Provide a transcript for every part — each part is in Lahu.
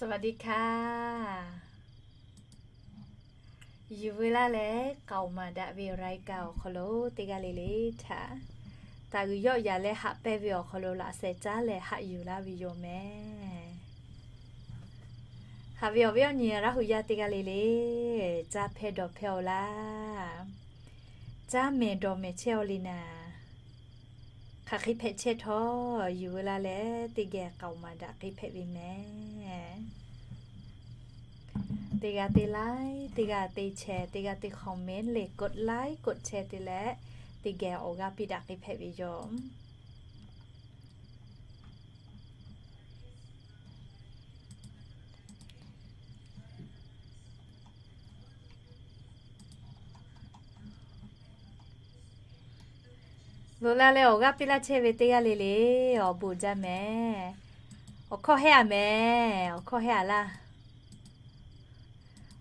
สวัสดีค่ะ Yuˬ veu laˇ leh k'aoˍ maˍ daꞈ ve รายการ awˬ hk'aw lo teˇ g'aˇ le le htaꞈ taˍ uiˍ yawˆ yaꞈ leh haꞈ pehnˇ ve awˬ hk'aw lo laꞈ sheh caˉ leh haꞈ yuˬ laˇ ve yoˬ mehˍ. Haꞈ ve awˬ viˉ awˬ nyi Laˇ hu yaˇ teˇ g'aˇ le le, caˇ hpehˇ dawˬ hpehˇ-oˬ laˇ. Caˇ mehˍ dawˬ mehˍ chehˇ-aw le naˍ, hk'aˬ hk'e hpehꞈ chehˇ htawˇ, yuˬ veu laˇ leh teˇ geh k'aoˍ maˍ daꞈ k'ai hpehꞈ ve mehˍ. Teˇ g'aˇ teˇ like, teˇ g'aˇ teˇ share, teˇ g'aˇ teˇ comment leh กดไลค์ กดแชร์ te leh, teˇ geh awˬ g'aˇ piˇ daꞈ k'ai hpehꞈ ve yoˬ. Loꞈ la leh awˬ g'aˇ piˇ laˇ chehˇ ve teˇ g'aˇ le le, awˬ bon jaˇ mehˍ. Awˬ hkawˇ hehˉ-a mehˍ, awˬ hkawˇ hehˉ-a laˇ.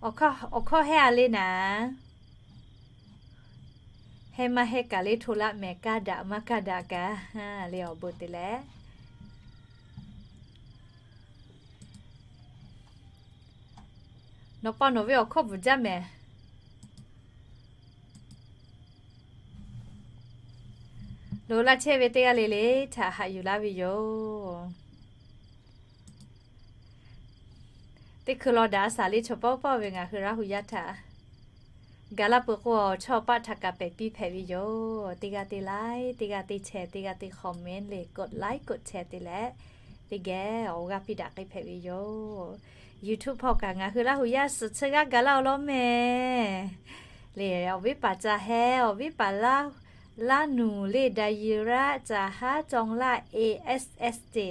Awˬ hkawˇ hehˉ-a le naˍ. Hehˉ maˇ hehˉ kaꞈ le hto laˆ mehˍ, kaˇ daꞈ maˇ kaˇ daꞈ kaꞈ le awˬ bon te leh. Nawˬ pa nawˬ ve awˬ hkawˇ bvuhꞈ jaˇ mehˍ. Loꞈ la chehˇ ve teˇ g'aˇ le le htaꞈ haꞈ yuˬ laˇ ve yoˬ. Teˇ hkui law daꞈ a shaˍ le chaw pawˆ pawˆ ve ngaˬ hui Laˇ hu yaˇ htaꞈ gaˬ la peuˬ k'o, awˬ chawˇ paˆ htaꞈ kaꞈ pehˬ piˇ hpehꞈ ve yoˬ. Teˇ g'aˇ teˇ like, teˇ g'aˇ teˇ share, teˇ g'aˇ teˇ comment leh กดไลค์ กดแชร์ te leh, teˇ geh awˬ g'aˇ piˇ daꞈ k'ai hpehꞈ ve yoˬ. YouTube hpawˇ kaꞈ ngaˬ hui Laˇ hu yaˇ suhˍ chi g'aˇ gaˬ laˇ-oˬ law mehˍ. Le awˬ viˉ paˍ Ca Heh, awˬ viˉ paˍ Laˇ, Laˇ nuˬ le Daˍyiˍraˆ, Ca Haˉ, Cawˇ laˇ, A S S te.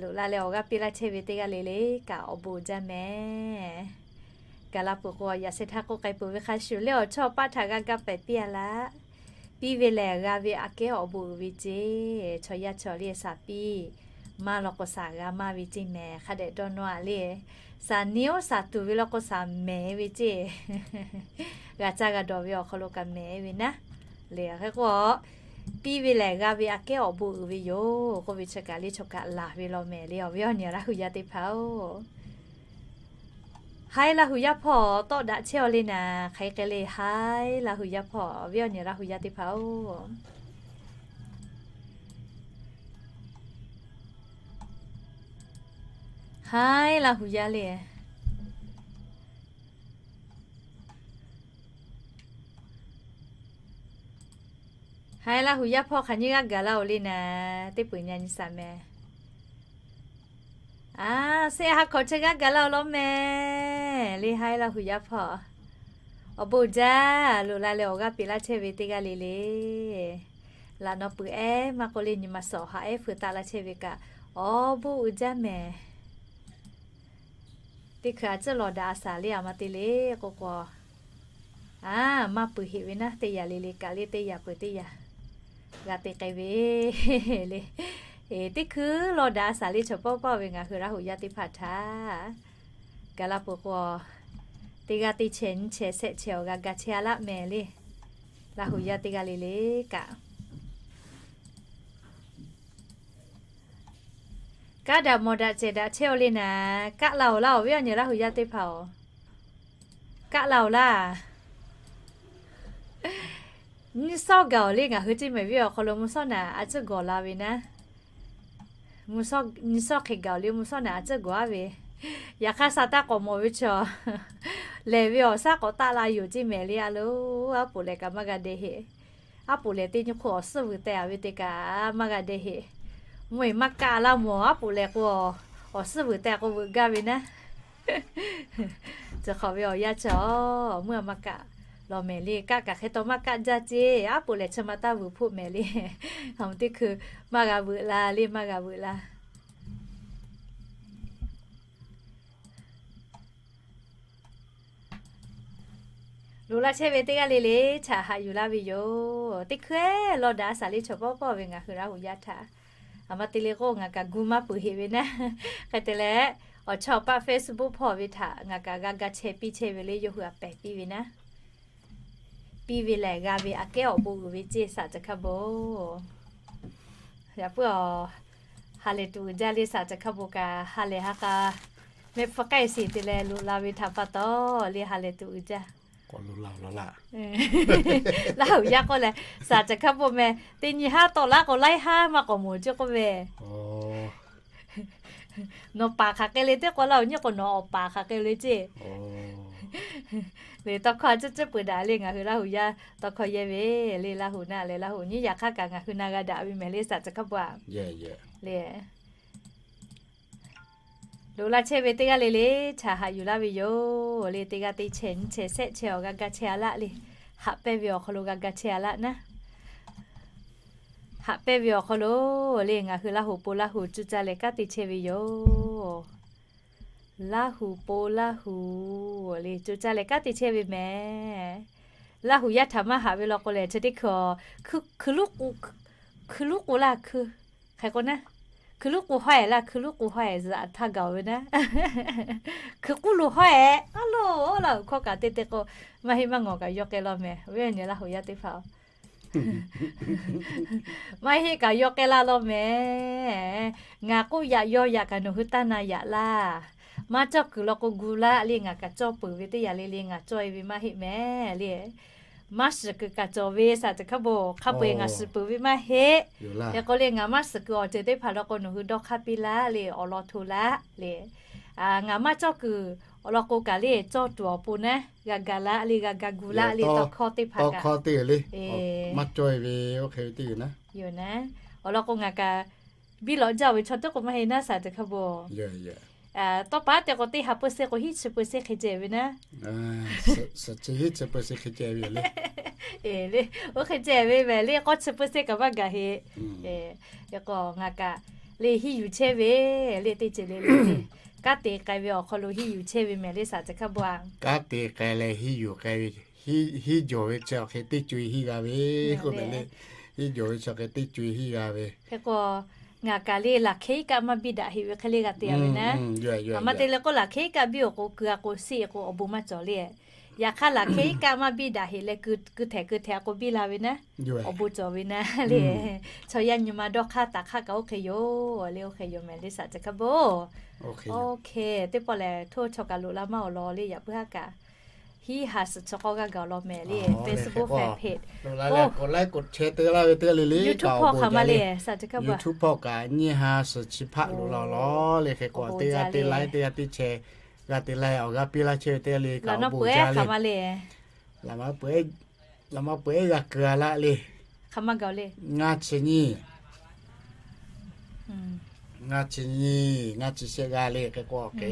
Loꞈ la leh awˬ g'aˇ piˇ laˇ chehˇ ve teˇ g'aˇ le le kaꞈ awˬ bon jaˇ mehˍ. Gaˬ la peuˬ k'o, yaꞈ sheh htaˇ k'oˆ k'ai peuˬ ve hk'a shuˍ le, awˬ chawˇ paˆ htaꞈ g'a ga pehˬ piˇ-a laˇ. Piˇ ve lehˬ g'a ve aꞈ kehˉ awˬ bon uiˍ ve ceˇ. Chaw yaˇ chaw le shaˍ piˇ maˇ law k'o, shaˍ g'a maˇ ve ceˇ mehˍ. Hk'a dehꞈ dawˇ nawˇ-a le, shaˍ niˇ-oˆ shaˍ tuˬ ve law k'o, shaˍ mehˍ ve ceˇ. G'a caˇ g'a dawˬ ve awˬ hk'aw lo kaꞈ mehˍ ve naˉ. Le hk'e k'o, piˇ ve lehˬ g'a ve aꞈ kehˉ awˬ bon uiˍ ve yoˬ k'oˆ ve chi kaꞈ le chaw kaꞈ laˬ ve law mehˍ le awˬ viˉ awˬ nyi Laˇ hu yaˇ teˇ hpaˍ-oˬ. Haiˉ Laˇ hu yaˇ hpawˇ tawˆ daꞈ chehˇ-aw le naˍ, hk'aˬ hk'e le haiˉ Laˇ hu yaˇ hpawˇ awˬ viˉ awˬ nyi Laˇ hu yaˇ teˇ hpaˍ-oˬ. Haiˉ Laˇ hu yaˇ le. Haiˉ Laˇ hu yaˇ hpawˇ hk'aˬ nyiˇ g'aˇ gaˬ laˇ-oˬ le naˍ, teˇ peuˬ nyi nyi shaˍ mehˍ. A, shehˆ ha hkawꞈ chi g'aˇ gaˬ laˇ-oˬ law mehˍ le haiˉ Laˇ hu yaˇ hpawˇ. Awˬ bon jaˇ, loꞈ la leh awˬ g'aˇ piˇ laˇ chehˇ ve teˇ g'aˇ le le. Laꞈ naw peuˬ ehˉ maˇ k'oˆ le nyi ma suhˍ awˬ ha ehˉ feu taˆ laˇ chehˇ ve kaꞈ, awˬ bon uiˍ jaˇ mehˍ. Teˇ hkui a ciˉ law daꞈ a shaˍ le a ma te le k'oˆ k'o, a, maˇ peuˬ heꞈ ve naˉ, teˇ yaꞈ le le kaꞈ le teˇ yaꞈ peuˬ teˇ yaꞈ g'a te k'ai ve le. Teˇ hkui law daꞈ a shaˍ le chaw pawˆ pawˆ ve ngaˬ hui Laˇ hu yaˇ teˇ hpaˍ htaꞈ gaˬ la peuˬ k'o, teˇ g'aˇ teˇ chehˇ nyiˇ chehˇ shehˆ chehˇ awˬ g'a ga chehˇ a laˆ mehˍ le. Laˇ hu yaˇ teˇ g'aˇ le le kaꞈ kaˆ daꞈ mawˬ daꞈ cehˬ daꞈ chehˇ-aw le naˍ, kaˆ la-oˬ laˇ awˬ viˉ awˬ nyi Laˇ hu yaˇ teˇ hpaˍ-oˬ. Kaˆ la-oˬ laˇ. Nyiˇ shawˉ gaˬ-oˬ le ngaˬ hui ceˇ mehˍ viˉ awˬ hk'aw lo mvuhˇ shawˉ naˍ a ciˉ gawˬ la ve naˉ. Nyiˇ shawˉ hk'e gaˬ-oˬ le mvuhˇ shawˉ naˍ a ciˉ gawˬ-a ve. Yaꞈ hk'aˇ sha taˇ k'awꞈ mawˬ ve chaw lehˬ ve awˬ shaˉ k'awꞈ taˆ la yoˬ ceˇ mehˍ le a lo. Aˉ poꞈ lehˬ kaꞈ maˇ g'a deh heꞈ. Aˉ poꞈ lehˬ teˇ nyi hk'oˆ awˬ suhˉ vuiˬ teh-a ve te kaꞈ maˇ g'a deh heꞈ. Mvuhˇ-eˬ maˇ kaˆ laˇ mawˬ aˉ poꞈ lehˬ k'o, awˬ suhˉ vuiˬ teh k'o veuꞈ gaˇ ve naˉ. Chi hk'awꞈ ve awˬ yanˇ chi-a, mvuhˇ-a maˇ kaˆ law mehˍ le, kaˆ kaꞈ hk'e taw maˇ kaˆ jaˇ ceˇ, aˉ poꞈ lehˬ chi ma taˇ vuiˬ hpoˆ mehˍ le. Aˬ mvuh teˇ hkui maˇ g'a veuꞈ la le, maˇ g'a veuꞈ la. Loꞈ la chehˇ ve teˇ g'aˇ le le htaꞈ haꞈ yuˬ laˇ ve yoˬ. Teˇ hkui-eˬ law daꞈ a shaˍ le chaw pawˆ pawˆ ve ngaˬ hui Laˇ hu yaˇ htaꞈ, a ma te le k'o ngaˬ kaꞈ gu maˇ peuˬ heꞈ ve naˉ. Hk'e te leh, awˬ chawˇ paˆ Facebook hpawˇ ve htaꞈ ngaˬ kaꞈ g'a ga chehˇ piˇ chehˇ ve le, yawˇ hui a pehˬ piˇ ve naˉ. Piˇ ve lehˬ g'a ve aꞈ kehˉ awˬ bon uiˍ ve ceˇ shaꞈ ca hkaˇ bon. Yaꞈ puiˉ-aˬ, Ha lehˬ tuˬ uiˍ jaˇ le, saˍ caˬ hkaˇ bon kaꞈ ha lehˬ ha k'a mehˆ hpfuhˇ k'ai sheˍ te leh loꞈ la ve htaꞈ pa taw le, ha lehˬ tuˬ uiˍ jaˇ. Laˇ huˍ yaˇ k'oˆ leh, saˍ caˬ hkaˇ bon meh teˇ nyi haˉ tawˆ laˉ k'o, laiˉ haˉ maˇ k'awꞈ moˍ ceˇ k'oˆ ve, nawˬ paˍ hk'aˬ hk'e le teˇ k'o, laˇ huˍ nyi k'o nawˬ awˬ paˍ hk'aˬ hk'e le ceˇ. Le tawˇ hkawˇ a cuˉ cuˉ peuˬ daꞈ le, ngaˬ hui Laˇ huˍ yaˇ tawˇ hkawˇ yehˇ ve le, Laˇ huˍ naˆ leh Laˇ huˍ nyi yaꞈ hk'aˇ kaꞈ ngaˬ hui na g'a daꞈ ve mehˍ le, saˍ caˬ hkaˇ bon a le. Loꞈ la chehˇ ve teˇ g'aˇ le le, chaꞈ haꞈ yuˬ laˇ ve yoˬ le. Teˇ g'aˇ teˇ chehˇ nyiˇ chehˇ shehˆ chehˇ awˬ g'a ga chehˇ a laˆ le. Haꞈ pehnˇ ve awˬ hk'aw lo g'a ga chehˇ a laˆ naˉ. Haꞈ pehnˇ ve awˬ hk'aw lo le, ngaˬ hui Laˇ huˍ po Laˇ huˍ cuˇ caˇ leh kanˉ te chehˇ ve yoˬ. Laˇ huˍ po Laˇ huˍ le, cuˇ caˇ leh kanˉ te chehˇ ve mehˍ. Laˇ huˍ yaˇ htaꞈ maˇ haꞈ ve law k'o lehˬ, chi teˇ hkui, hkui luˉ k'u, hkui luˉ k'u laˇ hkui, hk'e k'o naˉ, hkui luˉ k'u hawˉ-ehˍ laˇ, hkui luˉ k'u hawˉ-ehˍ zuhꞈ htaˇ gaˬ-oˬ ve naˉ. Hkui k'uˉ lo hawˉ-ehˍ a loˬ, Laˇ huˍ hkawˇ kaꞈ te te k'o, maˇ heˆ maˇ ngawˬ kaꞈ yawˇ k'ai law mehˍ ve nyi Laˇ huˍ yaˇ teˇ hpaˍ-oˬ. Maˇ heˆ kaꞈ yawˇ k'ai laˇ law mehˍ. Ngaˬ k'oˆ yaꞈ yaw yaꞈ kaꞈ nawˬ hui taˇ na yaꞈ laˇ. Maˇ cawˇ kuiˬ law k'o gu laˆ le, ngaˬ kaꞈ cawˇ peuˬ ve teˇ yanˇ le le ngaˬ cawˇ-e ve maˇ heˆ mehˍ le. Maˇ shiˍ kuiˬ kaꞈ cawˬ ve saˍ caˬ hkaˇ bon, hk'a peu-eˬ ngaˬ shiˍ peuˬ ve maˇ heˆ. Hk'e k'o le ngaˬ maˇ shiˍ kuiˬ awˬ ceuˬ teˇ hpaˍ law k'o nawˬ hui dawˇ hk'aˇ piˇ laˆ le, awˬ lawn hto laˆ le. Ngaˬ maˇ cawˇ kuiˬ awˬ lawn k'o kaꞈ le cawˇ tuˬ awˬ pon naˉ g'a ga laˆ le, g'a ga gu laˆ le, tawˇ hkawˇ teˇ hpaˍ kaꞈ maˇ cawˇ-e ve oˇ hk'e ve teˇ yoˬ naˉ. Yoˬ naˉ. Awˬ lawn k'o ngaˬ kaꞈ biˇ lawꞈ jaˇ ve chaw teˇ k'o maˇ heˆ naˉ saˍ caˬ hkaˇ bon. Tawˇ pa te k'o teˇ ha peu se k'o hiˉ chi peu se hk'e ceh ve naˉ. Suhˍ chi hiˉ chi peu se hk'e ceh ve le. Oˇ hk'e ceh ve mehˍ le, k'awˇ chi peu se kaꞈ maˇ gaˬ heˆ. K'o ngaˬ kaꞈ le hiˇ yuˬ chehˇ ve le teˇ ceuˬ le le, kanˉ te k'ai ve awˬ hk'aw lo hiˇ yuˬ chehˇ ve mehˍ le saˍ caˬ hkaˇ bon a. Kanˉ te k'ai leh hiˇ yuˬ k'ai ve, hiˉ jawˬ ve chi awˬ hk'e teˇ co-e hiˇ g'a ve k'oˆ mehˍ le. Hiˉ jawˬ ve chi awˬ hk'e teˇ co-e hiˇ g'a ve. Hk'e k'o ngaˬ kaꞈ le laˬ hk'e iˉ kaˆ maˇ biˇ daꞈ heˆ ve hk'e le g'a te-a ve naˉ. Maˇ te leh k'o laˬ hk'e iˉ kaˆ biˇ awˬ k'o keu a k'o seˆ k'o awˬ bon maˇ cawˬ le. Yaꞈ hk'aˇ laˬ hk'e iˉ kaˆ maˇ biˇ daꞈ heˆ leh keu htehꞈ keu htehꞈ k'o biˇ la ve naˉ, awˬ bon cawˬ ve naˉ le. Chaw yaˇ nyi ma dawˇ hk'aˇ taˍ hk'aˇ kaꞈ oˇ hk'e yoˬ le, oˇ hk'e yoˬ mehˍ le saˍ caˬ hkaˇ bon. Oˇ hk'e teˇ pawˆ lehˬ hto chaw kaꞈ loꞈ la maˇ awˬ lawn le, yaꞈ puiˉ haˉ kaꞈ hiˉ ha suhˍ chaw k'awˇ g'aˇ gaˬ awˬ lawn mehˍ le, Facebook fan page, loꞈ la leh k'oꞈ laiˉ k'oꞈ chehˇ te laˇ ve teˇ g'aˇ le le, YouTube hpawˇ kaꞈ maˇ le, YouTube hpawˇ kaꞈ nyiˇ ha suhˍ chi hpaˆ loꞈ la awˬ lawn le. Hk'e k'o teˇ g'aˇ te laiˉ teˇ g'aˇ teˇ chehˇ g'a te laiˉ awˬ g'aˇ piˇ laˇ chehˇ ve teˇ g'aˇ le kaꞈ awˬ bon jaˇ le. Laꞈ ma peuˬ-eˬ g'a keu-a laˆ le. Ngaˇ chi nyiˇ, ngaˇ chi nyi, ngaˇ chi shehˆ g'aˇ le. Hk'e k'o awˬ hk'e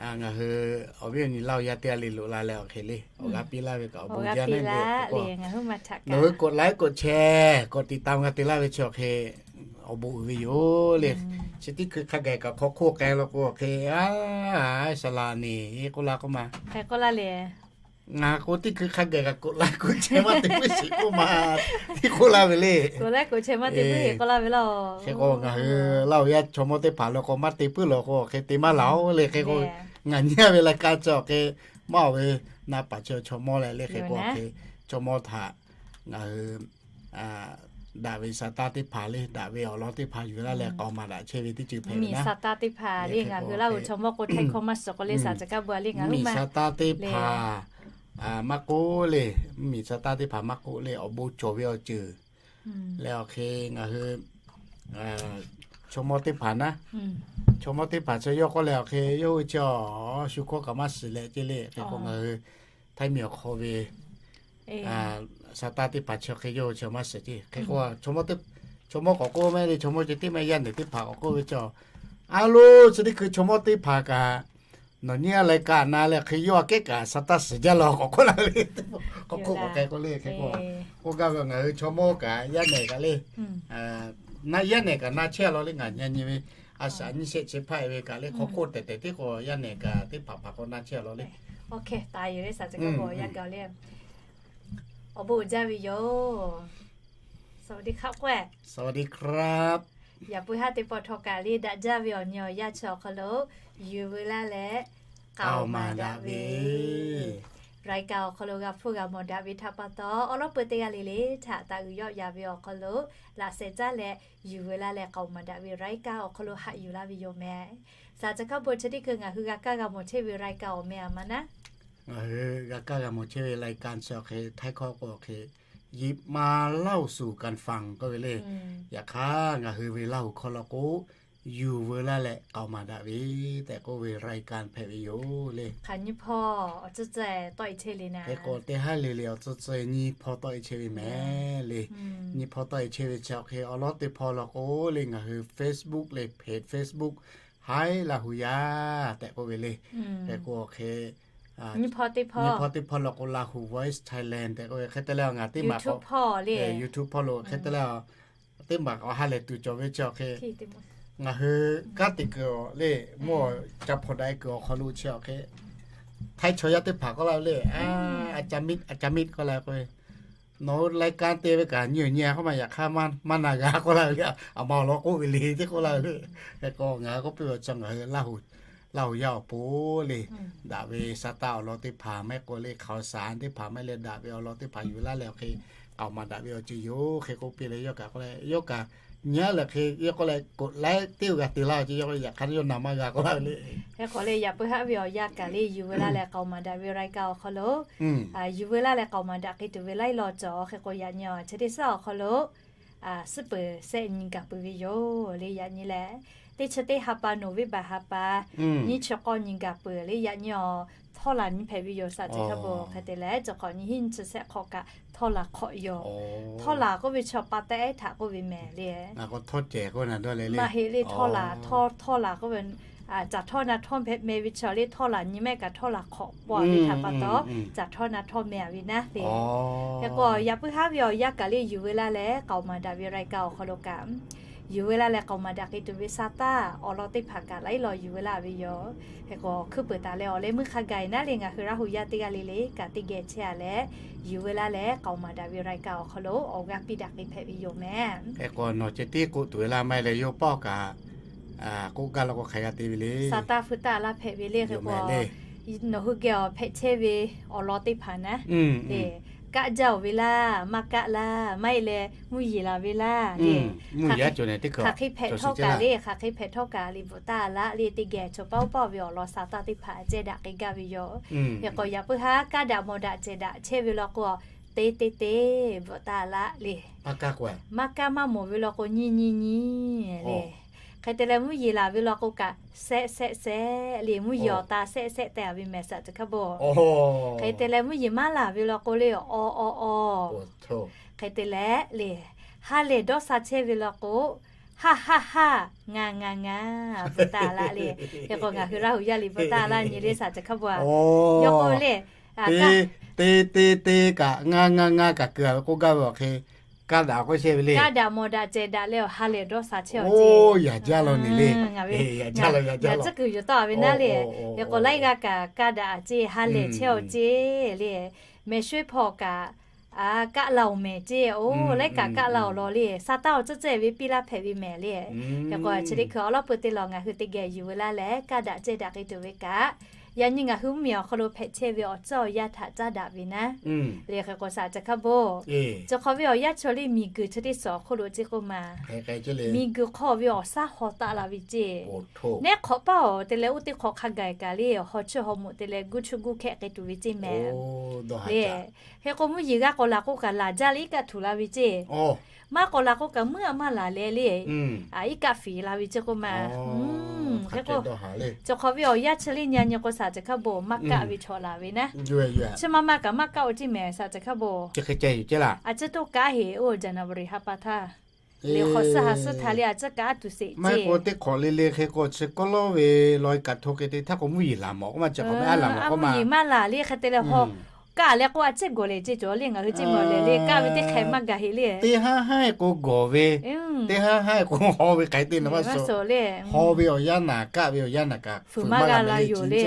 ngaˬ hui awˬ viˉ awˬ nyi Laˇ huˍ yaˇ teˇ g'aˇ le loꞈ la leh awˬ hk'e le awˬ g'aˇ piˇ laˇ ve kaꞈ awˬ bon jaˇ naˉ le. Nawˬ hui k'oꞈ laiˉ k'oꞈ chehˇ k'oꞈ tiꞈ ta g'a te laˇ ve chi awˬ hk'e awˬ bon uiˍ ve yoˬ le. Chi teˇ hkui hk'a gaˬ kaꞈ hk'aw hk'oˆ k'ai law k'o awˬ hk'e a, saˍ laꞈ neˍ k'oˆ la k'oˆ ma, k'oˆ laˇ le. Ngaˬ k'o teˇ hkui hk'a gaˬ kaꞈ k'oꞈ laiˉ k'oꞈ chehˇ maˇ te puiˉ sheˍ k'oˆ ma, tiˉ k'oˆ laˇ ve le. K'oꞈ laiˉ k'oꞈ chehˇ maˇ te puiˉ sheˍ k'oˆ laˇ ve laˇ. Hk'e k'o ngaˬ hui Laˇ huˍ yaˇ chaw mawˇ teˇ hpaˍ law k'o maˇ te puiˉ law k'o awˬ hk'e te maˇ laˬ-oˬ le. Hk'e k'o ngaˬ nyi-a ve la ka chi awˬ hk'e maˇ awˬ ve na paˍ chi chaw mawˇ leh le. Hk'e k'o awˬ hk'e chaw mawˇ htaꞈ ngaˬ hui daꞈ ve saˍ taˇ teˇ hpaˍ le, daꞈ ve awˬ lawn teˇ hpaˍ yuˬ laˇ leh k'aoˍ maˍ daꞈ chehˇ ve teˇ ceuˬ hpehꞈ ve naˉ. Miˬ saˍ taˇ teˇ hpaˍ le ngaˬ hui Laˇ huˍ chaw mawˇ k'o htaiˍ hkawˇ maˇ suhˍ k'o le saˍ caˬ hkaˇ bon le ngaˬ hui miˬ saˍ taˇ teˇ hpaˍ maˇ k'oˆ le, miˬ saˍ taˇ teˇ hpaˍ maˇ k'oˆ le, awˬ bon cawˬ ve awˬ ceuˬ leh awˬ hk'e ngaˬ hui chaw mawˇ teˇ hpaˍ naˉ, chaw mawˇ teˇ hpaˍ chi yawˇ k'oˆ leh awˬ hk'e yawˇ hui chi awˬ shu hkawˇ kaꞈ maˇ shiˍ leh ce le. Hk'e k'o ngaˬ hui htaiˇ miˬ awˬ hk'aw ve saˍ taˇ teˇ hpaˍ chi hk'e yawˇ hui chi maˇ shiˍ ce. Hk'e k'o chaw mawˇ k'awꞈ k'oˆ mehˍ le, chaw mawˇ ceh tiˉ mehˍ yaˇ nehˬ teˇ hpaˍ k'awꞈ k'oˆ ve chi, a lo, chi teˇ hkui chaw mawˇ teˇ hpaˍ kaꞈ nawˬ nyi-a leh kaꞈ na leh hk'e yawˇ aꞈ kehˉ kaꞈ saˍ taˇ shiˍ jaˇ law k'awꞈ k'oˆ la le. K'awꞈ k'oˆ k'awꞈ k'ai k'o le. Hk'e k'o k'oˆ gaˇ ve ngaˬ hui chaw mawˇ kaꞈ yaˇ nehˬ kaꞈ le, yaˇ nehˬ kaꞈ na chehˇ law le. Ngaˬ nyi nyi ve a shaꞈ nyiˇ shehˆ chi hpaˆ-e ve kaꞈ le hk'aw hk'oˆ tehꞈ tehꞈ tiˉ k'o yaˇ nehˬ kaꞈ teˇ hpaˍ hpaˍ k'awꞈ na chehˇ law le. Awˬ bon jaˇ ve yoˬ. สวัสดีครับ k'oˆ-e. สวัสดีครับ Yaꞈ puiˉ haˉ teˇ pawˆ htawˇ kaꞈ le daꞈ jaˇ ve awˬ nyi awˬ yaˇ chi awˬ hk'aw lo yuˬ veu laˇ leh k'aoˍ maˍ daꞈ ve, รายการ awˬ hk'aw lo g'a hpuˇ g'a mawˬ daꞈ ve htaꞈ pa taw, awˬ lawˉ peu teˇ g'aˇ le le htaꞈ taˍ uiˍ yawˆ yaˍ ve awˬ hk'aw lo laꞈ shehˍ caˉ leh, yuˬ veu laˇ leh k'aoˍ maˍ daꞈ ve รายการ awˬ hk'aw lo haꞈ yuˬ laˇ ve yoˬ mehˍ. Saˍ Ca Hkaˇ Bon, chi teˇ hkui ngaˬ hui g'a kaˇ g'a mawˬ chehˇ ve รายการ awˬ meh a ma naˉ, ngaˬ hui g'a kaˇ g'a mawˬ chehˇ ve รายการ chi awˬ hk'e, Htaiˇ hkawˇ k'o awˬ hk'e, Yip Ma Laˇ Huˍ Suˍ Kanˍ Faˍ k'oˆ ve le. Yaꞈ hk'aˇ, ngaˬ hui ve Laˇ Huˍ hkawˇ law k'o, yuˬ veu laˇ leh k'aoˍ maˍ daꞈ ve tehꞈ k'oˆ ve รายการ hpehꞈ ve yoˬ le. Hk'aˬ nyiˇ hpawˇ awˬ tcuhˇ ceh tawˆ e chehˇ le naˉ, hk'e k'o teˇ haˉ le le awˬ tcuhˇ ceh nyiˇ hpawˇ tawˆ e chehˇ ve mehˍ le. Nyiˇ hpawˇ tawˆ e chehˇ ve chi awˬ hk'e, awˬ lawˉ teˇ hpawˇ law k'o le, ngaˬ hui Facebook le, page Facebook, Haiˉ Laˇ Huˍ yaˇ tehꞈ k'oˆ ve le. Hk'e k'o awˬ hk'e, nyiˇ hpawˇ teˇ hpawˇ law k'o, Laˇ Huˍ Voice Thailand tehꞈ k'oˆ ve. Hk'e te leh ngaˬ teˇ maˬ k'awꞈ, YouTube hpawˇ le, hk'e te leh teˇ maˬ k'awꞈ ha lehˬ tuˬ cawˬ ve chi awˬ hk'e, ngaˬ hui kanˉ te kuiˬ awˬ le, mvuhˇ awˬ ca hpawnˬ daꞈ e kuiˬ awˬ hk'aw lo chi awˬ hk'e, Htaiˇ chaw yaˇ teˇ hpaˍ k'oˆ laˇ ve le, a, a ca miˉ, a ca miˉ k'oˆ laˇ ve k'o, nawˬ hui รายการ te ve kaꞈ nyi awˬ nyi a k'oˆ ma, yaꞈ hk'aˇ maˇ na g'a k'oˆ laˇ ve le. Aˬ ma awˬ lawn k'oˆ ve le tehꞈ k'oˆ laˇ ve le. Hk'e k'o ngaˬ hui k'oˆ piˇ ve chi ngaˬ hui Laˇ Huˍ, Laˇ Huˍ yaˇ awˬ pon le, daꞈ ve sa taˇ awˬ lawn teˇ hpaˍ maˇ heˆ k'o le, hk'aoˍ saˍ teˇ hpaˍ maˇ heˆ leh daꞈ ve awˬ lawn teˇ hpaˍ yuˬ laˇ leh awˬ hk'e, k'aoˍ maˍ daꞈ ve awˬ ceuˬ yoˬ. Hk'e k'oˆ piˇ leh yawˇ kaꞈ k'oˆ leh, yawˇ kaꞈ nyi leh hk'e yawˇ k'oˆ leh, กดไลค์ teˇ g'aˇ te laˇ ve ce, yawˇ k'oˆ leh yaꞈ hk'aˇ yawˇ na maˇ g'a k'oˆ laˇ ve le. Hk'e k'o le, yaꞈ puiˉ haˉ ve awˬ yanˇ kaꞈ le, yuˬ veu laˇ leh k'aoˍ maˍ daꞈ ve รายการ awˬ hk'aw lo yuˬ veu laˇ leh k'aoˍ maˍ daꞈ k'ai tuˬ ve laiˉ law cawˬ. Hk'e k'o yaꞈ nyi awˬ chi teˇ suhˉ awˬ hk'aw lo suhˉ peuˬ shehˆ nyi gaˬ peuˬ ve yoˬ le. Yaꞈ nyi leh, teˇ chi teˇ ha pa, November ha pa, nyiˇ chi k'awˇ nyi gaˬ peuˬ le. Yaꞈ nyi awˬ htawˇ laˬ nyi hpehꞈ ve yoˬ, saˍ Ca Hkaˇ Bon. Hk'e te leh, chi hk'awꞈ nyi hiˉ nyi chi shehˆ hk'awꞈ kaꞈ htawˇ laˬ hk'awꞈ yoˬ. Htawˇ laˬ k'oˆ ve chi awˬ pa taw ehˉ htaꞈ k'oˆ ve mehˍ le. Maˇ heˆ le, htawˇ laˬ, htawˇ, htawˇ laˬ k'oˆ ve, caˬ htawˇ na htawˇ meh ve chi le, htawˇ laˬ nyi mehˆ kaꞈ htawˇ laˬ hk'awꞈ paw ve htaꞈ pa taw, caˬ htawˇ na htawˇ meh a ve naˉ le. Hk'e k'o yaꞈ puiˉ haˉ ve awˬ yanˇ kaꞈ le, yuˬ veu laˇ leh k'aoˍ maˍ daꞈ ve รายการ awˬ hk'aw lo kaꞈ, yuˬ veu laˇ leh k'aoˍ maˍ daꞈ k'ai tuˬ ve sa taˇ awˬ lawn teˇ hpaˍ kaꞈ laiˉ law yuˬ veu laˇ ve yoˬ. Hk'e k'o hkuiˉ peuˬ taˍ leh awˬ leh meuˇ hk'a gaˬ e naˉ le, ngaˬ hui Laˇ Huˍ yaˇ teˇ g'aˇ le le kaꞈ teˇ geh chehˇ a leh, yuˬ veu laˇ leh k'aoˍ maˍ daꞈ ve รายการ awˬ hk'aw lo awˬ g'aˇ piˇ daꞈ k'ai hpehꞈ ve yoˬ mehˍ. Hk'e k'o nawˬ ceh tiˉ k'oˆ tuˬ ve laˇ maˇ heˆ leh, yawˇ paˆ kaꞈ k'oˆ gaˇ law k'o hk'aˬ g'a te ve le. Sa taˇ hpu taˇ laˇ hpehꞈ ve le. Hk'e k'o nawˬ hui geh awˬ hpehꞈ chehˇ ve awˬ lawn teˇ hpaˍ naˉ le, kaˆ jaˇ oˬ ve laˇ, maˇ kaˆ laˇ, maˇ heˆ leh mvuhˇ yeˬ laˬ ve laˇ le, hk'aˬ hk'e hpehꞈ htawˇ kaꞈ le, hk'aˬ hk'e hpehꞈ htawˇ kaꞈ le bvuhꞈ taˇ laˇ le, teˇ geh chaw paˇ oˇ paˇ ve awˬ lawn sa taˇ teˇ hpaˍ ceh daꞈ k'ai gaˇ ve yoˬ. Hk'e k'o yaꞈ puiˉ haˉ kaˆ daꞈ mawˬ daꞈ ceh daꞈ chehˇ ve law k'o, te te te bvuhꞈ taˇ laˇ le. Maˇ kaˆ maˇ mawˬ ve law k'o, nyi nyi nyi le. Hk'e te leh mvuhˇ yeˬ laˬ ve law k'o kaꞈ, sehˆ sehˆ sehˆ le, mvuhˇ yeˬ awˬ ta sehˆ sehˆ teh a ve mehˍ, saˍ Ca Hkaˇ Bon. Hk'e te leh mvuhˇ yeˬ maˇ laˬ ve law k'o le, aw aw aw. Hk'e te leh le, ha lehˬ dawˇ sha chehˇ ve law k'o, haˆ haˆ haˆ, ngaˬ ngaˬ ngaˬ bvuhꞈ taˇ laˇ le. Hk'e k'o ngaˬ hui Laˇ Huˍ yaˇ le bvuhꞈ taˇ laˇ nyi le, saˍ Ca Hkaˇ Bon. Yawˇ k'oˆ ve le, te te te kaꞈ ngaˬ ngaˬ ngaˬ kaꞈ keu a ve k'oˆ gaˇ ve awˬ hk'e, kaˆ daꞈ k'oˆ chehˇ ve le. Kaˆ daꞈ mawˬ daꞈ ceh daꞈ leh awˬ ha lehˬ dawˇ sha chehˇ awˬ ceˇ. Yaꞈ jaˇ law ne le. Ngaˬ ve, ngaˬ tcuhˉ kuiˬ yuˬ tawˆ a ve naˉ le. Hk'e k'o laiˉ g'aˇ kaꞈ kaˆ daꞈ a ceˇ, ha lehˬ chehˇ awˬ ceˇ le. Mehˬ sho hpawˇ kaꞈ kaˆ la awˬ mehˍ ceˇ, oˇ laiˉ kaꞈ kaˆ la awˬ lawn le. Sa taˇ awˬ tcuhˉ ceh ve piˇ laˇ hpehꞈ ve mehˍ le. Hk'e k'o chi teˇ hkui awˬ lawn peu teˇ law ngaˬ hui teˇ geh yuˬ veu laˇ leh kaˆ daꞈ ceh daꞈ k'ai tuˬ ve kaꞈ, yaꞈ nyi ngaˬ hui mvuhˇ miˬ awˬ hk'aw lo hpehꞈ chehˇ ve awˬ tcuhˉ awˬ yaˇ htaꞈ caˉ daꞈ ve naˉ le. Hk'e k'o saˍ Ca Hkaˇ Bon, chi hk'awꞈ ve awˬ yanˇ chaw le miˬ guiˬ chi teˇ suhˍ awˬ hk'oˆ lo ceˇ k'oˆ ma, miˬ guiˬ hk'aw ve awˬ shaˉ haw taˆ la ve ceˇ. Nehˉ hk'awꞈ paˇ awˬ te leh oˇ teˇ hk'awꞈ hk'a gaˬ kaꞈ le, haw chiˇ haw moꞈ te leh guˇ chuˇ guˇ hkehˆ k'ai tuˬ ve ceˇ mehˍ le. Hk'e k'o mvuhˇ yeˬ g'a k'awꞈ laˬ k'o kaꞈ laˬ jaˇ leh iˉ kaˆ htuꞈ la ve ceˇ. Maˇ k'awꞈ laˬ k'o kaꞈ meuˇ a maˇ laˬ leh le, iˉ kaˆ fiˍ la ve ceˇ k'oˆ ma. Hk'e k'o chi hk'awꞈ ve awˬ yanˇ chi le nyi a nyi k'o saˍ Ca Hkaˇ Bon maˇ kaˆ ve chaw laˬ ve naˉ. Chi ma ma kaꞈ maˇ kaˆ oˬ ceˇ mehˍ saˍ Ca Hkaˇ Bon. A ciˉ toˇ kaˆ heˍ oˇ January ha pa htaˇ, liꞈ hk'awꞈ suhˉ ha suhˉ htaꞈ le a ciˉ kaˆ tuˬ sheˍ ceˇ. Maˇ heˆ k'o teˇ hk'awꞈ le le hk'e k'o chi k'oˆ lawˉ ve ลอยกระทง hk'e te htaˇ k'o mvuhˇ yeˬ laˬ mawˬ k'oˆ ma, chi hk'awꞈ ve a laˬ mawˬ k'oˆ ma. Mvuhˇ yeˬ maˇ laˬ le hk'e te leh haw kaˆ leh k'o a ciˉ gawˬ lehˬ ceˇ cawˬ le, ngaˬ hui ceˇ mawˬ lehˬ le, kaˆ ve teˇ hk'e maˇ gaˬ heˍ le. Teˇ haˉ haˉ k'o gawˬ ve, teˇ haˉ haˉ k'o haw ve hk'aˬ hk'e te na maˇ suh le. Haw ve awˬ yanˇ naˍ, kaˆ ve awˬ yanˇ naˍ kaꞈ fuiˍ maˇ g'a la yoˬ le.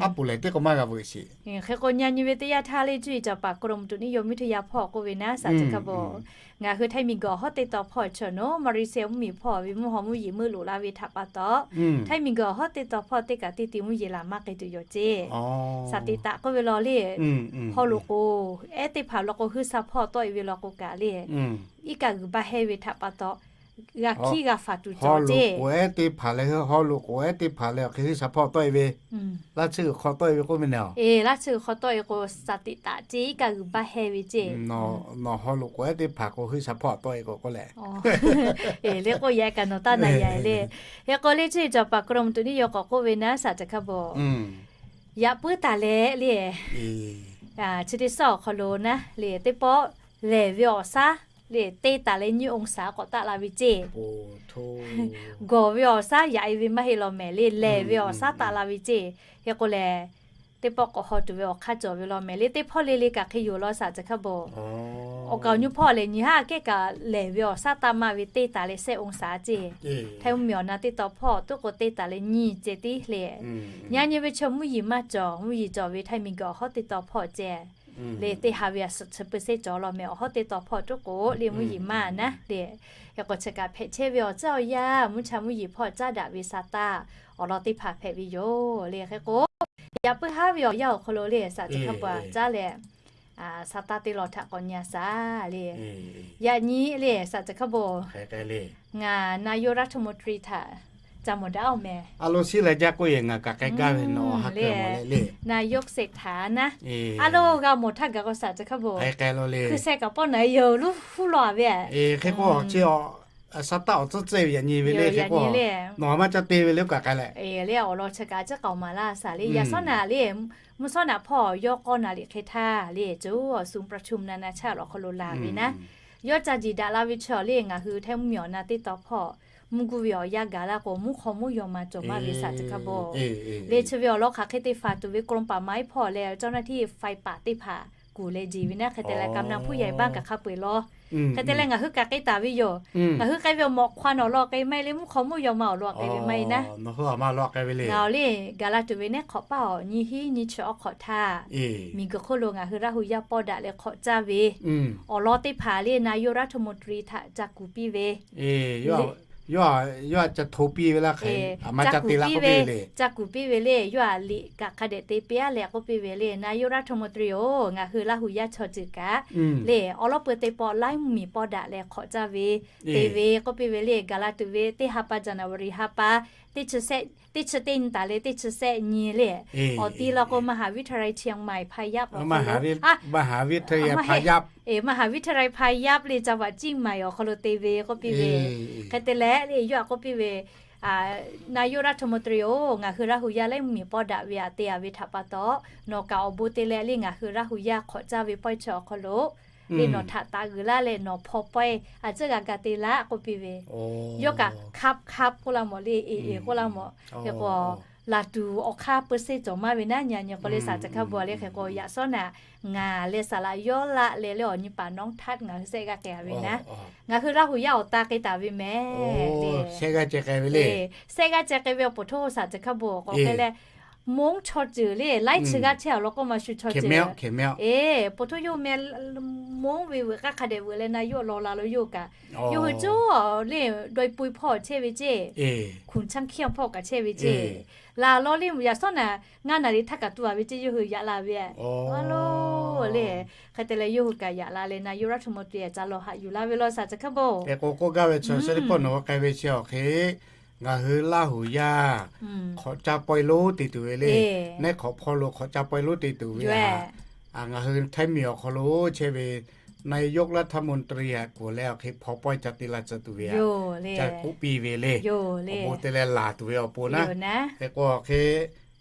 A poˍ lehˬ teˇ k'o maˇ g'a veuꞈ sheˍ. Hk'e k'o nyi a nyi ve teˇ yanˇ htaˇ le cuˇ yiˍ caˍ paˍ กรมอุตุนิยมวิทยา hpawˇ k'oˆ ve naˉ saˍ Ca Hkaˇ Bon, ngaˬ hui ไทย miˬguiˬ awˬ hawˉ teˇ taw hpawˇ chi nawˉ Malaysia mvuhˇmiˬ hpawˇ ve mvuhˇ haw mvuhˇ yeˬ meuˆ loꞈ la ve htaꞈ pa taw, ไทย miˬguiˬ awˬ hawˉ teˇ taw hpawˇ teˇ kaꞈ teˇ ti mvuhˇ yeˬ laˬ maˇ k'ai tuˬ yoˬ ceˇ. Saˍ teꞈ taꞈ k'oˆ ve law le, haw loꞈ k'oˍ ehˉ teˇ hpaˍ law k'o, huiˉ sha hpawˇ tawˆ e ve law k'o kaꞈ le, iˉ kaˆ g'uiˬ baˆ hehnˇ ve htaꞈ pa taw, g'a hkiˉ g'a faˍ tuˬ cawˬ ceˇ. Haw loꞈ k'oˍ ehˉ teˇ hpaˍ leh, haw loꞈ k'oˍ ehˉ teˇ hpaˍ leh awˬ hk'e huiˉ sha hpawˇ tawˆ e ve, laˇ tsuhˇ g'uiˬ hk'aw tawˆ e ve k'oˆ ve ne a. Laˇ tsuhˇ g'uiˬ hk'aw tawˆ e k'o, saˍ teꞈ taꞈ ceˇ, iˉ kaˆ g'uiˬ baˆ hehnˇ ve ceˇ. Nawˬ haw loꞈ k'oˍ ehˉ teˇ hpaˍ k'o, huiˉ sha hpawˇ tawˆ e k'o k'oˆ leh, le k'oˆ yaꞈ kaꞈ nawˬ taˇ na yaꞈ le. Hk'e k'o le, chi cawˬ paˍ k'o lo mvuhˇ tuˬ niˇ yaw k'awꞈ k'oˆ ve naˉ, saˍ teꞈ hk'a bawˬ, yaꞈ puiˉ taˍ leh le, chi teˇ suhˉ awˬ hk'aw lo naˉ le, teˇ pawˆ lehˬ ve awˬ shaˉ le, te taˍ leh nyiˇ องศา k'awꞈ taˆ la ve ceˇ. Gawˬ ve awˬ shaˉ yaꞈ e ve maˇ heˆ law mehˍ le, lehˬ ve awˬ shaˉ taˆ la ve ceˇ. Hk'e k'o lehˬ, teˇ pawˆ k'awꞈ haw tuˬ ve awˬ hk'aˇ cawˬ ve law mehˍ le, teˇ hpawˇ le le kaꞈ hk'e yoˬ law, saˍ teꞈ hk'a bawˬ. Awˬ kaˍ awˬ nyi hpawˇ lehˬ, nyi haˉ kehˉ kaꞈ lehˬ ve awˬ shaˉ taˆ maˇ ve te taˍ leh เซลเซียส องศา ceˇ. ไทย mvuhˇmiˬ awˬ na teˇ taw hpawˇ tuˉ k'o te taˍ leh nyiˇ ceh tiˉ le. Nyi a nyi ve chi mvuhˇ yeˬ maˇ cawˬ, mvuhˇ yeˬ cawˬ ve ไทย miˬguiˬ awˬ hawˉ teˇ taw hpawˇ ceh le, teˇ ha ve a suhˍ chi เปอร์เซ็นต์ cawˬ law mehˍ, awˬ hawˉ teˇ taw hpawˇ tuˉ k'o le mvuhˇ yeˬ maˇ naˉ le. Hk'e k'o chi kaꞈ hpehꞈ chehˇ ve awˬ tcuhˉ awˬ yanˇ, mvuhˇ cha mvuhˇ yeˬ hpawˇ caˉ daꞈ ve sa taˇ awˬ lawn teˇ hpaˍ hpehꞈ ve yoˬ le. Hk'e k'o, yaꞈ puiˉ haˉ ve awˬ yanˇ awˬ hk'aw lo le, saˍ teꞈ hk'a bawˬ caˉ leh, sa taˇ teˇ lawn htaꞈ k'awꞈ nyi a shaˍ le. Yaꞈ nyi le, saˍ teꞈ hk'a bawˬ, ngaˬ นายกรัฐมนตรี htaꞈ ca mawˬ daꞈ-oˬ mehˍ. A lo shiˉ leh jaˇ k'oˆ yehˬ, ngaˬ kaꞈ k'ai gaˇ ve nawˬ ha keu mawˬ leh le. นายกเศรษฐา naˉ. A lo g'a mawˬ htaˇ gaˬ k'o, saˍ teꞈ hk'a bawˬ, hk'e k'ai lo le, hkui sheh kaꞈ pawˆ naˍ e yoˬ, luˇ huˉ law a ve. Hk'e k'o chi a shaˉ taˆ awˬ tcuhˉ tcuhˉ ve yaꞈ nyi ve le. Hk'e k'o nawˬ maˇ ca te ve le, oˇ kaꞈ k'ai leh le, awˬ lawn chi kaꞈ a ciˉ k'aoˍ maˍ laˇ shaˍ le. Yaꞈ shawˉ naˍ le, mvuhˇ shawˉ naˍ hpawˇ yawˇ k'awˇ naˍ liꞈ hk'e htaˇ le, co a suh ประชุมนานาชาติ awˬ hk'aw lo laˬ ve naˉ, yawˇ ca jiˬ daꞈ la ve chi awˬ le, ngaˬ hui ไทย mvuhˇmiˬ awˬ na teˇ taw hpawˇ mvuhˇ guˇ ve awˬ yanˇ gaˬ laˇ k'o, mvuhˇ hk'aw mvuhˇ yaw ma cawˬ maˇ ve, saˍ teˇ hk'a bawˬ le. Chi ve awˬ lawn hk'aˬ hk'e te faˍ tuˬ ve กรมป่าไม้ hpawˇ leh เจ้าหน้าที่ไฟป่า teˇ hpaˍ kuˬ leh jeˬ ve naˉ. Hk'e te leh กำนันผู้ใหญ่บ้าน kaꞈ hk'a peu-eˬ law. Hk'e te leh ngaˬ hui kaꞈ k'ai taˍ ve yoˬ. Ngaˬ hui k'ai ve awˬ mawꞈ hk'aw nawˬ awˬ lawn k'ai maˇ heˆ le, mvuhˇ hk'aw mvuhˇ yaw ma awˬ lawn k'ai ve maˇ heˆ naˉ. Ngaˬ awˬ le gaˬ la tuˬ ve nehˉ hk'awꞈ paˇ awˬ nyi hiˉ nyi chi awˬ hk'awꞈ htaˇ, miˬguiˬ hk'oˆ lo ngaˬ hui Laˇ hu yaˇ pawˇ daꞈ leh hk'awꞈ caˇ ve awˬ lawn teˇ hpaˍ le, นายกรัฐมนตรี htaꞈ ca kuˬ piˇ ve, yawˇ htaꞈ ca hto piˇ ve laˇ hk'e, ca kuˬ piˇ ve le. Ca kuˬ piˇ ve le, yawˇ htaꞈ liꞈ kaꞈ hk'a dehꞈ te piˇ-a leh k'oˆ piˇ ve le, นายกรัฐมนตรี oˬ, ngaˬ hui Laˇ hu yaˇ chaw ceuˬ kaꞈ le, awˬ lawn peu teˇ pawˆ laiˉ mvuhˇmiˬ pawˇ daꞈ leh hk'awꞈ caˇ ve, te ve k'oˆ piˇ ve le. Gaˬ la tuˬ ve teˇ ha pa January ha pa, teˇ chi teˇ nyi taˍ leh teˇ chi sehˆ nyi le, awˬ ti law k'o มหาวิทยาลัยเชียงใหม่ พายัพ awˬ hk'aw lo, มหาวิทยาลัย พายัพ จังหวัดเชียงใหม่ awˬ hk'aw lo te ve k'oˆ piˇ ve. Hk'e te leh le, yawˇ htaꞈ k'oˆ piˇ ve, นายกรัฐมนตรี oˬ, ngaˬ hui Laˇ hu yaˇ laiˉ mvuhˇmiˬ pawˇ daꞈ ve htaꞈ te-a ve htaꞈ pa taw, nawˬ kaꞈ awˬ bon te leh le, ngaˬ hui Laˇ hu yaˇ hk'awꞈ caˇ ve pawehˇ chi awˬ hk'aw lo le, nawˬ htaꞈ taˍ g'uiˬ laˇ leh nawˬ hpaw pawehˇ a ciˉ g'a ga te laˇ k'oˆ piˇ ve. Yawˇ kaꞈ hk'aˆ hk'aˆ k'oˆ la mawˬ le, eˬ eˬ k'oˆ la mawˬ. Hk'e k'o, laˬ tuˬ awˬ hk'aˇ เปอร์เซ็นต์ cawˬ maˇ ve naˉ, nyi a nyi k'o le, saˍ teꞈ hk'a bawˬ le. Hk'e k'o yaꞈ shawˉ naˍ ngaˬ leh saˍ laꞈ yawˇ laˆ leh le, awˬ nyi paˍ น้องทัศน์ ngaˬ hui shehˆ g'aˇ k'ai-a ve naˉ. Ngaˬ hui Laˇ hu yaˇ awˬ ta k'ai taˍ ve mehˍ le. Shehˆ g'aˇ ceh k'ai ve le. Shehˆ g'aˇ ceh k'ai ve awˬ pon htoˇ, saˍ teꞈ hk'a bawˬ k'awꞈ k'ai leh, Mongˉ chaw ceuˬ le, laiˉ chi g'aˇ chehˇ awˬ lawn k'oˆ ma shu chaw ceuˬ, eˬ, pon htoˇ yawˇ meh, Mongˉ ve veuꞈ k'aˇ hk'a dehꞈ veuꞈ leh na yawˇ law la lo yawˇ kaꞈ, yawˇ hui cawˬ le, dawˇ i pu i hpawˇ chehˇ ve ceˇ, ขุนช้างเขี้ยว hpawˇ kaꞈ chehˇ ve ceˇ. Laˬ law le, yaꞈ shawˉ naˍ ngaˇ naˍ riˍ htaˇ kaꞈ tu-a ve ceˇ, yawˇ hui yaꞈ la ve a lo le. Hk'e te leh yawˇ hui kaꞈ yaꞈ la leh นายกรัฐมนตรี ca law haꞈ yuˬ laˇ ve law, saˍ teꞈ hk'a bawˬ. Hk'e k'o k'oˆ gaˇ ve chi, shehˆ teˇ pawˆ nawˬ k'ai ve chi awˬ hk'e, ngaˬ hui Laˇ hu yaˇ hk'awꞈ caˇ pawehˇ lonˉ te tuˬ ve le. Nehˉ hk'awꞈ hpawˇ lo hk'awꞈ caˇ pawehˇ lonˉ te tuˬ ve a, ngaˬ hui Htaiˇ miˬ awˬ hk'aw lo chehˇ ve นายกรัฐมนตรี htaꞈ kuˬ leh awˬ hk'e hpaw pawehˇ ca te la tcuh tuˬ ve a, ca k'oˆ piˇ ve le. Awˬ bon te leh laˬ tuˬ ve awˬ pon naˉ. Hk'e k'o awˬ hk'e,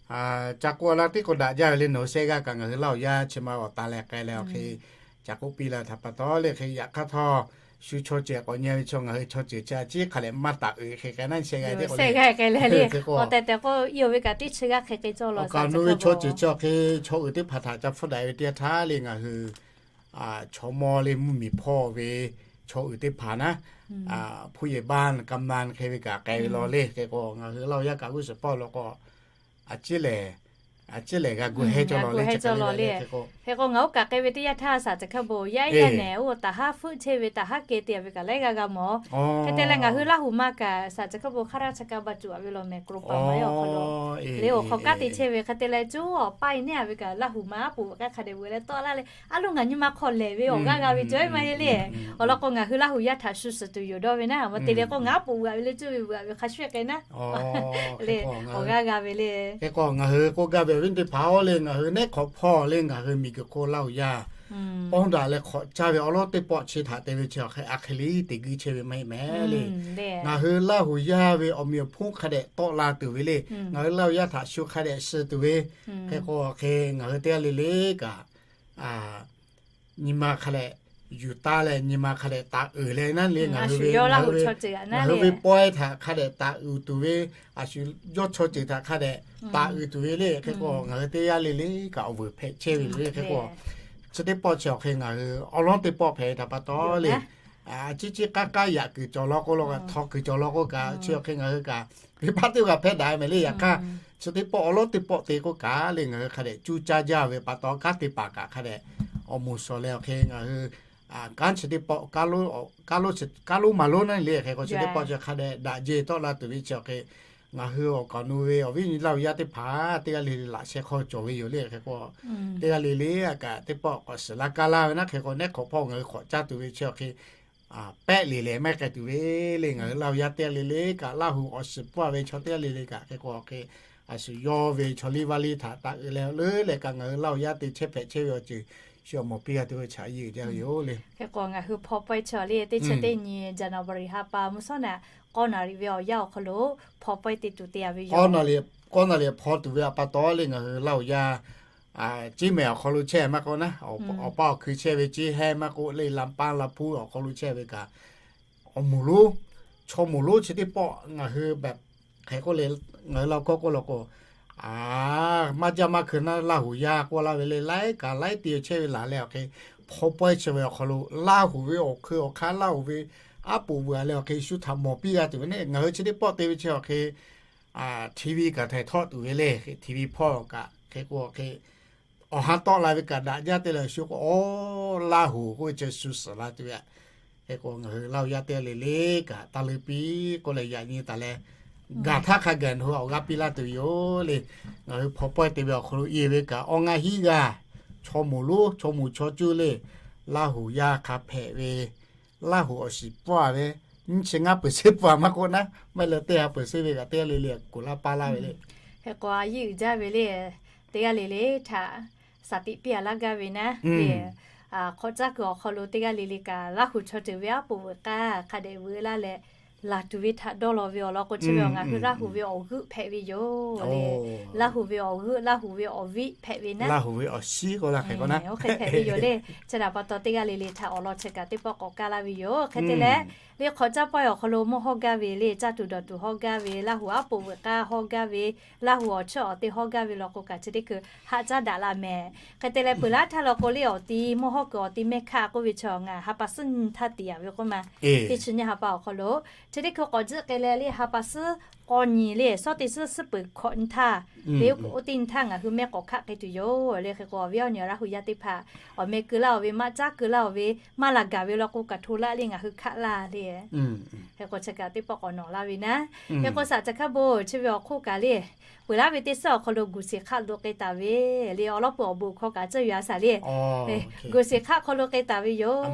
ca k'oˆ la teˇ k'o daꞈ jaˇ ve le, nawˬ hui shehˆ g'aˇ kaꞈ ngaˬ hui Laˇ hu yaˇ chi ma awˬ ta leh k'ai leh awˬ hk'e ca k'oˆ piˇ la htaꞈ pa taw le, hk'e yaꞈ hk'aˇ htawˇ shu chaw ceuˬ k'awꞈ nyi ve chaw, ngaˬ hui chaw ceuˬ chi a ciˉ hk'a leh maˇ taˍ uiˍ hk'e k'ai naˉ, shehˆ g'aˇ teˇ k'o le. Awˬ tehˬ tehˬ k'o, i-oˬ ve kaꞈ teˇ chi g'aˇ hk'e k'ai cawˇ law, awˬ kaꞈ nawˬ ve chaw ceuˬ chi awˬ hk'e chaw uiˍ teˇ hpaˍ htaꞈ ca hpfuhˇ daꞈ ve teˇ yanˇ htaˇ le, ngaˬ hui chaw mawˇ le, mvuhˇmiˬ hpawˇ ve chaw uiˍ teˇ hpaˍ naˉ, ผู้ใหญ่บ้าน กำนัน hk'e ve kaꞈ k'ai ve law le. Hk'e k'o ngaˬ hui Laˇ hu yaˇ kaꞈ g'uˇ suhˍ pawˆ law k'o, a ciˉ lehˬ a ciˉ lehˬ g'a gu heh cawˬ lawˬ le. Hk'e k'o ngaˬ oˇ kaꞈ k'ai ve teˇ yanˇ htaˇ saˍ ceˬ hk'a bon yaˇ iˉ yanˇ nehˬ oˇ taˍ haˉ hpfuhˆ chehˇ ve taˍ haˉ keh te a ve kaꞈ laiˉ g'aˇ g'a mawˬ. Hk'e te leh ngaˬ hui Laˇ huˍ ma kaꞈ saˍ ceˬ hk'a bon hk'a raˇ cha ka ba tuˬ a ve lawˬ mehˍ k'oˍ paˍ ma yaˇ awˬ hk'aw lo le awˬ hk'aw kanˉ te chehˇ ve hk'e te leh coˇ awˬ paˇ e neˉ a ve kaꞈ Laˇ huˍ ma aˉ poꞈ k'aˇ hk'a dehꞈ veuꞈ leh tawˆ laˇ leh a loˉ ngaˬ nyi ma hk'aw lehˬ ve awˬ g'aˇ g'a ve cawˬ e maˇ heˆ le. Awˬ lawn k'o ngaˬ hui Laˇ huˍ yaˇ htaꞈ shu suhˍ tuˬ yoˬ dawˇ ve naˉ, awˬ ma te leh k'o ngaˬ aˉ poꞈ veuꞈ a ve le coˇ ve veuꞈ a ve hk'a shuˍ k'ai naˉ le awˬ g'aˇ g'a ve le. Hk'e k'o ngaˬ hui k'oˆ gaˇ ve awˬ viˉ teˇ hpaˍ-oˬ le, ngaˬ hui neˉ hk'awꞈ hpawˇ le ngaˬ hui miˬguiˬ hk'oˆ Laˇ huˍ yaˇ pawˇ daꞈ leh hk'awꞈ caˇ ve awˬ lawn teˇ pawˆ chi htaꞈ te ve chi awˬ hk'e a hk'e le te guiˇ chehˇ ve maˇ heˆ mehˍ le. Ngaˬ hui Laˇ huˍ yaˇ ve awˬ meꞈ awˬ hponˇ hk'a dehꞈ tawˆ la tuˬ ve le. Ngaˬ hui Laˇ huˍ yaˇ htaꞈ shu hk'a dehꞈ suh tuˬ ve. Hk'e k'o hk'e ngaˬ hui teˇ g'aˇ le le kaꞈ nyi ma hk'a dehꞈ yuˬ taˍ leh nyi ma hk'a dehꞈ taˍ uiˍ leh naˉ le ngaˬ hui ve, ngaˬ hui ve pawehˇ htaꞈ hk'a dehꞈ taˍ uiˍ tuˬ ve, a shu yawˇ chaw ceuˬ htaꞈ hk'a dehꞈ taˍ uiˍ tuˬ ve le. Hk'e k'o ngaˬ hui teˇ g'aˇ le le kaꞈ awˬ vuiˬ hpehꞈ chehˇ ve le. Hk'e k'o chi teˇ pawˆ chi awˬ hk'e ngaˬ hui awˬ lawn teˇ pawˆ hpehꞈ ve htaꞈ pa taw le, a ciˉ ciˉ k'aˉ k'aˉ yaꞈ kuiˬ cawˬ law k'o law kaꞈ htaw kuiˬ cawˬ law k'o kaꞈ chi awˬ hk'e ngaˬ hui kaꞈ venˇ baˆ teˇ g'aˇ hpehˇ daꞈ mehˍ le. Yaꞈ hk'aˇ chi teˇ pawˆ awˬ lawn teˇ pawˆ te k'o kaꞈ le ngaˬ hui hk'a dehꞈ cuˇ caˇ jaˇ ve pa taw kanˉ te paˍ kaꞈ hk'a dehꞈ awˬ moˍ shawˍ leh awˬ hk'e ngaˬ hui kanˉ chi teˇ pawˆ kanˉ lonˉ maˍ lonˉ naˉ le. Hk'e k'o chi teˇ pawˆ chi hk'a dehꞈ daꞈ jehˇ tawˆ la tuˬ ve chi awˬ hk'e ngaˬ hui awˬ kaˍ awˬ nu ve awˬ viˉ nyi Laˇ huˍ yaˇ teˇ hpaˍ teˇ g'aˇ le le laꞈ sheh hk'aw cawˬ ve yoˬ le. Hk'e k'o teˇ g'aˇ le le a kaꞈ teˇ pawˆ k'awꞈ suhˍ la kaˇ laˇ ve naˉ. Hk'e k'o neˉ hk'awꞈ hpawˇ ngaˬ hui hk'awꞈ caˇ tuˬ ve chi awˬ hk'e pehˆ le leh mehˉ k'ai tuˬ ve le. Ngaˬ hui Laˇ huˍ yaˇ teˇ g'aˇ le le kaꞈ Laˇ huˍ awˬ shiˍ pawˇ ve chaw teˇ g'aˇ le le kaꞈ hk'e k'o hk'e a shu yawˇ ve chaw liˇ vaˇ liˇ htaꞈ taˍ uiˍ leh leuˉ leh kaꞈ ngaˬ hui Laˇ huˍ yaˇ te chehˇ hpehꞈ chehˇ ve awˬ ceuˬ shu awˬ mawˬ piˇ g'a tuˬ ve chaꞈ yeˬ jaˇ ve yoˬ le. Hk'e k'o ngaˬ hui hpaw pawehˇ chaw le teˇ chi teˇ nyi January ha pa mvuhˇ shawˉ naꞈ k'awˇ naˍ riˍ ve awˬ yanˇ awˬ hk'aw lo hpaw pawehˇ te tuˬ te a ve yoˬ. K'awˇ naˍ riˍ hpaw tuˬ ve a pa taw le ngaˬ hui Laˇ huˍ yaˇ ciˉ mehˍ awˬ hk'aw lo chehˇ maˇ k'oˆ naˉ, awˬ pa awˬ hkui chehˇ ve ciˉ hehˇ maˇ k'oˆ le, Lampa Laˇ hpu awˬ hk'aw lo chehˇ ve kaꞈ, awˬ moˍ lonˉ, chaw moˍ lonˉ chi teˇ pawˆ ngaˬ hui hk'e k'oˆ le, ngaˬ hui Laˇ huˍ k'oˆ k'oˆ law k'o, maˇ jaˇ maˇ hkui naˉ Laˇ huˍ yaˇ k'oˆ laˇ ve le, laiˉ kaꞈ laiˉ te chehˇ ve laˬ leh awˬ hk'e hpaw pawehˇ chi ve awˬ hk'aw lo Laˇ huˍ ve awˬ hkui awˬ hk'aˇ Laˇ huˍ ve aˉ poꞈ veuꞈ leh awˬ hk'e shu htaꞈ mawˬ piˇ g'a tuˬ ve le. Ngaˬ hui chi teˇ pawˆ te ve chi awˬ hk'e TV kaꞈ htaiˍ htawˆ tuˬ ve le, TV hpawˇ kaꞈ hk'e k'o hk'e awˬ ha tawˆ la ve kaꞈ daꞈ jaˇ te leh shu k'o, Laˇ huˍ k'oˆ ve chi shu suhˍ la tuˬ ve. Hk'e k'o ngaˬ hui Laˇ huˍ yaˇ teˇ g'aˇ le le kaꞈ taˇ leuˉ piˇ k'oˆ leh yaꞈ nyi taˍ leh, gaˬ htaˇ hk'a gaˬ nawˬ hui awˬ g'aˇ piˇ laˇ tuˬ yoˬ le. Ngaˬ hui hpaw pawehˇ te ve awˬ hk'aw lo yeˬ ve kaꞈ awˬ ngaˇ hinˉ g'aˇ, chaw moˍ lonˉ chaw moˍ chaw cuˇ le, Laˇ huˍ yaˇ hk'a hpehꞈ ve Laˇ huˍ awˬ shiˍ pawˇ ve nyiˇ chi ngaˇ peuˬ sheˆ pawˇ maˇ k'oˆ naˉ, maˇ heˆ leh teˇ ha peuˬ sheˆ ve kaꞈ teˇ g'aˇ le le kuˬ laˇ paˇ laˇ ve le. Hk'e k'o a yiˇ uiˍ jaˇ ve le, teˇ g'aˇ le le htaꞈ shaˍ tiꞈ piˇ a laˇ gaˇ ve naˉ le, hk'awꞈ caˇ kuiˬ awˬ hk'aw lo teˇ g'aˇ le le kaꞈ Laˇ huˍ chaw ceuˬ ve aˉ poꞈ veuꞈ k'aˇ hk'a dehꞈ veuꞈ laˇ leh, laˬ tuˬ ve htaꞈ dawˇ law ve awˬ lawn k'o chi ve awˬ ngaˬ hui Laˇ huˍ ve awˬ g'euˆ hpehꞈ ve yoˬ le. Laˇ huˍ ve awˬ g'euˆ, Laˇ huˍ ve awˬ viˉ hpehꞈ ve naˉ, oˇ hk'e hpehꞈ ve yoˬ le. Chi htaꞈ pa taw teˇ g'aˇ le le htaꞈ awˬ lawn chi kaꞈ teˇ pawˆ k'awꞈ kaˇ laˇ ve yoˬ. Hk'e te leh, le hk'awꞈ caˇ pawehˇ awˬ hk'aw lo mawˇ hawˇ gaˇ ve le, caˇ tuˬ dawˬ tuˬ hawˇ gaˇ ve, Laˇ huˍ aˉ poꞈ veuꞈ k'aˇ hawˇ gaˇ ve, Laˇ huˍ awˬ chawˇ awˬ te hawˇ gaˇ ve law k'o kaꞈ chi teˇ hkui haꞈ caˉ daꞈ la mehˍ. Hk'e te leh peuˬ laˇ htaˇ law k'o le awˬ ti mawˇ hawˇ kuiˬ awˬ ti mehˇ hkaˆ k'oˆ ve chi ngaˬ ha pa suhˉ nyi htaˇ tiꞈ yaꞈ ve k'oˆ ma, teˇ chi nyi ha pa awˬ hk'aw lo chi teˇ hkui k'awꞈ jiˆ k'ai leh le ha pa suhˉ k'awˇ nyi le shawˉ teˇ suhˉ suhˉ peuˬ hkawꞈ nyi htaˇ, le oˇ teˇ nyi htaˇ ngaˬ hui mehˇ k'awꞈ hkaˆ k'ai tuˬ yoˬ le. Hk'e k'o awˬ viˉ awˬ nyi Laˇ huˍ yaˇ teˇ hpaˍ awˬ meh keu laˇ oˬ ve, maˇ caˉ keu laˇ oˬ ve, maˇ laˬ gaˬ ve law k'o kaꞈ hto laˇ le ngaˬ hui hkaˆ laˇ le. Hk'e k'o chi kaꞈ teˇ pawˆ k'awꞈ nawˬ laˇ ve naˉ. Hk'e k'o shaˍ caˬ hkaˇ bon chi ve awˬ hk'oˆ kaꞈ le, peuˬ laˇ ve teˇ suhˉ awˬ hk'aw lo guˬ shiˍ hk'aˆ lo k'ai taˍ ve le, awˬ lawn peuˬ awˬ bon hkawˇ kaꞈ ceuˇ yuˬ a shaˍ le. Guˬ shiˍ hk'aˆ hk'aw lo k'ai taˍ ve yoˬ.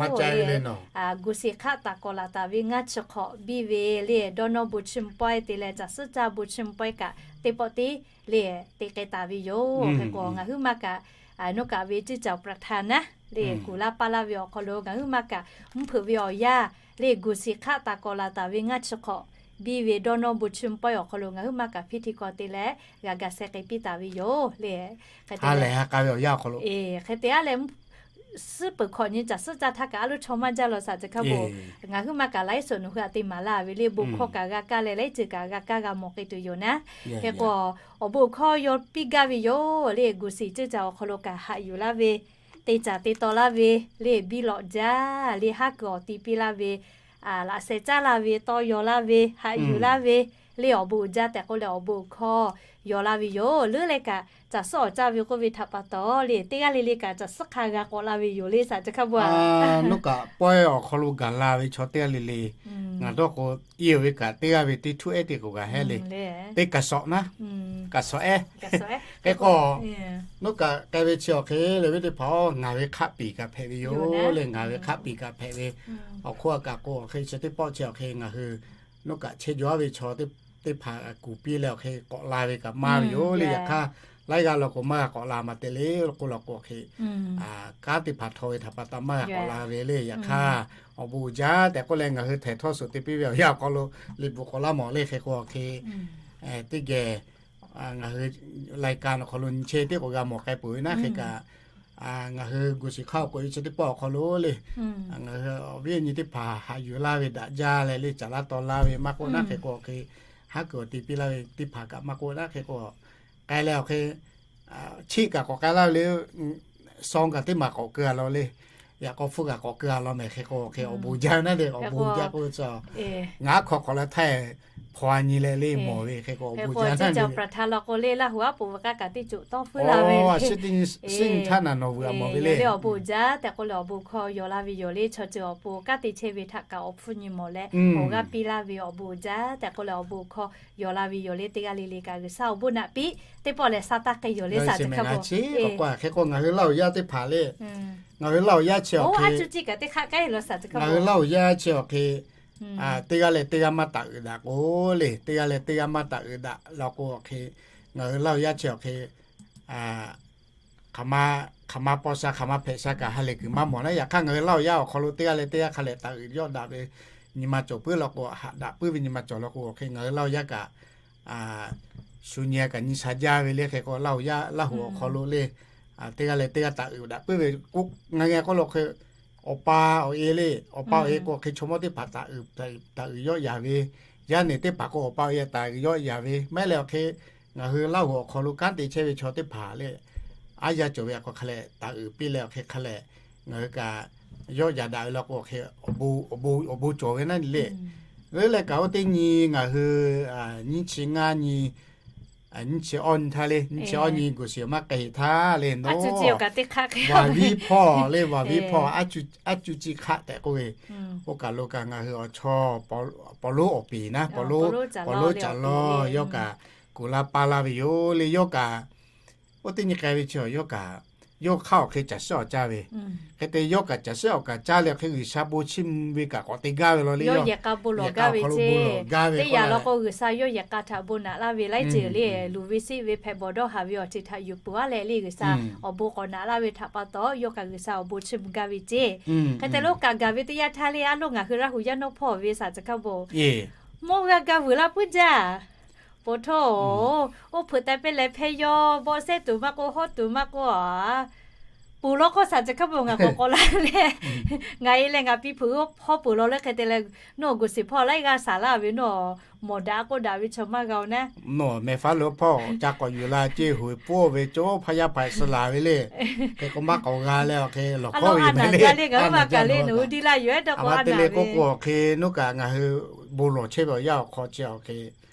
Guˬ shiˍ hk'aˆ taˍ kawˍ laˬ taˍ ve ngaˇ chi hk'awꞈ biˇ ve le, dawˇ nawˇ bon chiˇ mvuh pawehˇ te leh caˬ suhˉ caˇ bon chiˇ mvuh pawehˇ kaꞈ teˇ pawˆ tiˉ le te k'ai taˍ ve yoˬ. Hk'e k'o ngaˬ huiˉ ma kaꞈ, a, nawˬ kaꞈ ve ciˇ caˬ praˍ htaˇ naˉ le, kuˬ laˇ paˇ laˇ ve awˬ hk'aw lo ngaˬ huiˉ ma kaꞈ mvuhˇ hpeuꞈ ve awˬ yanˇ le, guˬ shiˍ hk'aˆ taˍ kawˍ laˬ taˍ ve ngaˇ chi hk'awꞈ biˇ ve dawˇ nawˇ bon chiˇ mvuh pawehˇ awˬ hk'aw lo ngaˬ huiˉ ma kaꞈ hpiˇ hti k'aw te leh g'a ga seh k'ai piˇ taˍ ve yoˬ le. Hk'e te a leh, hk'e te a leh, suhˉ peuˬ hkawꞈ nyi caˬ suhˉ caˇ htaˇ kaꞈ a loˉ chaw maˇ jaˇ law shaˍ caˬ hkaˇ bon. Ngaˬ huiˉ ma kaꞈ laiˉ suhˍ nawˬ hui aꞈ te maˍ laˇ ve le, bon hkawˇ kaꞈ g'a kaˇ leh laiˉ ceuˬ kaꞈ g'a kaˇ g'a mawˬ k'ai tuˬ yoˬ naˉ. Hk'e k'o awˬ bon hkawˇ yaw piˇ gaˇ ve yoˬ le, guˬ shiˍ ceuˇ caˬ awˬ hk'aw lo kaꞈ haꞈ yuˬ laˇ ve, te caˬ te taw laˇ ve le, biˇ lawꞈ jaˇ le, haˉ kuiˬ awˬ ti piˇ laˇ ve, laꞈ sheh caˉ laˇ ve, tawˇ yaw laˇ ve, haꞈ yuˬ laˇ ve, le awˬ bon uiˍ jaˇ tehꞈ k'oˆ leh awˬ bon hkawˇ yaw la ve yoˬ. Leuˉ leh kaꞈ caˬ suhˉ awˍ caˇ ve k'oˆ ve htaꞈ pa taw le, teˇ g'aˇ le le kaꞈ caˬ suhˉ hk'a g'a k'awꞈ la ve yoˬ le saˍ tcuh hkaˇ bon a. Nawˬ kaꞈ pawehˇ awˬ hk'aw lo gaˬ la ve chaw teˇ g'aˇ le le, ngaˬ dawˇ k'o, iˉ ve kaꞈ teˇ g'aˇ ve teˇ htuˇ ehˉ teˇ k'oˍ g'a hehˉ le. Teˇ kaˬ sawꞈ naˉ, kaˬ sawꞈ ehˉ. Hk'e k'o, nawˬ kaꞈ k'ai ve chi awˬ hk'e le ve teˇ hpaˍ-oˬ, ngaˬ ve hk'aˆ piˍ kaꞈ hpehꞈ ve yoˬ le. Ngaˬ ve hk'aˆ piˍ kaꞈ hpehꞈ ve awˬ hk'oˆ a kaꞈ k'o, hk'e chi teˇ pawˆ chi awˬ hk'e ngaˬ hui nawˬ kaꞈ chehˇ jaw ve chaw teˇ hpaˍ kuˬ piˇ leh awˬ hk'e k'awꞈ la ve kaꞈ maˇ ve yoˬ le. Yaꞈ hk'aˇ, laiˉ g'aˇ law k'o maˇ g'a k'awꞈ la maˇ te le k'oˆ law k'o, hk'e kanˉ teˇ hpaˍ htaw ve htaꞈ pa taw maˇ g'a k'awꞈ la ve le. Yaꞈ hk'aˇ, awˬ bon uiˍ jaˇ tehꞈ k'oˆ leh ngaˬ hui htaiˍ htawˇ suhˍ te piˇ ve awˬ yanˇ awˬ hk'aw lo liꞈ bvuhꞈ k'awꞈ laˇ mawˬ le. Hk'e k'o awˬ hk'e, teˇ geh ngaˬ hui lai ka awˬ hk'aw lo nyi chehˇ teˇ k'oˍ g'a mawˬ k'ai peuˬ ve naˉ. Hk'e kaꞈ, ngaˬ hui gu shiˍ hk'aˇ awˬ k'oꞈ e chi teˇ pawˆ awˬ hk'aw lo le, ngaˬ hui awˬ viˉ awˬ nyi teˇ hpaˍ haꞈ yuˬ laˇ ve daꞈ jaˇ leh le caˍ laˇ taw laˇ ve maˇ k'oˆ naˉ. Hk'e k'o awˬ hk'e, haˉ kuiˬ awˬ te piˇ laˇ ve teˇ hpaˍ kaꞈ maˇ k'oˆ naˉ. Hk'e k'o, k'ai leh awˬ hk'e, chiˆ kaꞈ k'awꞈ k'ai laˇ ve le, saw kaꞈ teˇ maˬ k'awꞈ keu a law le, yaꞈ k'aw hpfuhˇ kaꞈ k'awꞈ keu a law mehˍ. Hk'e k'o awˬ hk'e awˬ bon jaˇ naˉ le, awˬ bon jaˇ k'oˆ ve chi, ngaˬ aˉ hk'aw k'awꞈ la htaiˇ hpaw a nyi leh le mawˬ ve. Hk'e k'o awˬ bon jaˇ naˉ le. Hk'e k'o chi ca praˍ htaˇ law k'o le, Laˇ huˍ aˉ poꞈ ve k'aˇ kaꞈ teˇ ceuˬ tawˇ feuˉ la ve le. Siˉ nyi htaˇ naˬ nawˬ vuiˬ a mawˬ ve le. Awˬ bon uiˍ jaˇ tehꞈ k'oˆ leh awˬ bon hkawˇ yaw laˇ ve yoˬ le. Chaw ceuˬ awˬ pon kanˉ te chehˇ ve htaꞈ kaꞈ awˬ hpfuhˇ nyi mawˬ leh awˬ g'aˇ piˇ laˇ ve awˬ bon uiˍ jaˇ tehꞈ k'oˆ leh awˬ bon hkawˇ yaw laˇ ve yoˬ le. Teˇ g'aˇ le le kaꞈ G'uiˬsha awˬ bon naꞈ piˇ teˇ pawˆ leh sa taˇ k'ai yoˬ le saˍ tcuh hkaˇ bon. Hk'e k'o ngaˬ hui Laˇ huˍ yaˇ teˇ hpaˍ le, ngaˬ hui Laˇ huˍ yaˇ chi awˬ hk'e, ngaˬ hui Laˇ huˍ yaˇ chi awˬ hk'e, teˇ g'aˇ leh teˇ g'aˇ maˇ taˍ uiˍ daꞈ k'o le, teˇ g'aˇ leh teˇ g'aˇ maˇ taˍ uiˍ daꞈ law k'o awˬ hk'e, ngaˬ hui Laˇ huˍ yaˇ chi awˬ hk'e, hk'aˬ ma paw sha hk'aˬ ma hpehꞈ sha kaꞈ ha lehˬ kuiˬ maˇ mawˬ naˉ. Yaꞈ hk'aˇ ngaˬ hui Laˇ huˍ yaˇ awˬ hk'aw lo teˇ g'aˇ leh teˇ g'aˇ hk'a lehˬ taˍ uiˍ yawˆ daꞈ ve nyi ma cawˬ puiˉ law k'o, haꞈ daꞈ puiˉ ve nyi ma cawˬ law k'o awˬ hk'e, ngaˬ hui Laˇ huˍ yaˇ kaꞈ shu nyi a kaꞈ nyi sha jaˇ ve le. Hk'e k'o Laˇ huˍ yaˇ Laˇ huˍ awˬ hk'aw lo le, teˇ g'aˇ leh teˇ g'aˇ taˍ uiˍ daꞈ puiˉ ve k'o, ngaˬ hui k'oˆ law hk'e, awˬ pa awˬ e le, awˬ pa awˬ e k'o hk'e chaw mawˇ teˇ hpaˍ taˍ uiˍ yawˆ yaˍ ve, yaˇ nehˬ teˇ hpaˍ k'o awˬ pa awˬ e taˍ uiˍ yawˆ yaˍ ve maˇ heˆ leh awˬ hk'e, ngaˬ hui Laˇ huˍ awˬ hk'aw lo kanˉ te chehˇ ve chaw teˇ hpaˍ le, aˉ yaˇ cawˬ ve a k'o hk'a lehˬ taˍ uiˍ piˇ leh awˬ hk'e hk'a lehˬ ngaˬ hui kaꞈ yawˆ yaˍ daꞈ ve law k'o awˬ hk'e, awˬ bon cawˬ ve naˉ le. Leuˉ leh kaꞈ oˇ teˇ nyi ngaˬ hui nyiˇ chi ngaˇ nyi, nyiˇ chi awˇ nyi htaˇ le, nyiˇ chi awˇ nyi gu shiˍ maˇ k'ai htaˇ le, nawˬ vaˍ viˉ hpawˇ le, vaˍ viˉ hpawˇ, aˉ cuˇ ci hk'aˆ tehꞈ k'oˆ ve, oˇ kaˬ lo kaꞈ ngaˬ hui awˬ chaw Pawˍ lonˉ awˬ piˍ naˉ, Pawˍ lonˉ caˍ lawˇ yawˇ kaꞈ kuˬ laˇ paˇ laˇ ve yoˬ le. Yawˇ kaꞈ oˇ teˇ nyi k'ai ve chi yawˇ kaꞈ, yawˇ hk'aˇ awˬ hk'e caˬ shiˉ awˍ caˇ ve, hk'e te yawˇ kaꞈ caˬ shiˉ awˍ kaꞈ caˇ leh hk'e G'uiˬsha bon chiˇ mvuh ve kaꞈ k'awꞈ te gaˇ ve law le. Yawˇ yehˬ k'a bon lawˬ gaˇ ve ceˇ. Teˇ yanˇ law k'o G'uiˬsha yawˇ yehˬ k'a htaꞈ bon naꞈ laˇ ve laiˉ ceuˬ le, luˬ ve siˆ ve hpehꞈ bawˬ dawˇ haˍ ve awˬ ceuˬ htaꞈ yuˬ peuˬ aˉ leh le, G'uiˬsha awˬ bon k'awꞈ naꞈ laˇ ve htaꞈ pa taw yawˇ kaꞈ G'uiˬsha awˬ bon chiˇ mvuh gaˇ ve ceˇ. Hk'e te lo kaꞈ gaˬ ve teˇ yanˇ htaˇ le, aˉ loˇ ngaˬ hui Laˇ huˍ yaˇ nawˇ hpawˇ ve saˍ tcuh hkaˇ bon mawˇ g'a gaˇ vuiˬ laˇ puiˉ jaˇ. Pawˬ htawˇ, oˇ hpeuꞈ teh pehˇ leh hpehˇ yawˇ bawˆ sehˉ tuˬ maˇ k'oˆ, hawˉ tuˬ maˇ k'oˆ a, ponˬ law k'o saˍ tcuh hkaˇ bon ngaˬ k'awꞈ k'awꞈ la leh, ngaˬ e leh ngaˬ piˇ hpeuꞈ hawˉ peuˬ law le. Hk'e te leh, nawˬ gu shiˍ hpawˇ laiˉ g'aˇ saˍ laˇ ve nawˬ mawˬ daꞈ k'oˆ daꞈ ve chaw maˇ g'a-o naˉ. Nawˬ mehˬ faˉ lo hpawˇ ca k'awꞈ yuˬ la ceˇ, hoꞈ pawˇ ve cawˇ hpaˇ yaˇ hpaˍ suh laˬ ve le. Hk'e k'o maˇ k'awꞈ g'a leh awˬ hk'e lawˬ hkawˇ ve a naˬ jaˇ le, ngaˬ hui maˇ kaˬ le, nawˬ hui diˇ laˇ yoˬ ehˉ dawˇ k'o a naˬ ve k'oˆ k'o awˬ hk'e nawˬ kaꞈ ngaˬ hui bon lawˬ chehˇ ve awˬ yanˇ awˬ hk'aw chi awˬ hk'e,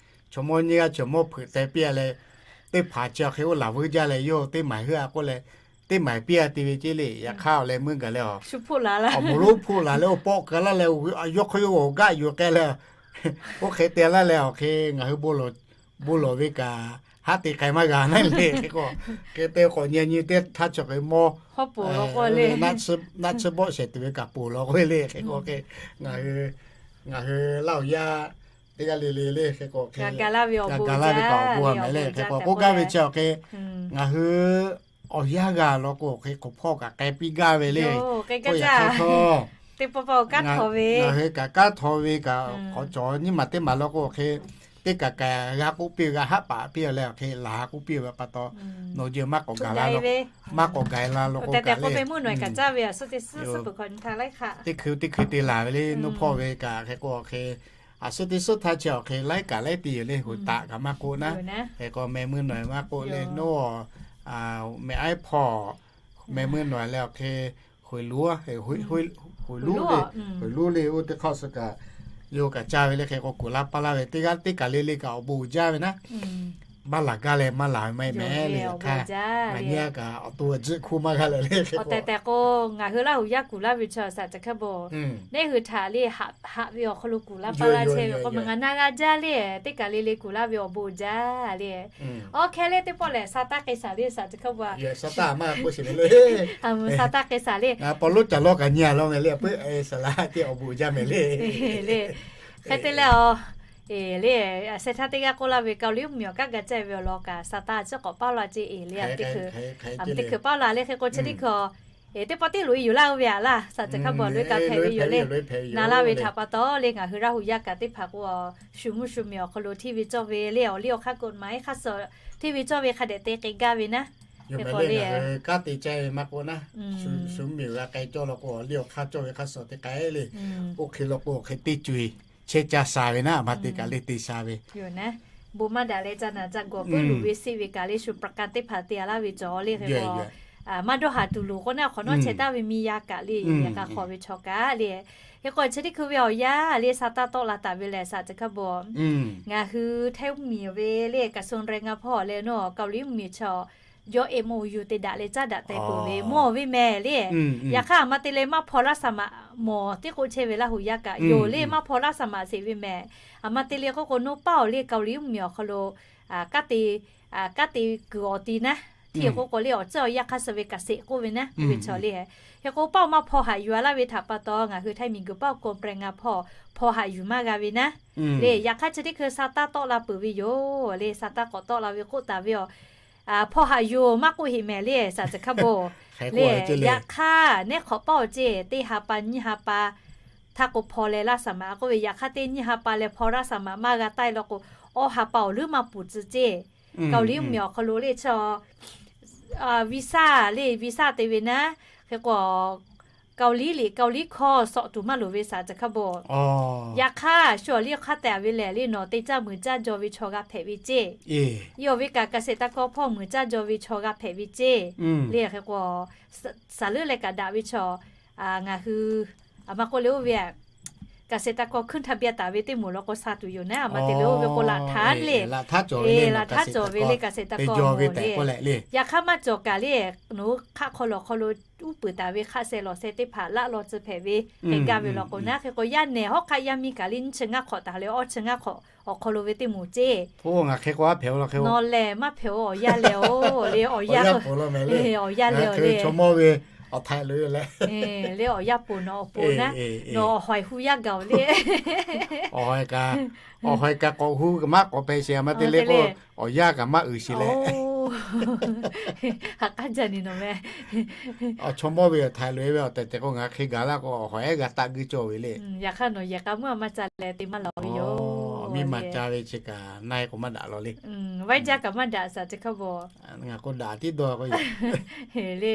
chaw mawˇ nyiˇ g'aˇ chaw mawˇ hpeuꞈ teh piˇ a leh, teˇ hpaˍ chi awˬ hk'e oˇ laˬ vuiˇ jaˇ leh yawˇ teˇ maˬ heuˆ a k'oˆ leh, teˇ maˬ piˇ a te ve ceˇ le. Yaꞈ hk'aˇ awˬ leh meuˇ gaˬ leh a, awˬ moˍ lonˉ hpfuhˆ laˬ leh oˇ pawˆ keu laˇ leh, yawˇ hk'aw yawˇ awˬ gaˆ yuˬ k'ai leh, oˇ hk'e te laˇ leh awˬ hk'e ngaˬ hui bon lawˬ ve kaꞈ haˉ te k'ai maˇ g'a naˉ le. Hk'e k'o, hk'e te k'awꞈ nyi nyi teˇ htaˇ chi hk'e mawˇ naˆ tsuhˇ bawˆ shehˍ tuˬ ve kaꞈ ponˬ law k'oˆ ve le. Hk'e k'o hk'e ngaˬ hui Laˇ huˍ yaˇ teˇ g'aˇ le le le hk'e k'o hk'e ga ga laˇ ve kaꞈ awˬ bon a mehˍ le. Hk'e k'o k'oˆ gaˇ ve chi awˬ hk'e ngaˬ hui awˬ yanˇ g'a law k'o awˬ hk'e k'oˍ hpawˇ kaꞈ k'ai piˇ gaˇ ve le. K'oˆ yaꞈ hk'aˇ htawˇ, ngaˬ hui kaꞈ kanˉ htaw ve kaꞈ k'awꞈ cawˬ nyiˇ maˬ teˇ maˬ law k'o awˬ hk'e, teˇ kaˬ kaꞈ g'a k'oˆ piˇ ve g'a haˆ paˍ piˇ a leh awˬ hk'e laˬ k'oˆ piˇ ve pa taw, nawˬ jehˬ maˇ k'awꞈ gaˬ la law, maˇ k'awꞈ gaˬ la law k'o kaꞈ le, teˇ hkui teˇ hkui te laˬ ve le. Nawˬ hpawˇ ve kaꞈ hk'e k'o awˬ hk'e, a suhˉ teˇ suhˉ htaˇ chi awˬ hk'e laiˉ kaꞈ laiˉ te yoˬ le. Hoꞈ taꞈ kaꞈ maˇ k'oˆ naˉ, hk'e k'o meh meuˇ nawˬ maˇ k'oˆ le. Nawˬ meh aiˉ hpawˇ meh meuˇ nawˬ leh awˬ hk'e, hoꞈ luˉ, hoꞈ luˉ le, hoꞈ luˉ le oˇ teˇ hk'awˇ suh kaꞈ Yawˇ kaꞈ caˇ ve le hk'e k'o, kuˬ laˇ paˇ laˇ ve teˇ g'aˇ teˇ kaˬ le le kaꞈ awˬ bon uiˍ jaˇ ve naˉ. Maˇ laˬ gaˇ leh maˇ laˬ ve maˇ heˆ mehˍ le. Yaꞈ hk'aˇ ngaˬ nyi a kaꞈ awˬ to a jiˆ hkuˇ maˇ g'a leh le hk'e k'o, teh teh k'o, ngaˬ hui Laˇ huˍ yaˇ kuˬ laˇ ve chaw shaˍ caˬ hk'aˇ bon, neˇ hui htaꞈ le haꞈ ve awˬ hk'aw lo kuˬ laˇ paˇ laˇ chehˇ ve k'o, ma ngaˬ na g'a jaˇ le, teˇ kaˬ le le kuˬ laˇ ve awˬ bon uiˍ jaˇ le. Awˬ hk'e le teˇ pawˆ lehˬ, sa taˇ k'ai shaˍ le shaˍ caˬ hk'aˇ bon, a, sa taˇ k'ai shaˍ le. Pawˇ lonˉ caˬ lawˇ kaꞈ nyi a law mehˍ le, a pu saˍ laˍ teˇ awˬ bon uiˍ jaˇ mehˍ le. Hk'e te leh a, e le, a sheh htaˇ teˇ g'aˇ k'oˆ laˇ ve, Kaoˍliˇ mvuhˇmiˬ awˬ kanˉ ga caˇ ve awˬ lawn kaꞈ sa taˇ chi k'awꞈ paˇ la ce e le, a teˇ hkui paˇ la le hk'e k'o, chi teˇ hkui teˇ pawˆ teˇ loꞈ e yuˬ laˇ oˇ ve a laˇ, shaˍ caˬ hk'aˇ bon loꞈ e ka hpehꞈ ve yoˬ le. Na laˇ ve htaꞈ pa taw le, ngaˬ hui Laˇ huˍ yaˇ kaꞈ teˇ hpaˍ k'o, shu mvuhˇ shu miˬ awˬ hk'aw lo hteˇ ve cawˇ ve le, awˬ liˇ awˬ hk'aˇ k'o maˇ heˆ hk'aˇ suh hteˇ ve cawˇ ve hk'a dehꞈ te k'ai gaˇ ve naˉ. Kanˉ te caˇ ve maˇ k'oˆ naˉ, shu mvuhˇ miˬ g'a k'ai cawˇ law k'o, awˬ liˇ awˬ hk'aˇ cawˇ ve hk'aˇ suh te k'ai le. Oˇ hk'e law k'o, hk'e teˇ co e chehˇ caˇ sha ve naˉ, a ma te kaꞈ le te sha ve. Bon maˇ daꞈ leh ca naˬ ca gawˬ puiˉ luˬ ve siˆ ve kaꞈ le, shu ประกัน teˇ hpaˍ te a laˇ ve cawˬ le hk'e k'o, maˇ dawˇ haˍ tuˬ loˬ k'o naˉ, hk'awꞈ nawˉ chehˇ taˍ ve miˇ yaˇ kaꞈ le, yaꞈ k'a hk'awꞈ ve chaw kaꞈ le. Hk'e k'o, chi teˇ hkui ve awˬ yanˇ le sa taˇ tawˆ la taˍ ve lehˬ, shaˍ caˬ hk'aˇ bon, ngaˬ hui Htaiˇ mvuhˇmiˬ ve le กระทรวงแรงงาน hpawˇ leh nawˬ Kaoˍliˇ mvuhˇmiˬ chaw yawˇ MOU te daꞈ leh caˉ daꞈ teh peuˬ ve mawˬ ve mehˍ le. Yaꞈ hk'aˇ a ma te leh maˇ hpaw laˇ shaˍ maꞈ mawˬ teˇ k'oˆ chehˇ ve Laˇ huˍ yaˇ kaꞈ yoˬ le, maˇ hpaw laˇ shaˍ maꞈ sheˍ ve mehˍ. A ma te leh k'oˆ k'o, nawˬ paˇ awˬ le Kaoˍliˇ mvuhˇmiˬ awˬ hk'aw lo kanˉ te, kanˉ te kuiˬ awˬ ti naˉ, hteˇ k'oˆ k'o le awˬ ceuˬ awˬ yanˇ hk'aˇ suh ve kaꞈ sheˍ k'oˆ ve naˉ, oˇ ve chaw le. Hk'e k'o, paˇ awˬ maˇ hpaw haꞈ yuˬ a laˇ ve htaꞈ pa taw, ngaˬ hui Htaiˇ miˬguiˬ paˇ awˬ กรมแรงงาน hpawˇ hpaw haꞈ yuˬ maˇ g'a ve naˉ. Le yaꞈ hk'aˇ chi teˇ hkui sa taˇ tawˆ la peuˬ ve yoˬ le, sa taˇ k'awꞈ tawˆ la ve k'oˆ taˍ ve a, hpaw haꞈ yuˬ maˇ k'oˆ heꞈ mehˍ le, shaˍ caˬ hk'aˇ bon. Le yaꞈ hk'aˇ neˉ hk'awꞈ paˇ awˬ ceˇ, teˇ ha pa nyiˇ ha pa htaˇ k'o hpaw leh laˇ shaˍ maꞈ k'oˆ ve, yaꞈ hk'aˇ teˇ nyiˇ ha pa leh hpaw laˇ shaˍ maꞈ maˇ g'a taˇ e law k'o, awˇ ha pa awˬ leuˉ maˇ puˬ tcuh ceˇ. Kaoˍliˇ mvuhˇmiˬ awˬ hk'aw lo le chaw visa le, visa te ve naˉ, hk'e k'o Kaoˍliˇ liꞈ Kaoˍliˇ hkawˇ sawꞈ tuˬ maˇ loˍ ve shaˍ caˬ hk'aˇ bon. Yaꞈ hk'aˇ shu awˬ liˇ awˬ hk'aˇ tehꞈ a ve lehˬ le, nawˬ teˇ caˇ muiˬ caˇ jaw ve chaw g'a hpehꞈ ve ceˇ. Yawˇ ve kaꞈ เกษตรกร hpawˇ muiˬ caˇ jaw ve chaw g'a hpehꞈ ve ceˇ. Le hk'e k'o, saˍ leuˉ leh kaꞈ daꞈ ve chaw, ngaˬ hui a ma k'oˆ le oˇ ve a, เกษตรกร ขึ้นทะเบียน taˍ ve teˇ moˍ law k'o sha tuˬ yoˬ naˉ, a ma te leh oˇ ve k'o laꞈ htaˉ le, laꞈ htaˉ cawˬ ve le, laꞈ htaˉ cawˬ ve le เกษตรกร ve le. Yaꞈ hk'aˇ maˇ cawˬ kaꞈ le, nawˬ hui hk'aˆ hk'aw lawˬ hk'aw lo uˉ peunˍ taˍ ve hk'aˆ sheh lawˬ sheh teˇ hpaˍ laˆ law tcuh hpehꞈ ve hk'e gaˇ ve law k'o naˉ, hk'e k'o yaˇ nehˬ hawˉ hk'aˆ yaˇ miˇ kaꞈ le nyiˇ chi ngaˇ hk'awꞈ taˍ leh awˇ chi ngaˇ hk'awꞈ awˬ hk'aw lo ve teˇ moˍ ceˇ. Nawˬ lehˬ maˇ hpehꞈ-oˬ, awˬ yanˇ lehˬ-oˬ le, awˬ yanˇ, awˬ yanˇ lehˬ-oˬ le. Awˬ yanˇ poˬ nawˬ awˬ poˬ naˉ, nawˬ awˬ hawˍ hui yaˇ gaˬ-oˬ le. Awˬ hawˍ kaꞈ, awˬ hawˍ kaꞈ k'awꞈ hu kaꞈ maˇ k'awꞈ hpehꞈ sheˍ, a ma te le k'o, awˬ yanˇ kaꞈ maˇ uiˍ sheˍ leh. Haꞈ k'aˉ jaˇ ni nawˬ meh. Awˬ chaw mawˇ ve awˬ htaiˍ loꞈ-e ve awˬ tehˬ tehˬ k'o, ngaˬ hk'e gaˬ laˇ k'o, awˬ hawˍ ehˉ g'a taˆ guiˇ cawˇ ve le. Yaꞈ hk'aˇ nawˬ yehˬ k'a mvuhˇ a maˇ ca leh te maˇ lawˬ ve yoˬ. Miˇ ma ca ve chi kaꞈ na e k'o maˇ daꞈ law le. Vaiˇ jaˇ kaꞈ maˇ daꞈ shaˍ chi hk'aˇ bon. Ngaˬ k'o daꞈ tiˉ dawˇ k'o le.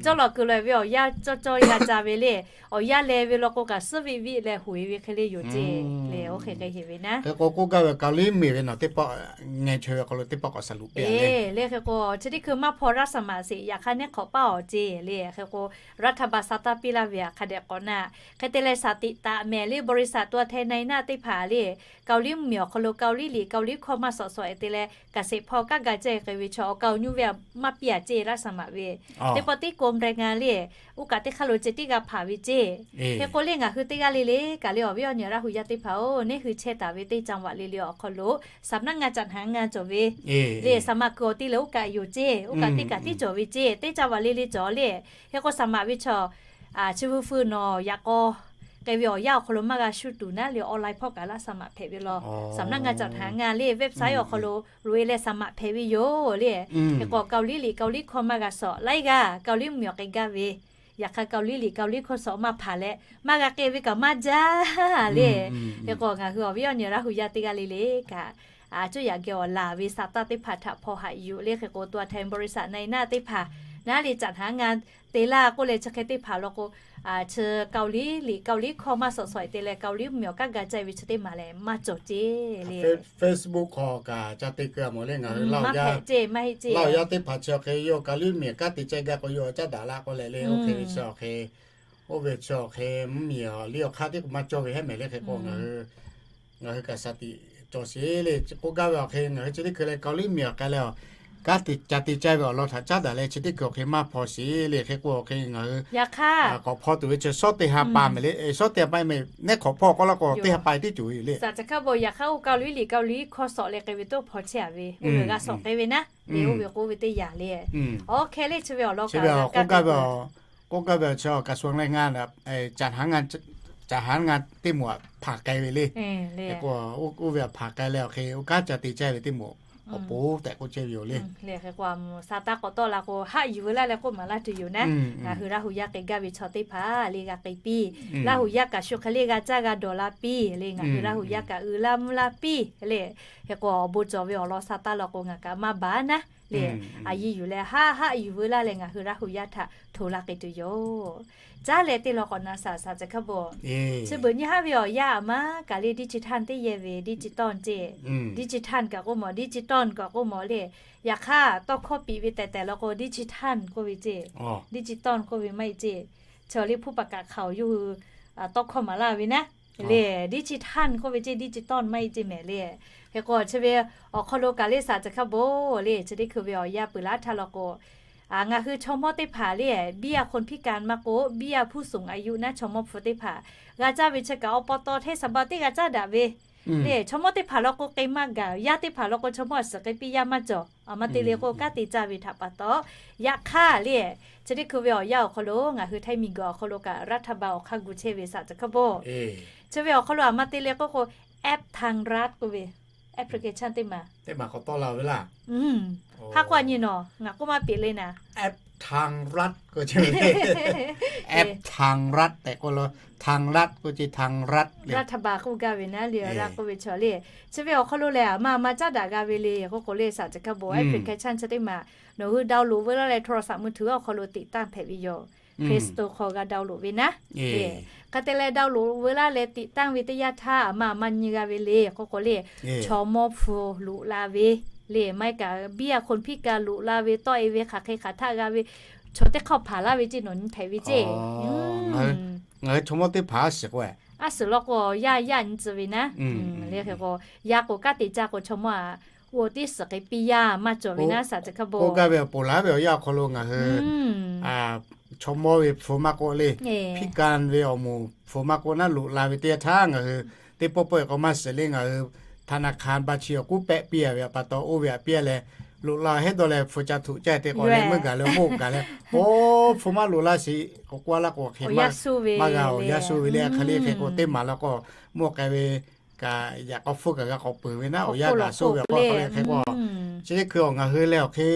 Cawˇ lawˬ kuiˬ lawˬ ve awˬ yanˇ cawˇ cawˇ g'a ca ve le. Awˬ yanˇ leh ve law k'o kaꞈ suhˉ viˆ viˆ leh hoꞈ e ve hk'e le yoˬ ceˇ le. Oˇ hk'e hk'e heˍ ve naˉ. Hk'e k'o k'oˆ gaˇ ve Kaoˍliˇ mvuhˇmiˬ ve nawˬ teˇ pawˆ ngeh chaweh awˬ hk'aw lo teˇ pawˆ k'awꞈ shaˍ luꞈ piˇ le. Le hk'e k'o chi teˇ hkui maˇ hpaw laˇ shaˍ maꞈ sheˍ, yaꞈ hk'aˇ neˉ hk'awꞈ paˇ awˬ ceˇ le. Hk'e k'o รัฐบาล sha taˇ piˇ laˇ ve hk'a dehꞈ k'awꞈ naˉ. Hk'e te leh shaˍ tiꞈ taˍ mehˍ le, บริษัท ตัวแทน นายหน้า teˇ hpaˍ le, Kaoˍliˇ mvuhˇmiˬ awˬ hk'aw lo Kaoˍliˇ liꞈ Kaoˍliˇ hkawˇ maˇ sawꞈ sawꞈ e te leh เกษตร hpawˇ kanˉ ga caˇ k'ai ve chaw awˬ kaoˬ nyu ve maˇ piˇ a ceˇ laˇ shaˍ maꞈ ve. Teˇ pawˆ tiˉ กรมแรงงาน le, oˇ kaꞈ teˇ hk'aˇ lo ceh tiˉ g'a hpaˍ ve ceˇ. Hk'e k'o le ngaˬ hui teˇ g'aˇ le le kaꞈ le awˬ viˉ awˬ nyi Laˇ huˍ yaˇ teˇ hpaˍ-oˬ, neˇ hui chehˇ taˍ ve teˇ จังหวัด le le awˬ hk'aw lo shaˍ naˆ ngaˇ caꞈ hnaˍ ngaˇ cawˬ ve le, shaˍ maꞈ kuiˬ awˬ ti leh oˇ kaꞈ yoˬ ceˇ, oˇ kaꞈ teˇ kaꞈ tiˉ cawˬ ve ceˇ, teˇ จังหวัด le le cawˬ le. Hk'e k'o shaˍ maꞈ ve chaw chi hui feu nawˬ yaꞈ k'aw k'ai ve awˬ yanˇ awˬ hk'aw lo maˇ g'a shu tuˬ naˉ le, online hpawˇ kaꞈ laˇ shaˍ maꞈ hpehꞈ ve law. Shaˍ naˆ ngaˇ caꞈ hnaˍ ngaˇ le website awˬ hk'aw lo loꞈ e leh shaˍ maꞈ hpehꞈ ve yoˬ le. Hk'e k'o Kaoˍliˇ liꞈ Kaoˍliˇ hkawˇ maˇ g'a sawꞈ laiˉ g'aˇ, Kaoˍliˇ mvuhˇmiˬ awˬ k'ai gaˇ ve, yaꞈ hk'aˇ Kaoˍliˇ liꞈ Kaoˍliˇ hkawˇ sawꞈ maˇ hpaˍ leh maˇ g'a k'ai ve kaꞈ maˇ jaˇ le. Hk'e k'o ngaˬ hui awˬ viˉ awˬ nyi Laˇ huˍ yaˇ teˇ g'aˇ le le kaꞈ, a cuˇ yaꞈ geh awˬ laˬ ve shaˍ taˇ teˇ hpaˍ htaꞈ hpaw haꞈ yuˬ le. Hk'e k'o ตัวแทน บริษัท นายหน้า teˇ hpaˍ naˉ le caꞈ hnaˍ ngaˇ te laˇ k'oˆ leh chi hk'e teˇ hpaˍ law k'o, chi Kaoˍliˇ liꞈ Kaoˍliˇ hkawˇ maˇ sawꞈ sawꞈ e te leh Kaoˍliˇ mvuhˇmiˬ awˬ kanˉ ga caˇ ve chi teˇ maˬ lehˬ maˇ cawˬ ceˇ le. Facebook hk'aw kaꞈ ca te keu a mawˬ le, ngaˬ hui Laˇ huˍ yaˇ teˇ hpaˍ chi awˬ hk'e yawˇ Kaoˍliˇ mvuhˇmiˬ kanˉ te ceh gaˇ k'o yawˇ caˉ daꞈ laˇ k'oˆ leh le, oˇ hk'e ve chi awˬ hk'e Oˇ ve chi awˬ hk'e mvuhˇmiˬ awˬ liˇ awˬ hk'aˇ tiˉ k'o maˇ cawˇ ve hehˉ mehˍ le hk'e k'o, ngaˬ hui kaꞈ shaˍ tiꞈ cawˬ sheˍ le. K'oˆ gaˇ ve awˬ hk'e ngaˬ hui chi teˇ hkui leh Kaoˍliˇ miˬ awˬ k'ai leh, kanˉ te ca te caiˇ ve awˬ lawn htaꞈ caˉ daꞈ leh chi teˇ hkui awˬ hk'e maˇ hpaw sheˍ le hk'e k'o, awˬ hk'e ngaˬ hui yaꞈ hk'aˇ k'awꞈ hpaw tuˬ ve chi shawˉ teˇ ha pa mehˍ le. Shawˉ teˇ ha pa mehˍ, neˉ hk'awꞈ hpawˇ k'oˆ laˇ k'o teˇ ha pa teˇ ceuˬ le. Yaꞈ hk'aˇ bon yaꞈ hk'aˇ oˇ Kaoˍliˇ liꞈ Kaoˍliˇ hkawˇ shawˍ leh k'ai ve toˇ hpaw chehˇ a ve, oˇ ve g'a shawˍ k'ai ve naˉ le, oˇ ve k'oˆ ve teˇ yanˇ le. Awˬ hk'e le chi ve awˬ lawn kaꞈ g'a kaˇ ve, k'oˆ gaˇ ve awˬ chi awˬ kaꞈ shu leh ngaˇ, caˍ haˉ ngaˇ teˇ moˍ htaꞈ hpanˍ k'ai ve le. Hk'e k'o, oˇ ve htaꞈ hpanˍ k'ai leh awˬ hk'e oˇ kanˉ ca te caiˇ ve teˇ moˍ awˬ pon tehꞈ k'oˆ chehˇ ve yoˬ le. Hk'e k'o, a moˍ sa taˇ k'awꞈ tawˆ la k'o haˆ yuˬ veu laˇ leh k'oˆ maˍ laˇ tuˬ yoˬ naˉ. Ngaˬ hui Laˇ hu yaˇ k'ai gaˇ ve chaw teˇ hpaˍ le g'a k'ai piˇ. Laˇ hu yaˇ kaꞈ shu hk'e le g'a caˇ g'a dawˬ la piˇ le. Ngaˬ hui Laˇ hu yaˇ kaꞈ uiˍ la mvuh la piˇ le. Hk'e k'o, awˬ bon cawˬ ve awˬ lawn sa taˇ law k'o ngaˬ kaꞈ maˇ baˬ naˉ le. A yiˇ yuˬ leh haˆ haˆ yuˬ veu laˇ leh ngaˬ hui Laˇ hu yaˇ htaꞈ hto la k'ai tuˬ yoˬ. Caˉ leh teˇ lawn k'awꞈ na shaˍ shaˍ ca hk'a bawˬ. Chi beuꞈ nyi haˉ ve awˬ yanˇ aˬ maˇ kaˬ le digital teˇ yehˬ ve digital ceˇ. Digital kaꞈ k'oˆ mawˬ, digital kaꞈ k'oˆ mawˬ le. Yaꞈ hk'aˇ tawˇ hkawˇ piꞈ ve tehˬ tehˬ law k'o digital k'oˆ ve ceˇ, digital k'oˆ ve maˇ heˆ ceˇ. Chaw liˇ hpuˇ paˍ kaꞈ hk'aˬ oˬ yawˇ hui tawˇ hkawˇ maˍ laˇ ve naˉ le. Digital k'oˆ ve ceˇ, digital maˇ heˆ ceˇ mehˍ le. Hk'e k'o chi ve awˬ hk'aw lo kaˬ le shaˍ ca hk'a bawˬ le. Chi teˇ hkui ve awˬ yanˇ peuˬ laˇ htaˇ law k'o, ngaˬ hui chaw mawˇ teˇ hpaˍ le, เบี้ยคนพิการ maˇ k'oˆ, เบี้ยผู้สูงอายุ naˉ chaw mawˇ hpu teˇ hpaˍ g'a caˇ ve chi kaꞈ awˬ pa taw hteˇ saˍ ba teˇ g'a caˇ daꞈ ve le. Chaw mawˇ teˇ hpaˍ law k'o k'ai maˇ gaˬ, yaˇ teˇ hpaˍ law k'o chaw mawˇ a suhˍ k'ai piˇ yaˇ maˇ cawˬ. A ma te le k'o kanˉ te caˇ ve htaꞈ pa taw. Yaꞈ hk'aˇ le, chi teˇ hkui ve awˬ yanˇ awˬ hk'aw lo ngaˬ hui htaiˇ miˬguiˬ awˬ hk'aw lo kaꞈ รัฐบาล awˬ hk'aˇ gu chehˇ ve shaˍ ca hk'a bawˬ. Chi ve awˬ hk'aw lo a ma te le k'oˆ k'o, แอปทางรัฐ k'oˆ ve application teˇ maˬ, teˇ maˬ k'awꞈ tawˆ la ve laˇ. Haˉ k'oˆ a nyi nawˬ ngaˬ k'oˆ maˇ peꞈ le naˍ. แอปทางรัฐ k'o, แอปทางรัฐ tehꞈ k'oˆ lo, ทางรัฐ k'o ce ทางรัฐ le. รัฐบาล k'oˆ gaˇ ve naˉ le, a k'oˆ ve chaw le. Chi ve awˬ hk'aw lo lehˬ a ma a ma caˉ daꞈ g'a ve le k'oˆ k'o le shaˍ ca hk'a bawˬ, application chi teˇ maˬ nawˬ hui download veu laˇ leh โทรศัพท์มือถือ awˬ hk'aw lo ติดตั้ง hpehꞈ ve yoˬ. Play Store hk'aw g'a download ve naˉ. Hk'e te leh download veu laˇ leh ติดตั้ง ve teˇ yanˇ htaˇ a ma a ma nyi g'a ve le k'oˆ k'o le, chaw mawˇ hpu loꞈ la ve le, maˇ heˆ kaꞈ เบี้ยคนพิการ loꞈ la ve, tawˆ e ve, hk'aˬ hk'e hk'aˬ htaˆ g'a ve, chaw teˇ hk'aˇ hpanˍ laˇ ve ceˇ nawˬ nyi hpehꞈ ve ceˇ. Ngaˬ hui chaw mawˇ teˇ hpaˍ a suhˍ k'o, a suhˍ law k'o yaˇ yaˇ nyi tcuh ve naˉ. Le hk'e k'o, yaˇ k'o kanˉ te caˇ k'o chaw mawˇ a, oˇ teˇ suhˍ k'ai piˇ yaˇ maˇ cawˬ ve naˉ shaˍ ca hk'a bawˬ. K'oˆ gaˇ ve awˬ ponˬ laˬ ve awˬ yanˇ awˬ hk'aw lo ngaˬ hui chaw mawˇ ve hpu maˇ k'oˆ le, พิการ ve awˬ moˍ hpu maˇ k'oˆ naˉ, loꞈ la ve teˇ yanˇ htaˇ ngaˬ hui teˇ pawˆ pawˆ e k'o maˇ shiˍ le, ngaˬ hui ธนาคาร บัญชี awˬ kuˉ pehˆ piˇ a ve pa taw oˇ ve htaꞈ piˇ a leh, loꞈ la hehˉ dawˇ leh hpu ca htoꞈ caˇ te k'o leh meuˇ gaˬ leh meuˇ gaˬ leh, oˇ hpu maˇ loꞈ la shiˍ k'o k'oˆ laˇ k'o hk'e maˇ g'a awˬ yaˇ suh ve le. Hk'e le hk'e k'o teˇ maˬ law k'o, mawˇ k'ai ve kaꞈ yaꞈ k'aw hpfuhˇ kaꞈ g'a k'awꞈ peuˬ ve naˉ, awˬ yaˇ kaꞈ suh ve awˬ hk'aw lo hk'e k'o, chi teˇ hkui awˬ ngaˬ hui leh awˬ hk'e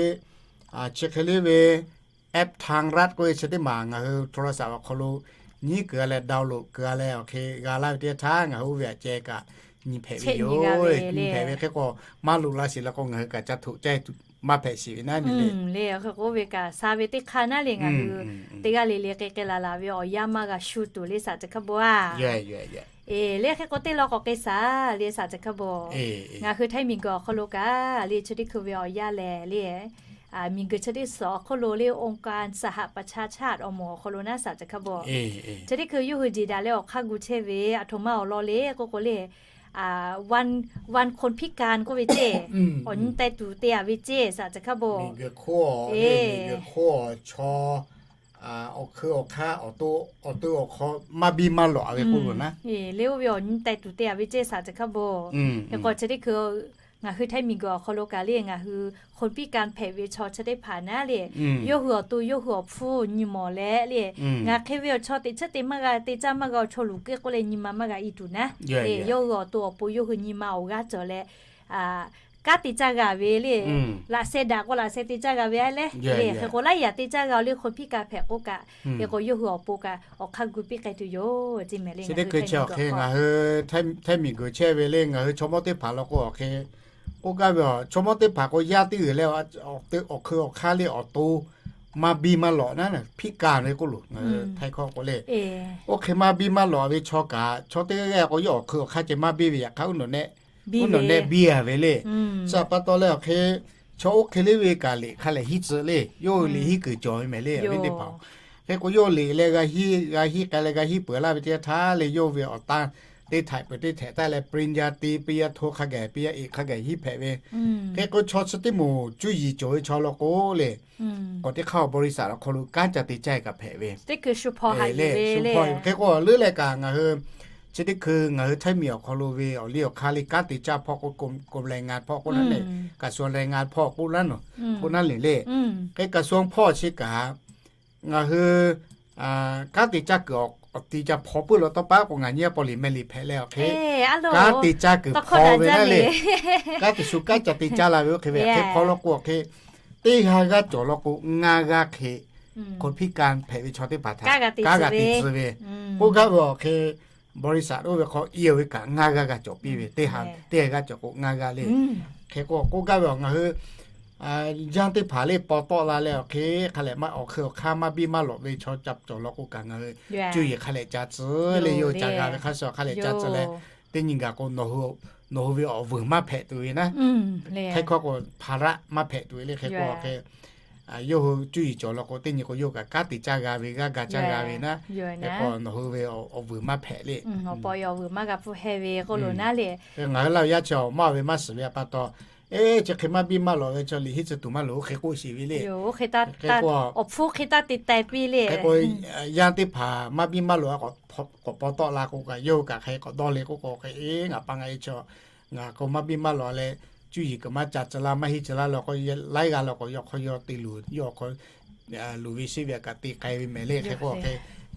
chi hk'e le ve แอปทางรัฐ k'oˆ ve chi teˇ maˬ ngaˬ hui โทรศัพท์ awˬ hk'aw lo nyiˉ kuiˬ a leh download kuiˬ a leh awˬ hk'e g'a laˇ ve teˇ yanˇ htaˇ ngaˬ hui oˇ ve htaꞈ ceh kaꞈ nyi hpehꞈ ve yoˬ. Nyi hpehꞈ ve hk'e k'o, maˇ loꞈ la shiˍ law k'o ngaˬ hui kaꞈ ca htoꞈ caˇ maˇ hpehꞈ shiˍ ve naˉ le. Hk'e k'o oˇ ve kaꞈ sha ve teˇ hk'aˇ naˉ le, ngaˬ hui teˇ g'aˇ le le k'ai k'ai laˬ laˬ ve awˬ yanˇ maˇ g'a shu tuˬ le shaˍ ca hk'a bawˬ a. E, le hk'e k'o teˇ lawn k'awꞈ k'ai shaˍ le shaˍ ca hk'a bawˬ. Ngaˬ hui htaiˇ miˬguiˬ awˬ hk'aw lo kaꞈ le chi teˇ hkui ve awˬ yanˇ lehˬ le, miˬguiˬ chi teˇ suhˍ awˬ hk'oˆ lo le องค์การสหประชาชาติ awˬ moˍ awˬ hk'aw lo naˉ shaˍ ca hk'a bawˬ. Chi teˇ hkui yawˇ hui jeˬ daꞈ leh awˬ hk'aˇ gu chehˇ ve aˬ htoꞈ ma awˬ lawn le k'oˆ k'o le, one, one คนพิการ k'oˆ ve ceˇ, awˬ nyi teh tuˬ te a ve ceˇ shaˍ ca hk'a bawˬ. Miˬguiˬ hk'oˆ, miˬguiˬ hk'oˆ chaw awˬ hk'eun awˬ hk'aˇ, awˬ to awˬ hk'aw maˇ biˇ maˇ lawꞈ a ve k'oˆ lo naˉ. Le oˇ ve awˬ nyi teh tuˬ te a ve ceˇ shaˍ ca hk'a bawˬ. Hk'e k'o chi teˇ hkui ngaˬ hui htaiˇ miˬguiˬ awˬ hk'aw lo kaꞈ le ngaˬ hui คนพิการ hpehꞈ ve chaw chi teˇ hpaˍ naˉ le, yawˇ hui awˬ to yawˇ hui awˬ hpfuhˇ nyi mawˬ leh le, ngaˬ hk'e ve awˬ chaw teꞈ chiˉ te maˇ g'a te caˇ maˇ g'a awˬ chaw luˬ keu k'oˆ leh nyi ma maˇ g'a i tuˬ naˉ. Le yawˇ hui awˬ to awˬ pon yawˇ hui nyi ma awˬ g'aˇ cawˬ leh kanˉ te caˇ g'a ve le, laꞈ sheh daꞈ k'o laꞈ sheh te caˇ g'a ve a leh le, hk'e k'o laiˉ yaꞈ te caˇ g'a le คนพิการ hpehꞈ k'oˆ kaꞈ, hk'e k'o yawˇ hui awˬ pon kaꞈ awˬ hk'aˇ gu piˇ k'ai tuˬ yoˬ. Chi teˇ hkui chi awˬ hk'e ngaˬ hui htaiˇ miˬguiˬ chehˇ ve le ngaˬ hui chaw mawˇ teˇ hpaˍ law k'o awˬ hk'e k'oˆ gaˇ ve, chaw mawˇ teˇ hpaˍ k'o yaˇ teˇ g'uiˬ leh awˬ hk'eun awˬ hk'aˇ le awˬ to maˇ biˇ maˇ lawꞈ naˉ, พิการ ve k'oˆ lo ngaˬ hui htaiˇ hkawˇ k'o le. Oˇ hk'e maˇ biˇ maˇ lawꞈ ve chaw kaꞈ chaw teˇ g'aˇ g'aˇ k'o yawˇ awˬ hk'eun awˬ hk'aˇ ceh maˇ biˇ ve yaꞈ hk'aˇ uˉ nawꞈ nehˆ, uˉ nawꞈ nehˆ biˇ a ve le. Chi pa taw leh awˬ hk'e chaw oˇ hk'e le ve kaꞈ liꞈ hk'a lehˬ hiˉ tcuh le, yawˇ hui liꞈ hiˉ kuiˬ cawˬ ve mehˍ le, awˬ viˉ teˇ hpaˍ-oˬ. Hk'e k'o, yawˇ liꞈ leh g'a hiˉ, g'a hiˉ k'ai leh g'a hiˉ peuˬ laˇ ve teˇ yanˇ htaˇ leh, yawˇ ve awˬ tan teˇ htaiꞈ peuˬ teˇ htehꞈ taˇ leh, ปริญญาตรี ปียโท hk'a gaˬ ปียเอก hk'a gaˬ hiˉ hpehꞈ ve. Hk'e k'o, chaw chi teˇ moˍ cuˇ yiˍ cawˬ ve chaw law k'o le, k'awꞈ teˇ hk'aˇ บริษัท awˬ hk'aw lo kanˉ ca te caˇ kaꞈ hpehꞈ ve. Hk'e k'o, leuˉ leh kaꞈ ngaˬ hui chi teˇ hkui ngaˬ hui Htaiˇ miˬ awˬ hk'aw lo ve awˬ liˇ awˬ hk'aˇ le kanˉ te caˇ hpawˇ k'o, กรมแรงงาน hpawˇ k'oˆ naˉ le, กระทรวงแรงงาน hpawˇ k'oˆ naˉ nawˬ, k'oˆ naˉ le le. Hk'e กระทรวง hpawˇ chi kaꞈ ngaˬ hui kanˉ te caˇ kuiˬ awˬ ti ca hpaw puiˉ law tawˇ paˉ k'o, ngaˬ nyi a paw liꞈ meh liꞈ hpehꞈ leh awˬ hk'e kanˉ te caˇ kuiˬ hpaw ve naˉ le. Kanˉ te shu kanˉ ca te caˇ la ve oˇ hk'e ve hk'e hpaw law k'o, awˬ hk'e teˇ g'aˇ g'aˇ cawˬ law k'o, ngaˇ g'aˇ hk'e คนพิการ hpehꞈ ve chaw teˇ hpaˍ htaꞈ kanˉ g'a te tcuh ve. K'oˆ gaˇ ve awˬ hk'e บริษัท oˇ ve hk'aw i ve kaꞈ ngaˇ g'aˇ g'a cawˬ piˇ ve, teˇ ha teˇ g'aˇ cawˬ k'o ngaˇ g'aˇ le. Hk'e k'o, k'oˆ gaˇ ve awˬ ngaˬ hui yanˇ teˇ hpaˍ le paw tawˆ la leh awˬ hk'e hk'a lehˬ maˇ awˬ hk'e awˬ hk'aˇ maˇ biˇ maˇ lawꞈ ve chaw ca cawˬ law k'o kaꞈ, ngaˬ hui cuˇ yiˍ hk'a lehˬ ca tcuh le, yawˇ hui ca g'a ve hk'a shuˍ hk'a lehˬ ca tcuh leh, teˇ nyi gaˬ k'o nawˬ hui ve awˬ vuiˬ maˇ hpehꞈ tuˬ ve naˉ. Hk'e hk'aw k'o, ภาระ maˇ hpehꞈ tuˬ ve le. Hk'e k'o, hk'e yawˇ hui cuˇ yiˍ cawˬ law k'o, teˇ nyi k'o yawˇ kaꞈ kanˉ te caˇ g'a ve, g'aˇ ga caˇ g'a ve naˉ. Hk'e k'o, nawˬ hui ve awˬ vuiˬ maˇ hpehꞈ le. Awˬ pon awˬ vuiˬ maˇ g'a hpfuhˇ heh ve k'oˆ lo naˉ le. Ngaˬ hui laˇ ve yaˇ chi awˬ maˇ ve maˇ shiˍ ve a pa taw, eˬ, chi hk'e maˇ biˇ maˇ lawꞈ ve chaw liꞈ hiˉ tcuh tuˬ maˇ loˍ oˇ hk'e k'oˆ shiˍ ve le. Hk'e k'o, awˬ hpfuhˇ hk'e taˇ te teh piˇ le. Hk'e k'o, yanˇ teˇ hpaˍ maˇ biˇ maˇ lawꞈ a k'awꞈ paw tawˆ la k'o kaꞈ, yawˇ hui kaꞈ hk'e k'awꞈ dawˇ le k'oˆ k'o, hk'e ngaˬ pa ngaˬ e chaw, ngaˬ k'o maˇ biˇ maˇ lawꞈ leh, cuˇ yiˍ kaꞈ maˇ ca tcuh laˇ, maˇ hiˉ tcuh laˇ law k'o, laiˉ g'aˇ law k'o, yawˇ hk'aw yawˇ te luˬ, yawˇ hk'aw luˬ ve sheˆ ve kaꞈ te k'ai ve mehˍ le. Hk'e k'o, hk'e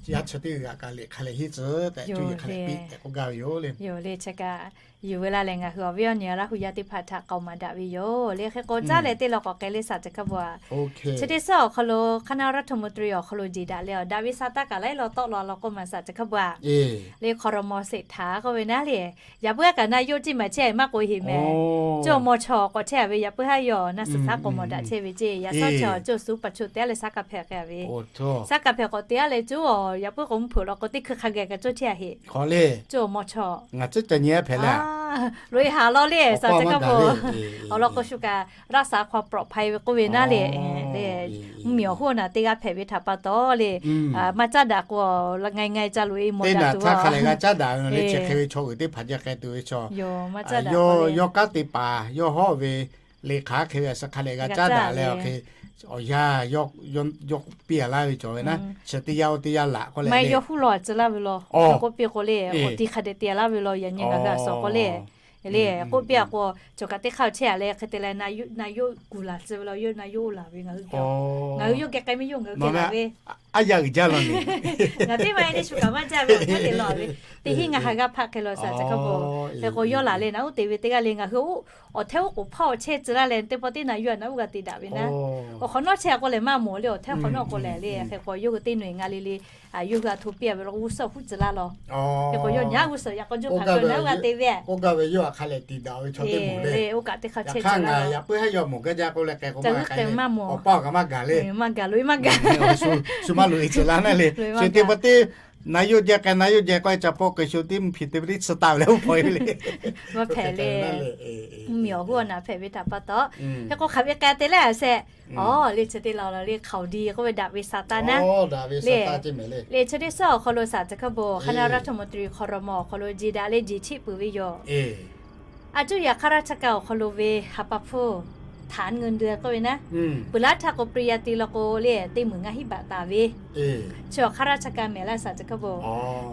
yaˇ chi teˇ g'aˇ kaꞈ liꞈ hk'a lehˬ hiˉ tcuh tehꞈ cuˇ yiˍ hk'a lehˬ piˇ tehꞈ k'oˆ gaˇ ve yoˬ le. Yoˬ le, chi kaꞈ yuˬ ve laˇ lehˬ, ngaˬ hui awˬ viˉ awˬ nyi Laˇ hu yaˇ teˇ hpaˍ htaꞈ k'aoˍ maˍ daꞈ ve yoˬ le. Hk'e k'o, caˉ leh teˇ law k'awꞈ k'ai le สหรัฐ chi hk'a bvuhꞈ. Chi teˇ suhˉ awˬ hk'aw lo คณะรัฐมนตรี awˬ hk'aw lo jeˬ daꞈ leh awˬ daꞈ ve sa taˇ kaꞈ laiˉ law tawˆ law law k'oˆ maˍ สหรัฐ chi hk'a bvuhꞈ le. ครม. เศรษฐา k'oˆ ve naˉ le, yaꞈ puiˉ haˉ kaꞈ นายก ceˇ maˬ chehˇ maˇ k'oˆ heˍ mehˍ. Cawˇ mawˇ chaw k'awꞈ chehˇ ve yaꞈ puiˉ haˉ yaw naˆ suhˍ shaˉ k'awꞈ mawˬ daꞈ chehˇ ve ceˇ. Yaꞈ shaˉ chaw cawˇ suhˉ pa cho te a leh shaˉ kaꞈ hpehꞈ k'ai ve. Shaˉ kaꞈ hpehꞈ k'awꞈ te a leh cuˉ awˬ yaꞈ puiˉ k'o mvuhˇ hpeuꞈ law k'o teˇ hkui hk'a gaˬ kaꞈ cawˇ chehˇ a heˍ. Cawˇ mawˇ chaw ngaˬ tcuhˉ ca nyi a hpehꞈ le. Loꞈ e haˍ law le สหรัฐ chi hk'a bvuhꞈ. Awˬ lawn k'o shu kaꞈ รักษาความปลอดภัย ve k'oˆ ve naˉ le. Mvuhˇmiˬ awˬ hoˉ naˬ teˇ g'aˇ hpehꞈ ve htaꞈ pa taw le, maˇ caˉ daꞈ k'o, ngaˬ ngaˬ ca loꞈ e mawˬ daꞈ tuˬ hk'a lehˬ g'a caˉ daꞈ ve le. Chi hk'e ve chaw g'uiˬ teˇ hpaˍ jaˇ k'ai tuˬ ve chaw, yawˇ yawˇ kanˉ te paˍ yawˇ hawˉ ve liꞈ hk'aˬ hk'e ve a suh hk'a lehˬ g'a caˉ daꞈ leh awˬ hk'e, awˬ yanˇ yawˇ piˇ a laˇ ve cawˬ ve naˉ, chi teˇ yanˇ oˇ teˇ yanˇ laꞈ k'oˆ leh, maˇ yawˇ huˉ law a tcuh laˇ ve law, k'oˆ piˇ k'o le, awˬ ti hk'a dehꞈ te a laˇ ve law, yaꞈ nyi ngaˬ hui a suh k'oˆ le. Le k'oˆ piˇ a k'o, cawˬ kaꞈ teˇ hk'aˇ chehˇ a leh hk'e te leh, na yawˇ gu laˬ tcuh ve law, yawˇ na yawˇ oˇ laˬ ve ngaˬ hui, ngaˬ hui yawˇ geh k'ai mehˍ yawˇ ngaˬ hui geh laˬ ve. Aˉ yaˇ uiˍ jaˇ law le. Ngaˬ teˇ maˇ e teˇ shu kaꞈ maˇ jaˇ ve awˬ hk'e te law ve. Teˇ hinˉ ngaˬ ha g'a hpaˆ hk'e law สหรัฐ chi hk'a bvuhꞈ. Hk'e k'o yawˇ laˬ leh naˉ oˇ te ve teˇ g'aˇ le ngaˬ hui oˇ awˬ htehˇ oˉ k'oˍ hpawˇ awˬ chehˇ tcuh laˇ leh teˇ pawˆ teˇ na yawˇ a naˉ oˇ g'a te daꞈ ve naˉ. Awˬ hk'awꞈ nawˉ chehˇ a k'o lehˬ maˇ mawˬ le, awˬ htehˇ hk'awꞈ nawˉ k'o lehˬ le. Hk'e k'o yawˇ hui teˇ nu e ngaˬ le le, yawˇ hui a htoꞈ piˇ a ve law g'uˇ suhˍ huˉ tcuh laˇ law. Hk'e k'o yawˇ nyi a g'uˇ suhˍ yaꞈ k'aw juˇ hpaˍ k'o naˉ oˇ g'a te ve. K'oˆ gaˇ ve yawˇ a hk'a lehˬ tiˍ daꞈ ve chaw teˇ moˍ le. Oˇ kaꞈ teˇ hk'aˇ chehˇ tcuh laˇ, yaꞈ puiˉ haˉ yaw mawˬ gaˇ jaˇ k'oˆ leh k'ai k'o maˇ k'ai le. Awˬ pa kaꞈ maˇ gaˬ le. Maˇ gaˬ loꞈ e maˇ gaˬ. Shu maˇ loꞈ e tcuh laˇ naˉ le. Shu teˇ pawˆ teˇ na yawˇ jeh k'ai na yawˇ jeh k'ai ca paw k'ai shu teˇ mvuhˇ hpiˍ te ve teˇ tsuhˇ taˍ ve le oˇ hpaw e le. Maˇ hpehꞈ le. Mvuhˇmiˬ awˬ hoˉ awˬ naˬ hpehꞈ ve htaꞈ pa taw. Hk'e k'o hk'aˬ ve k'ai te le a shehˍ. Awˬ le chi teˇ law law le hk'aoˍ di k'oˆ ve daꞈ ve sa taˇ naˉ le. Le chi teˇ suhˉ awˬ hk'aw lo สหรัฐ chi hk'a bvuhꞈ คณะรัฐมนตรี ครม. awˬ hk'aw lo jeˬ daꞈ leh jeˬ chiˆ peuˬ ve yoˬ. A cuˇ yaꞈ ข้าราชการ awˬ hk'aw lo ve ha pa hpfuhˇ ฐานเงินเดือน k'oˆ ve naˉ, peuˬ laˇ htaˇ k'o ปริญญาตรี law k'o le teˇ meunˍ ngaˇ hinˉ baꞈ taˍ ve. Chi awˬ ข้าราชการ mehˍ laˇ สหรัฐ chi hk'a bvuhꞈ.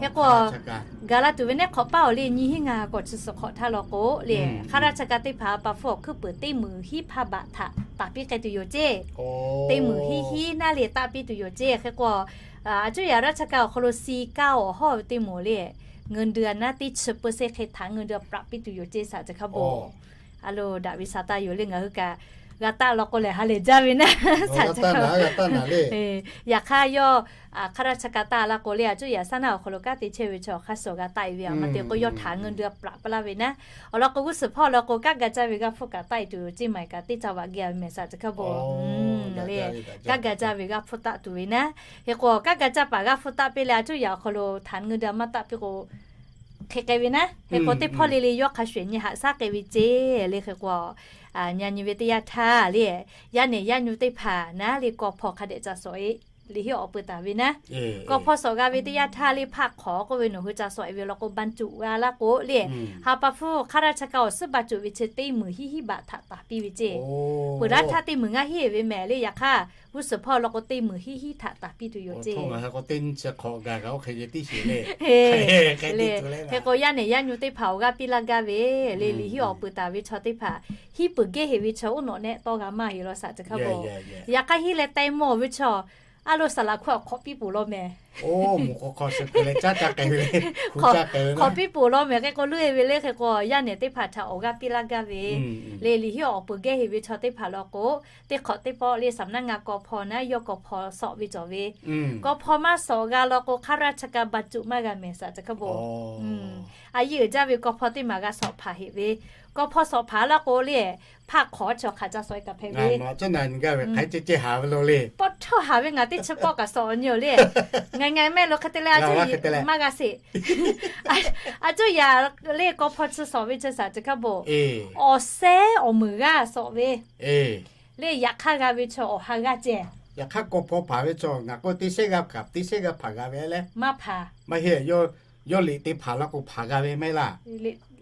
Hk'e k'o gaˬ la tuˬ ve nehˉ hk'awꞈ paˉ awˬ le nyi hinˉ ngaˬ k'awꞈ chi suhˍ hk'awꞈ htaˇ law k'o le, ข้าราชการ teˇ hpaˍ ha pa hpfuhˇ awˬ hkuiˉ peuˬ teˇ meunˍ hinˉ hpaˇ baꞈ htaꞈ taˍ piˇ k'ai tuˬ yoˬ ceˇ. Teˇ meunˍ hinˉ hinˉ naˉ le taˆ piˇ tuˬ yoˬ ceˇ. Hk'e k'o a cuˇ yaꞈ ราชการ awˬ hk'aw lo สี่เก้า awˬ hawˉ ve teˇ moˍ le, เงินเดือน naˉ teˇ chi เปอร์เซ็นต์ hk'e ฐานเงินเดือน ปรับ piˇ tuˬ yoˬ ceˇ สหรัฐ chi hk'a bvuhꞈ. A lo daꞈ ve sa taˇ yoˬ le ngaˬ hui kaꞈ g'a taˆ law k'o lehˬ ha lehˬ jaˇ ve naˉ สหรัฐ chi hk'a bvuhꞈ. Yaꞈ hk'aˇ yawˇ ข้าราชการ taˆ laˇ k'o le a cuˇ yaꞈ saˉ naˉ awˬ hk'aw lo kanˉ te chehˇ ve chaw awˬ hk'aˇ suh g'a taˆ e ve a ma te k'o yawˇ ฐานเงินเดือน ปรับ piˇ laˇ ve naˉ. Awˬ lawn k'o g'uˇ suhˍ hpawˇ law k'o kanˉ ga caˇ ve g'aˇ hpfuhˇ kaꞈ taˆ e tuˬ yoˬ ceˇ maˬ kaꞈ teˇ caˇ vaꞈ geh a ve mehˍ สหรัฐ chi hk'a bvuhꞈ. Kanˉ ga caˇ ve g'aˇ hpfuhˇ taˆ tuˬ ve naˉ. Hk'e k'o kanˉ ga caˇ paˍ g'aˇ hpfuhˇ taˆ piˇ leh a cuˇ yaꞈ awˬ hk'aw lo ฐานเงินเดือน maˇ taˆ piˇ k'o hk'e k'ai ve naˉ. Hk'e k'o teˇ hpawˇ le le yawˇ hk'a shuˍ nyi haꞈ shaˉ k'ai ve ceˇ le. Hk'e k'o nyi nyi ve teˇ yanˇ htaˇ le, yaˇ nehˬ yaˇ nyu teˇ hpaˍ naˉ le k'aw hpaw hk'a dehꞈ ca sawꞈ e Liꞈ hiˉ awˬ peuˬ taˍ ve naˉ, kawˇ hpawˇ sawꞈ g'a ve teˇ yanˇ htaˇ le, hpaˆ hk'awꞈ k'oˆ ve nawˬ hui ca sawꞈ e ve law k'o, บรรจุ g'a laˇ k'o le, รปภ hk'a raˇ cha ka awˬ suhˉ บรรจุ ve chi teˇ meunˍ hiˉ hiˉ baꞈ htaꞈ taˍ piˇ ve ceˇ. Peuˬ daˇ htaˇ teˇ meunˍ ngaˇ hiˉ ve mehˍ le, yaꞈ hk'aˇ g'uˇ suhˍ hpawˇ law k'o teˇ meunˍ hiˉ hiˉ htaꞈ taˍ piˇ tuˬ yoˬ ceˇ. Hk'e k'o, yaˇ nehˬ yaˇ nyu teˇ hpaˍ awˬ g'aˇ piˇ laˇ gaˇ ve le. Liꞈ hiˉ awˬ peuˬ taˍ ve chaw teˇ hpaˍ hiˉ peuˬ gehˇ heꞈ ve chaw uˉ nawꞈ nehˆ tawˇ g'a maˇ heˆ law saꞈ chi hk'a bawˬ. Yaꞈ hk'aˇ hiˉ leh teh mawˬ ve chaw a lo saˍ laˍ hkawˇ hk'awꞈ piˇ poˬ law mehˍ. Hk'awꞈ piˇ poˬ law mehˍ. Hk'e k'o leuˆ e ve le, hk'e k'o yaˇ nehˬ teˇ hpaˍ htaꞈ awˬ g'aˇ piˇ laˇ gaˇ ve le. Liꞈ hiˉ awˬ peuˬ gehˇ heꞈ ve chaw teˇ hpaˍ law k'o, teˇ hk'awꞈ teˇ pawˆ le, saˍ naˆ ngaˇ kawˇ hpawˇ naˉ, yawˇ kawˇ hpawˇ sawꞈ ve cawˬ ve. Kawˇ hpawˇ maˇ sawꞈ g'a law k'o, ข้าราชการบรรจุ maˇ g'a mehˍ saꞈ chi hk'a bawˬ. A yiˇ uiˍ jaˇ ve kawˇ hpawˇ teˇ maˬ g'a sawꞈ hpaˍ heꞈ ve. Kawˇ hpawˇ sawꞈ hpaˍ laˇ k'o le, hpaˆ hk'awꞈ chi awˬ hk'aˬ ca sawꞈ e kaꞈ hpehꞈ ve. Pawˇ htawˇ haˍ ve ngaˬ teˇ chi pawˆ kaꞈ sawꞈ nyi awˬ le. Ngaˬ ngaˬ mehˆ lo hk'e te leh a cuˇ maˇ g'a sheˍ. A cuˇ yaꞈ le, kawˇ hpawˇ chi sawꞈ ve chi saꞈ chi hk'a bawˬ, awˬ sehˉ awˬ meunˍ g'aˇ sawꞈ ve le. Yaꞈ hk'aˇ g'a ve chaw awˬ ha g'aˇ ceh. Yaꞈ hk'aˇ kawˇ hpawˇ hpaˍ ve chaw ngaˬ k'o teˇ sehˉ g'aˇ hpaˍ, teˇ sehˉ g'aˇ hpaˍ g'a ve leh maˇ hpaˍ. Maˇ heˆ, yawˇ liꞈ te hpaˍ law k'o hpaˍ g'a ve maˇ heˆ laˇ.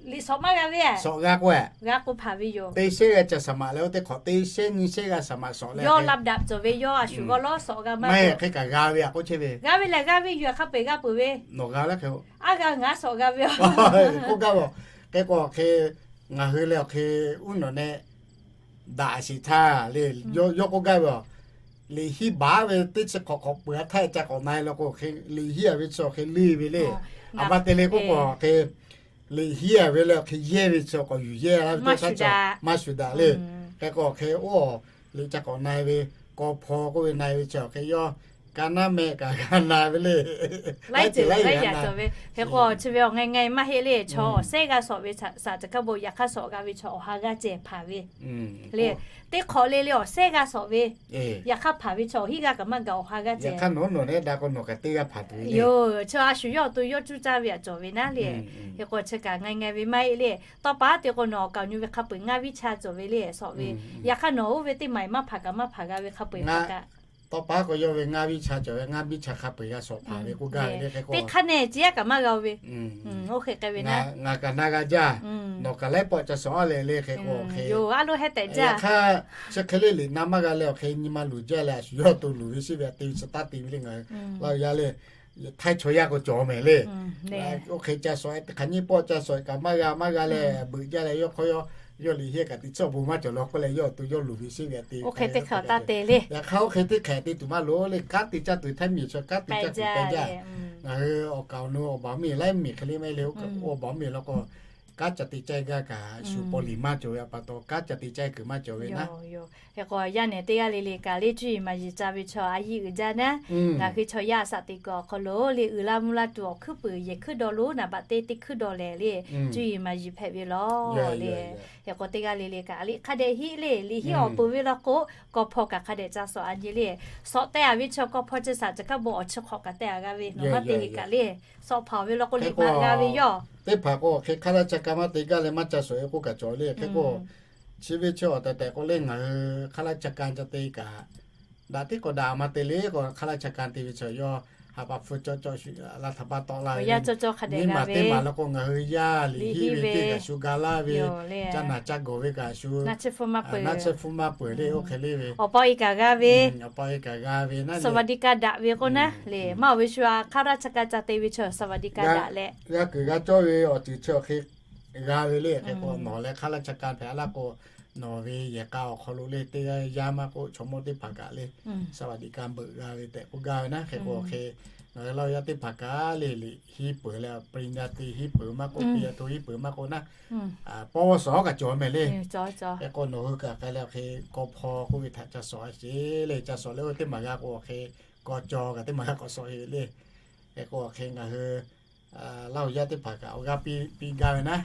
Liꞈ sawꞈ maˇ g'a ve, sawꞈ g'a k'o, g'a k'o hpaˍ ve yoˬ. Teˇ sehˉ g'aˇ ca saˍ maꞈ leh oˇ teˇ hk'awꞈ teˇ sehˉ nyiˇ sehˉ g'aˇ saˍ maꞈ sawꞈ leh, yawˇ ลำดับ cawˬ ve, yawˇ a shu g'awˇ lawˉ sawꞈ g'a maˇ heˆ. Hk'e kaꞈ g'a ve a k'oˆ chehˇ ve, g'a ve lehˬ g'a ve yoˬ. Hk'a peu-eˬ g'a peuˬ ve, nawˬ g'a laˇ hk'e, a g'a ngaˬ sawꞈ g'a ve k'oˆ gaˇ ve. Hk'e k'o hk'e ngaˬ hui leh awˬ hk'e uˉ nawꞈ nehˆ daꞈ shiˍ htaˇ le, yawˇ k'oˆ gaˇ ve a, liꞈ hiˉ baˬ ve teˇ chi hk'awꞈ hk'awꞈ peuˬ a htaˇ ca k'awꞈ na e law k'o, liꞈ hiˉ a ve chi awˬ hk'e le ve le. A ma te le k'oˆ k'o hk'e, liꞈ hiˉ a ve leh awˬ hk'e yehˇ ve chi k'awꞈ yuˬ yehˇ laˇ ve teˇ htaˇ ca maˇ shuˍ daꞈ le. Hk'e k'o hk'e oˇ liꞈ ca k'awꞈ na e ve, kawˇ hpawˇ k'oˆ ve na e ve chi awˬ hk'e yawˇ ka naˉ mehˆ kaꞈ g'a na ve le. Laiˉ ceuˬ laiˉ yaꞈ cawˬ ve. Hk'e k'o chi ve awˬ ngaˬ ngaˬ maˇ heˆ le, chaw awˬ sehˉ g'a sawꞈ ve saꞈ chi hk'a bawˬ, yaꞈ hk'aˇ sawꞈ g'a ve chaw awˬ ha g'aˇ ceh hpaˍ ve le. Teˇ hk'awꞈ le le awˬ sehˉ g'a sawꞈ ve, yaꞈ hk'aˇ hpaˍ ve chaw awˬ hiˉ g'aˇ kaꞈ maˇ gaˬ awˬ ha g'aˇ ceh. Yoˬ, chaw a shu yawˇ awˬ to yawˇ cuˇ caˇ ve a cawˬ ve naˉ le. Hk'e k'o chi kaꞈ ngaˬ ngaˬ ve maˇ heˆ le. Tawˇ pa te k'o nawˬ awˬ kaoˬ nyu ve hk'a peu-eˬ ngaˇ viˉ cha cawˬ ve le sawꞈ ve. Yaꞈ hk'aˇ nawˬ oˇ ve teˇ maˬ maˇ hpaˍ kaꞈ maˇ hpaˍ g'a ve hk'a peu-eˬ kaꞈ, tawˇ pa k'o yawˇ ve ngaˇ viˉ cha cawˬ ve, ngaˇ viˉ cha hk'a peu-eˬ g'a sawꞈ hpaˍ ve k'oˆ gaˇ ve le. Hk'e k'o teˇ hk'aˇ nehˬ ceh kaꞈ maˇ g'a ve. Oˇ hk'e k'ai ve naˉ, ngaˬ kaꞈ na g'a jaˇ. Nawˬ kaꞈ laiˉ pawˆ ca sawꞈ a leh le. Hk'e k'o hk'e a lo heh tehꞈ jaˇ. Yaꞈ hk'aˇ chi hk'e le liꞈ na maˇ g'a leh awˬ hk'e nyi ma luˬ jaˇ leh a shu yawˇ awˬ to luˬ ve shiˉ ve a te ve chi taˇ te ve le. Ngaˬ hui Laˇ huˍ yaˇ le, htaiˇ chaw yaˇ k'o cawˬ mehˍ le. Oˇ hk'e ca sawꞈ e teˇ hk'aˇ nyiˇ pawˆ ca sawꞈ e kaꞈ maˇ g'a maˇ g'a leh beuꞈ jaˇ leh yawˇ hk'aw yawˇ, yawˇ liꞈ hiˉ kaꞈ teꞈ tcuhˇ awˬ bon maˇ cawˬ law k'oˆ leh yawˇ awˬ to yawˇ luˬ ve shiˉ ve a te ve. Yaꞈ hk'aˇ oˇ hk'e teˇ hk'e te tuˬ maˇ loˍ le. Kanˉ te caˇ tuˬ htaiˇ miˬ chaw kanˉ te caˇ tuˬ pehˇ jaˇ. Ngaˬ hui awˬ kaoˬ nu awˬ baˬ miˬ laiˉ miˬ hk'e le maˇ heˆ le. Awˬ baˬ miˬ law k'o kanˉ ca te caˇ gaˇ kaꞈ shu paw liˍ maˇ cawˬ ve a pa taw kanˉ ca te caˇ kuiˬ maˇ cawˬ ve naˉ. Hk'e k'o yaˇ nehˬ teˇ g'aˇ le le kaꞈ le cuˇ yiˍ maˍ yiˍ ca ve chaw a yiˇ uiˍ jaˇ naˉ. Ngaˬ hui chaw yaˇ a shaꞈ teꞈ kuiˬ awˬ hk'aw lo le uiˍ la mvuh la tuˬ awˬ hkuiˉ puiˍ yehˬ hkuiˉ dawˇ lo naˍ baꞈ teˇ teˇ hkuiˉ dawˇ lehˬ le, cuˇ yiˍ maˍ yiˍ hpehꞈ ve lawˬ le. Hk'e k'o teˇ g'aˇ le le kaꞈ le hk'a dehꞈ hiˆ le, liꞈ hiˆ awˬ peuˬ ve law k'o, kawˇ hpawˇ kaꞈ hk'a dehꞈ ca sawꞈ a nyi le. Sawꞈ teh a ve chaw kawˇ hpawˇ chi saꞈ chi hk'a bawˬ awˬ chi hk'awꞈ kaꞈ teh a g'a ve nawˬ maˇ te heˆ kaꞈ le. Sawꞈ hpaˍ ve law k'o liꞈ maˍ g'a ve yawˇ teˇ hpaˍ k'o hk'e hk'aˇ laˇ ca ka maˇ te gaˇ leh maˇ ca sawꞈ e k'oˆ kaꞈ cawˬ le. Hk'e k'o chi ve chi awˬ tehˬ tehˬ k'o le ngaˬ hui hk'aˇ laˇ ca ka ca te kaꞈ daꞈ tiˉ k'awꞈ daꞈ maˇ te le k'o hk'aˇ laˇ ca ka te ve chaw yawˇ ha pa hpu cawˇ cawˇ shu la htaꞈ pa tawˆ la ve, nyiˇ maˬ teˇ maˬ law k'o ngaˬ hui yaˇ liꞈ hiˆ ve teˇ kaꞈ shu ga laˇ ve, ca naˬ ca gawˬ ve kaꞈ shu naˆ chehˇ hpu maˇ peuˬ le. Oˇ hk'e le ve awˬ pa e kaꞈ g'a ve, awˬ pa e kaꞈ g'a ve naˉ, สวัสดิการ daꞈ ve k'o naˉ le. Maˇ oˬ ve shu a hk'aˇ laˇ ca ka ca te ve chaw สวัสดิการ daꞈ leh g'a kuiˬ g'a cawˇ ve awˬ ceuˬ chi awˬ hk'e g'a ve le. Hk'e k'o nawˬ leh hk'aˇ laˇ ca ka hpehꞈ a laˇ k'o nawˬ ve yehˬ k'a awˬ hk'aw lo le teˇ g'aˇ yaˇ maˇ k'oˆ chaw mawˇ teˇ hpaˍ kaꞈ le สวัสดิการ beuꞈ g'a ve tehꞈ k'oˆ gaˇ ve naˉ. Hk'e k'o hk'e ngaˬ hui Laˇ huˍ yaˇ teˇ hpaˍ kaꞈ le liꞈ hiˆ peuˬ leh ปริญญาตรี hiˆ peuˬ maˇ k'oˆ, ปริญญาโท hiˆ peuˬ maˇ k'oˆ naˉ, paw sawˍ kaꞈ cawˬ mehˍ le. Hk'e k'o nawˬ hui kaꞈ k'ai leh awˬ hk'e kawˇ hpawˇ k'oˆ ve htaꞈ ca sawꞈ a sheˍ le. Ca sawꞈ leh oˇ teˇ maˬ g'a k'o awˬ hk'e kawˇ cawˬ kaꞈ teˇ maˬ g'a k'awꞈ sawꞈ e le. Hk'e k'o awˬ hk'e ngaˬ hui Laˇ huˍ yaˇ teˇ hpaˍ kaꞈ awˬ g'aˇ piˇ gaˇ ve naˉ.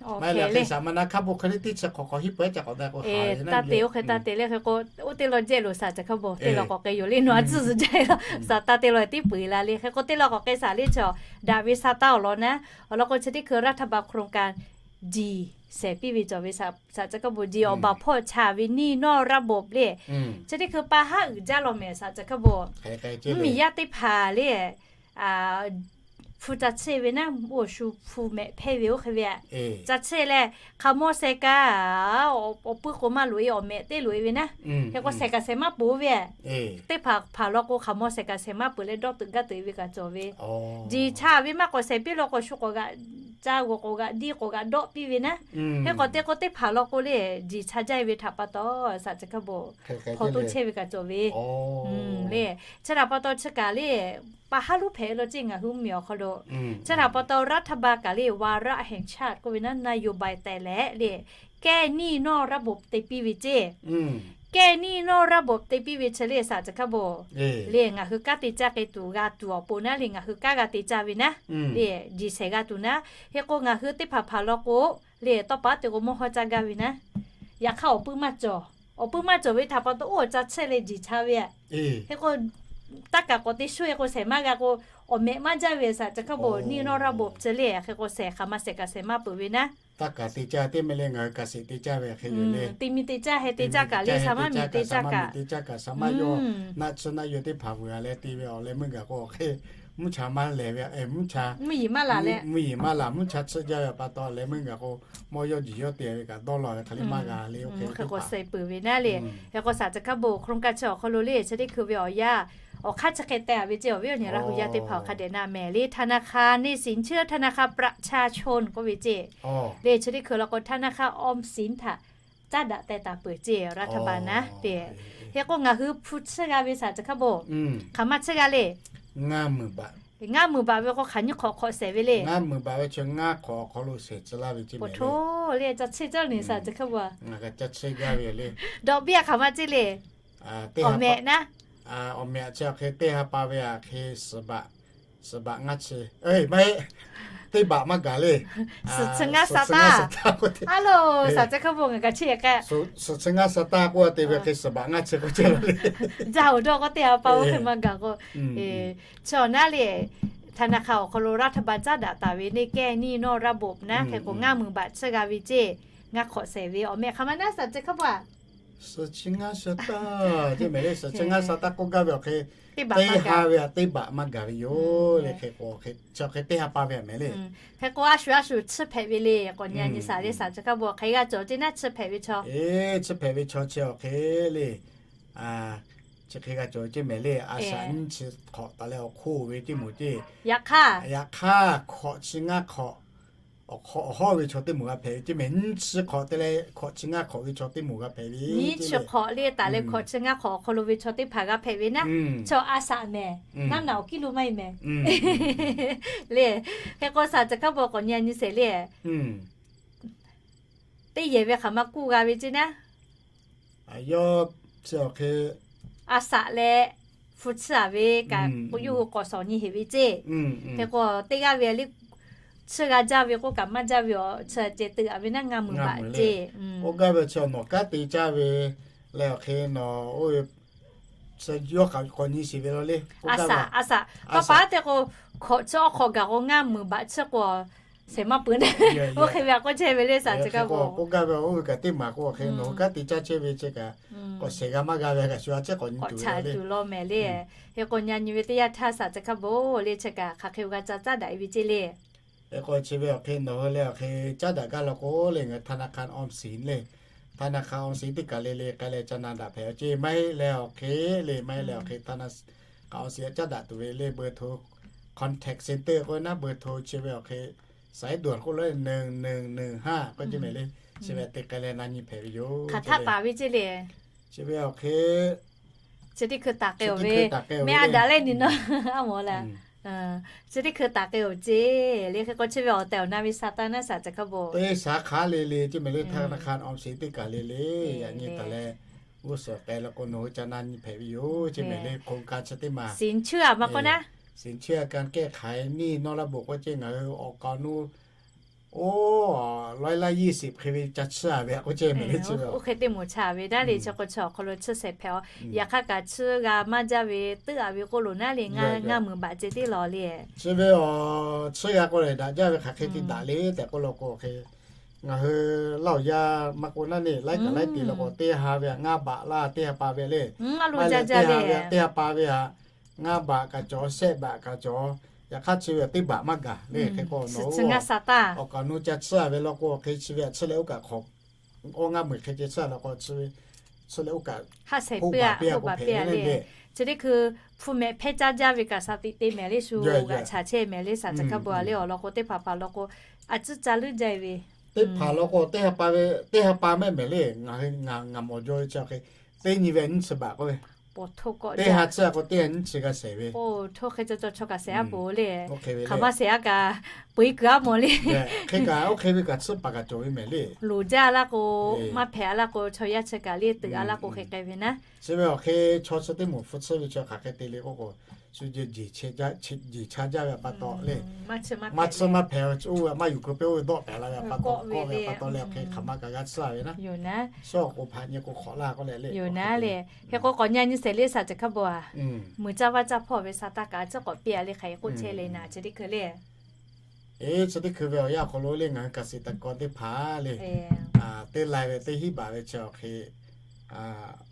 Maˇ heˆ leh hk'e saˍ ma na hk'aˇ bon hk'e le teˇ chi hk'awꞈ hk'awꞈ hiˆ peuˬ ca k'awꞈ daꞈ k'o haˍ ve naˉ. Taˇ te oˇ hk'e taˇ te le. Hk'e k'o oˇ teˇ law jehˇ loˬ saˍ ca hk'a bawˬ teˇ law k'awꞈ k'ai yoˬ le. Nawˬ a tcuhˇ zuhˬ jaˇ e law saˍ taˇ te law tiˉ peuˬ la le. Hk'e k'o teˇ law k'awꞈ k'ai saˍ le chaw daꞈ ve sa taˇ awˬ lawn naˉ. Awˬ lawn k'o chi teˇ hkui รัฐบาล โครงการ Diˬ shehˍ piˇ ve cawˬ ve saꞈ caˬ hkaˇ bon, diˬ awˬ baˬ hpawˇ cha ve หนี้นอกระบบ le. Chi teˇ hkui pa haˉ uiˍ jaˇ law mehˍ saꞈ caˬ hkaˇ bon. Mvuhˇmiˬ yaˇ teˇ hpaˍ le, hpu ca chehˇ ve naˉ, oˇ shu hpu mehꞈ hpehˇ ve oˇ hk'e ve aꞈ. Ca chehˇ leh, hk'aˬ mawˇ sheh ka awˬ puiˉ k'o maˇ loꞈ e, awˬ mehꞈ teˇ loꞈ e ve naˉ. Hk'e k'o shehˍ kaꞈ shehˍ maˇ peuˬ ve aꞈ. Teˇ hpaˍ hpaˍ law k'o, hk'aˬ mawˇ shehˍ kaꞈ shehˍ maˇ peuˬ leh dawˇ teuꞈ gaˇ teuꞈ e ve kaꞈ cawˬ ve. Diˬ cha ve maˇ k'awꞈ shehˍ piˇ law k'o, shu k'awꞈ g'aꞈ ca g'awˬ k'awꞈ g'aꞈ diˇ k'awꞈ g'aꞈ dawˆ piˇ ve naˉ. Hk'e k'awꞈ te k'o, teˇ hpaˍ law k'o le, diˬ cha jaˇ e ve htaꞈ pa taw, saꞈ caˬ hkaˇ bon, hpaw toˇ chehˇ ve kaꞈ cawˬ ve le. Chi htaꞈ pa taw chi kaꞈ le, pa haˉ luˉ hpehꞈ e law ceˇ ngaˬ hui mvuhˇmiˬ awˬ hk'aw lo. Chi htaꞈ pa taw รัฐบาล kaꞈ le, วาระแห่งชาติ k'oˆ ve naˉ, นโยบาย tehˬ leh le, แก้หนี้นอกระบบ te piˇ ve ceˇ. แก้หนี้นอกระบบ te piˇ ve chi le saꞈ caˬ hkaˇ bon. Le ngaˬ hui kanˉ te caˇ k'ai tuˬ g'a tuˬ awˬ pon naˉ le, ngaˬ hui kanˉ g'a te caˇ ve naˉ. Le diˬ shehˍ g'a tuˬ naˉ. Hk'e k'o ngaˬ hui teˇ hpaˍ hpaˍ law k'o, le tawˇ pa te k'o mawˇ hawˇ caˇ gaˇ ve naˉ. Yaꞈ hk'aˇ awˬ puiˉ maˇ cawˬ. Awˬ puiˉ maˇ cawˬ ve htaꞈ pa taw, oˇ awˬ ca chehˇ leh diˬ cha ve aꞈ. Hk'e k'o, taˇ kaˬ k'awꞈ te shoˇ e k'o shehˍ maˇ g'a k'o, awˬ mehꞈ maˇ jaˇ ve saꞈ caˬ hkaˇ bon, หนี้นอกระบบ chi le. Hk'e k'o shehˍ hk'aˬ ma shehˍ kaꞈ shehˍ maˇ peuˬ ve naˉ. Taˇ kaˬ te caˇ teˇ meh le, ngaˬ hui kaˬ sheˍ te caˇ ve hk'e yoˬ le. Te mi te caˇ heh te caˇ kaꞈ le, shaˍ maˇ miˬ te caˇ kaꞈ, te caˇ kaꞈ shaˍ maˇ yawˇ naˆ tsuhˇ naˆ yawˇ teˇ hpaˍ vuiˬ a leh te ve awˬ leh meuˇ gaˬ k'o hk'e, mvuhˇ cha maˇ lehˬ ve, mvuhˇ cha, mvuhˇ yeˬ maˇ laˬ, mvuhˇ yeˬ maˇ laˬ, mvuhˇ cha tsuhˇ jaˇ ve pa taw leh meuˇ gaˬ k'o, mawˇ yawˇ jiˬ yawˇ te ve kaꞈ dawˇ law ve hk'e le maˇ g'a le. Oˇ hk'e k'awꞈ shehˍ peuˬ ve naˉ le. Hk'e k'o saꞈ caˬ hkaˇ bon, โครงการ chi awˬ hk'aw lo le chi teˇ hkui ve awˬ yanˇ, awˬ hk'aˇ chi hk'e teh a ve ceˇ, awˬ viˉ awˬ nyi Laˇ hu yaˇ teˇ hpaˍ awˬ hk'a dehꞈ na mehˍ le, ธนาคาร หนี้สินเชื่อ ธนาคารประชาชน k'oˆ ve ceˇ. Le chi teˇ hkui law k'o ธนาคารออมสิน htaꞈ caˉ daꞈ teh taˍ peuˬ ceˇ, รัฐบาล naˉ te. Hk'e k'o ngaˬ hui hpu tsuhˇ g'a ve saꞈ caˬ hkaˇ bon, hk'aˬ ma tsuhˇ g'a le. Ngaˇ muiˬ baꞈ ve k'o hk'aˬ nyiˇ hk'awꞈ hk'awꞈ shehˍ ve le. Ngaˇ muiˬ baꞈ ve chi ngaˇ hk'awꞈ awˬ hk'aw lo shehˍ tcuh laˇ ve ceˇ mehˍ le. Ca chehˇ caˇ le saꞈ caˬ hkaˇ bon, ngaˬ kaꞈ ca chehˇ gaˇ ve le. Dawꞈ biˇ a hk'aˬ ma ceˇ le. Awˬ mehꞈ naˉ, awˬ mehꞈ chi awˬ hk'e teˇ ha pa ve aꞈ hk'e suhˍ baꞈ, suhˍ baꞈ ngaˇ chi, maˇ heˆ, teˇ baꞈ maˇ gaˬ le. Suhˍ chi ngaˇ sa taˇ. A lo, saꞈ caˬ hkaˇ bon ngaˬ kaꞈ chehˇ k'ai. Suhˍ chi ngaˇ sa taˇ k'oˆ a te ve hk'e suhˍ baꞈ ngaˇ chi k'oˆ chehˇ le. Jaˇ oˬ dawˇ k'o teˇ ha pa oˇ hk'e maˇ gaˬ k'o, chi awˬ naˉ le, ธนาคาร awˬ hk'aw lo รัฐบาล caˉ daꞈ taˍ ve le, แก้หนี้นอกระบบ naˉ hk'e k'o ngaˇ muiˬ baꞈ tsuhˇ g'a ve ceˇ. Ngaˇ hk'awꞈ shehˍ ve awˬ mehꞈ hk'aˬ ma naˉ saꞈ caˬ hkaˇ bon a. Suhˍ chi ngaˇ sa taˇ, ceˇ mehˍ le, suhꞈ chi ngaˇ sa taˇ k'oˆ gaˇ ve awˬ hk'e, teˇ ha ve aꞈ teˇ baꞈ maˇ gaˬ ve yoˬ le. Hk'e k'o chi awˬ hk'e teˇ ha pa ve aꞈ mehˍ le. Hk'e k'o a shu a shu tsuhˇ hpehꞈ ve le, k'awꞈ nyi a nyi saꞈ le saꞈ caˬ hkaˇ bon, hk'aˬ hk'e g'a cawˬ ceˇ naˉ tsuhˇ hpehꞈ ve chaw. Tsuhˇ hpehꞈ ve chaw chi awˬ hk'e le, chi hk'e g'a cawˬ ceˇ mehˍ le, a shaꞈ nyiˇ chi hk'awꞈ taˍ leh awˬ hk'oˆ ve ceˇ moˍ ceˇ. Yaꞈ hk'aˇ, yaꞈ hk'aˇ hk'awꞈ chi ngaˇ hk'awꞈ awˬ hk'aw awˬ hawˉ ve chaw teˇ moˍ g'a hpehꞈ ve ceˇ mehˍ. Nyiˇ chi hk'awꞈ te leh hk'awꞈ chi ngaˇ hk'awꞈ ve chaw teˇ moˍ g'a hpehꞈ ve. Nyiˇ chi hk'awꞈ le taˍ leh hk'awꞈ chi ngaˇ hk'awꞈ awˬ hk'aw lo ve chaw teˇ hpaˍ g'a hpehꞈ ve naˉ. Chaw a shaꞈ mehˍ, naˉ naꞈ awˬ kiˇ lo maˇ heˆ mehˍ le. Hk'e k'o saꞈ caˬ hkaˇ bon k'awꞈ nyi a nyi sheˍ le. Teˇ yehˬ ve hk'aˬ ma kuˇ g'a ve ceˇ naˉ. Yawˇ chi awˬ hk'e a shaꞈ leh hpu tsuhˇ a ve kaꞈ k'o yawˇ hui k'awꞈ shawˍ nyi heˍ ve ceˇ. Hk'e k'o teˇ g'aˇ ve le, tsuhˇ g'a jaˇ ve k'oˆ kaꞈ maˇ jaˇ ve awˬ chi ceh teuꞈ a ve naˉ ngaˇ muiˬ baꞈ ceˇ. Oˇ gaˇ ve chi awˬ nawˬ kanˉ te caˇ ve leh awˬ hk'e nawˬ oˇ ve chi yawˇ hk'aˬ k'awꞈ nyi sheˍ ve law le. A shaꞈ, a shaꞈ, tawˇ pa te k'o, hk'awꞈ chi awˬ hk'awꞈ gaˬ k'o ngaˇ muiˬ baꞈ chi k'o shehˍ maˇ peuˬ naˉ. Oˇ hk'e ve a k'oˆ chehˇ ve le saꞈ caˬ hkaˇ bon. K'oˆ gaˇ ve oˇ ve kaꞈ teˇ maˬ k'o awˬ hk'e nawˬ hui kanˉ te caˇ chehˇ ve chi kaꞈ k'awꞈ shehˍ g'a maˇ g'a ve kaꞈ shu a ciˉ k'awꞈ nyi tuˬ ve le. Hk'e k'o nyi a nyi ve teˇ yanˇ htaˇ saꞈ caˬ hkaˇ bon le chi kaꞈ hk'aˬ hk'e g'a ca caˉ daꞈ e ve ceˇ le. Hk'e k'o chi ve awˬ hk'e nawˬ hui leh awˬ hk'e caˉ daꞈ gaˇ law k'o le ngaˬ hui ธนาคารออมสิน le, ธนาคารออมสิน teˇ kaˬ le le k'ai leh ca na daꞈ hpehꞈ ve ceˇ. Maˇ heˆ leh awˬ hk'e le, maˇ heˆ leh awˬ hk'e ธนาคารออมสิน caˉ daꞈ tuˬ ve le เบอร์โทร contact center k'oˆ naˉ เบอร์โทร chi ve awˬ hk'e สายด่วน k'oˆ lo หนึ่งหนึ่งหนึ่งห้า k'oˆ ceˇ mehˍ le. Chi ve te k'ai leh na nyi hpehꞈ ve yoˬ. Hk'aˬ htaˆ taˍ ve ceˇ le. Chi ve awˬ hk'e chi teˇ hkui taˍ k'ai-oˬ ve, meh a daꞈ leh ni nawˬ a mawˬ la. Chi teˇ hkui taˍ k'ai-oˬ ceˇ le. Hk'e k'o chi ve awˬ tehˬ awˬ na ve sa taˇ naˉ saꞈ caˬ hkaˇ bon. Teˇ สาขา le le ceˇ mehˍ le, ธนาคารออมสิน teˇ kaˬ le le. Yaꞈ nyi taˍ leh g'uˇ suhˍ k'ai la k'o nawˬ hui ca na nyi hpehꞈ ve yoˬ ceˇ mehˍ le. โครงการ chi teˇ maˬ สินเชื่อ maˇ k'oˆ naˉ, สินเชื่อการแก้ไขหนี้นอกระบบ k'oˆ ceˇ ngaˬ hui awˬ kaˍ awˬ nuˇ oˇ ร้อยละยี่สิบ hk'e ve ca tsuhˇ a ve k'oˆ ceˇ mehˍ le. Oˇ hk'e teˇ moˍ cha ve daˇ le chi k'o chi awˬ hk'aw lo tsuhˇ shehˍ hpehꞈ a. Yaꞈ hk'aˇ kaꞈ tsuhˇ g'a maˇ jaˇ ve teuˆ a ve k'oˆ lo naˉ le, ngaˇ muiˬ baꞈ ceˇ teˇ law le. Chi ve awˬ tsuhˇ g'a k'o lehˬ daꞈ jaˇ ve hk'aˬ hk'e te daꞈ le tehꞈ k'oˆ law k'o hk'e Ngaˬ hui Laˇ huˍ yaˇ maˇ k'oˆ naˉ neˇ, laiˉ kaꞈ laiˉ te la k'o, teˇ ha ve htaꞈ ngaˇ baꞈ laˇ, teˇ ha pa ve le. Maˇ heˆ leh teˇ ha ve htaꞈ teˇ ha pa ve htaꞈ ngaˇ baꞈ kaꞈ cawˬ, shehˆ baꞈ kaꞈ cawˬ. Yaꞈ hk'aˇ chi ve teˇ baꞈ maˇ gaˬ le. Hk'e k'o nawˬ awˬ kaꞈ nu ca tsuhˇ ve law k'o, hk'e chi ve htaꞈ tsuhˇ leh oˇ kaꞈ hk'awꞈ, awˇ ngaˇ meuˍ hk'e ceh tsuhˇ la k'o, chi ve tsuhˇ leh oˇ kaꞈ haˆ shehˍ puiˉ a k'oˆ hpehꞈ ve le. Chi teˇ hkui hpu mehꞈ hpehˇ caˇ jaˇ ve kaꞈ shaˍ tiꞈ te mehˍ le, shu g'aꞈ chaꞈ chehˇ mehˍ le, shaˍ chi hk'a bvuhˬ a le awˬ lawn k'o, teˇ hpaˍ hpaˍ lawn k'o, a tcuhˇ ca leuˉ jaˇ ve. Teˇ hpaˍ lawn k'o, teˇ ha pa ve, teˇ ha pa mehˆ mehˍ le. Ngaˬ hui ngaˬ mawˬ jaw ve chi hk'e, teˇ nyi ve nyiˇ chi baꞈ k'oˆ ve, teˇ ha tsuhˇ a k'o, teˇ ha nyiˇ chi g'a shehˍ ve. Hk'e cawˬ cawˬ chaw kaꞈ shehˍ a poˬ le. Hk'aˬ ma shehˍ a kaꞈ, peu eˬ kuiˬ a mawˬ le. Hk'e kaꞈ oˇ hk'e ve kaꞈ tsuhˇ paˍ kaꞈ cawˬ ve mehˍ le. Loˍ jaˇ laˇ k'o, maˇ hpehꞈ a laˇ k'o, chaw yaˇ chi kaꞈ le teuꞈ a laˇ k'o, hk'e k'ai ve naˉ. Chi ve awˬ hk'e chaw chi teˇ moˍ hpu tsuhˇ ve chi hk'aˬ hk'e te le k'oˆ k'o, shu jeˬ jeˬ cha jaˇ ve pa taw le. Maˇ tsuhˇ maˇ hpehꞈ, oˇ ve maˇ yuˬ keu peuˬ, oˇ ve dawˆ pehˍ la ve pa taw, kawˆ ve pa taw leh, awˬ hk'e hk'aˬ ma kaꞈ g'a tsuhˇ ve naˉ. Shawˉ k'o hpaꞈ nyi k'o hk'awꞈ laˇ k'oˆ leh le. Yoˬ naˉ le. Hk'e k'o k'awꞈ nyi nyi sheˍ le, shaˍ chi hk'a bvuhˬ a. Mui caˇ vaˇ caˇ hpawˇ ve sha taˇ kaꞈ a ciˉ k'awꞈ piˇ a le, hk'aˬ hk'e k'oˆ chehˇ le naˉ, chi teˇ hkui le. Eˬ, chi teˇ hkui ve awˬ yanˇ awˬ hk'aw lo le, ngaˬ hui เกษตรกร teˇ hpaˍ le, teˇ lai ve teˇ hinˉ baꞈ ve chi awˬ hk'e,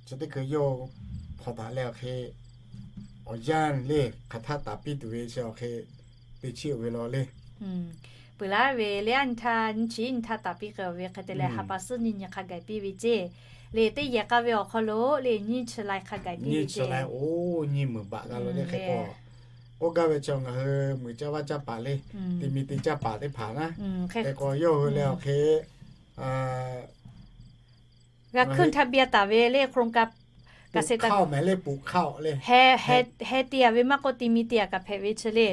chi teˇ hkui yawˇ hpawnˬ taˍ leh awˬ hk'e, awˬ yanˇ le hk'aˬ htaˇ taˍ piˇ tuˬ ve chi awˬ hk'e te chiˇ uiˍ ve law le. Peuˬ laˉ ve le, a nyi htaˇ nyi chi nyi htaˇ taˍ piˇ k'ai ve hk'e te leh, ha pa suhˉ nyi nyi hk'a gaˬ piˇ ve ceˇ. Le teˇ yehˬ k'a ve awˬ hk'aw lo le nyiˇ chi lai hk'a gaˬ piˇ ve ceˇ. Nyiˇ chi lai, oˇ nyiˇ meuˇ baꞈ g'a lo le hk'e k'o, k'oˆ gaˇ ve chi ngaˬ hui mui caˇ vaˇ caˇ paˍ le, te mi te caˇ paˍ teˇ hpaˍ naˉ, hk'e k'o yawˇ hui leh awˬ hk'e g'a ขึ้นทะเบียน taˍ ve le โครงการ เกษตรกร heh te a ve maˇ k'oˆ, te mi te a kaꞈ hpehꞈ ve chi le.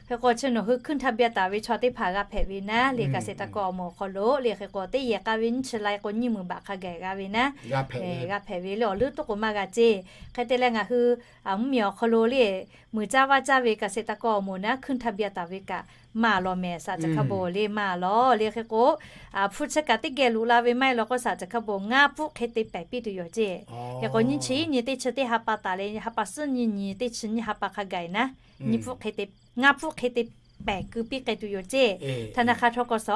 Hk'e k'o chi nawˬ hui ขึ้นทะเบียน taˍ ve chaw teˇ hpaˍ g'a hpehꞈ ve naˉ le, เกษตรกร awˬ moˍ awˬ hk'aw lo le. Hk'e k'o teˇ yehˬ k'a ve nyiˇ chi lai k'o nyiˇ meuˇ baꞈ hk'a gaˬ g'a ve naˉ, g'a hpehꞈ ve le. Awˬ leuˉ toˆ k'o maˇ g'a ceˇ. Hk'e te leh ngaˬ hui mvuhˇmiˬ awˬ hk'aw lo le, mui caˇ vaˇ caˇ ve เกษตรกร awˬ moˍ naˉ ขึ้นทะเบียน taˍ ve kaꞈ maˇ lawˬ mehˍ, shaˍ chi hk'a bvuhˬ le maˇ lawˬ le. Hk'e k'o hpu chi kaꞈ teˇ geh loꞈ la ve maˇ heˆ law k'o, shaˍ chi hk'a bvuhˬ ngaˇ pfuhˆ hk'e te pehˍ piˇ tuˬ yoˬ ceˇ. Hk'e k'o nyiˇ chi nyi teˇ chi teˇ ha pa taˍ leh, ha pa suhˉ nyi nyi teˇ chi nyi ha pa hk'a gaˬ naˉ, nyi pfuhˆ hk'e te ngaˇ pfuhˆ hk'e te pehˍ keu piˇ k'ai tuˬ yoˬ ceˇ. ธนาคาร ทกส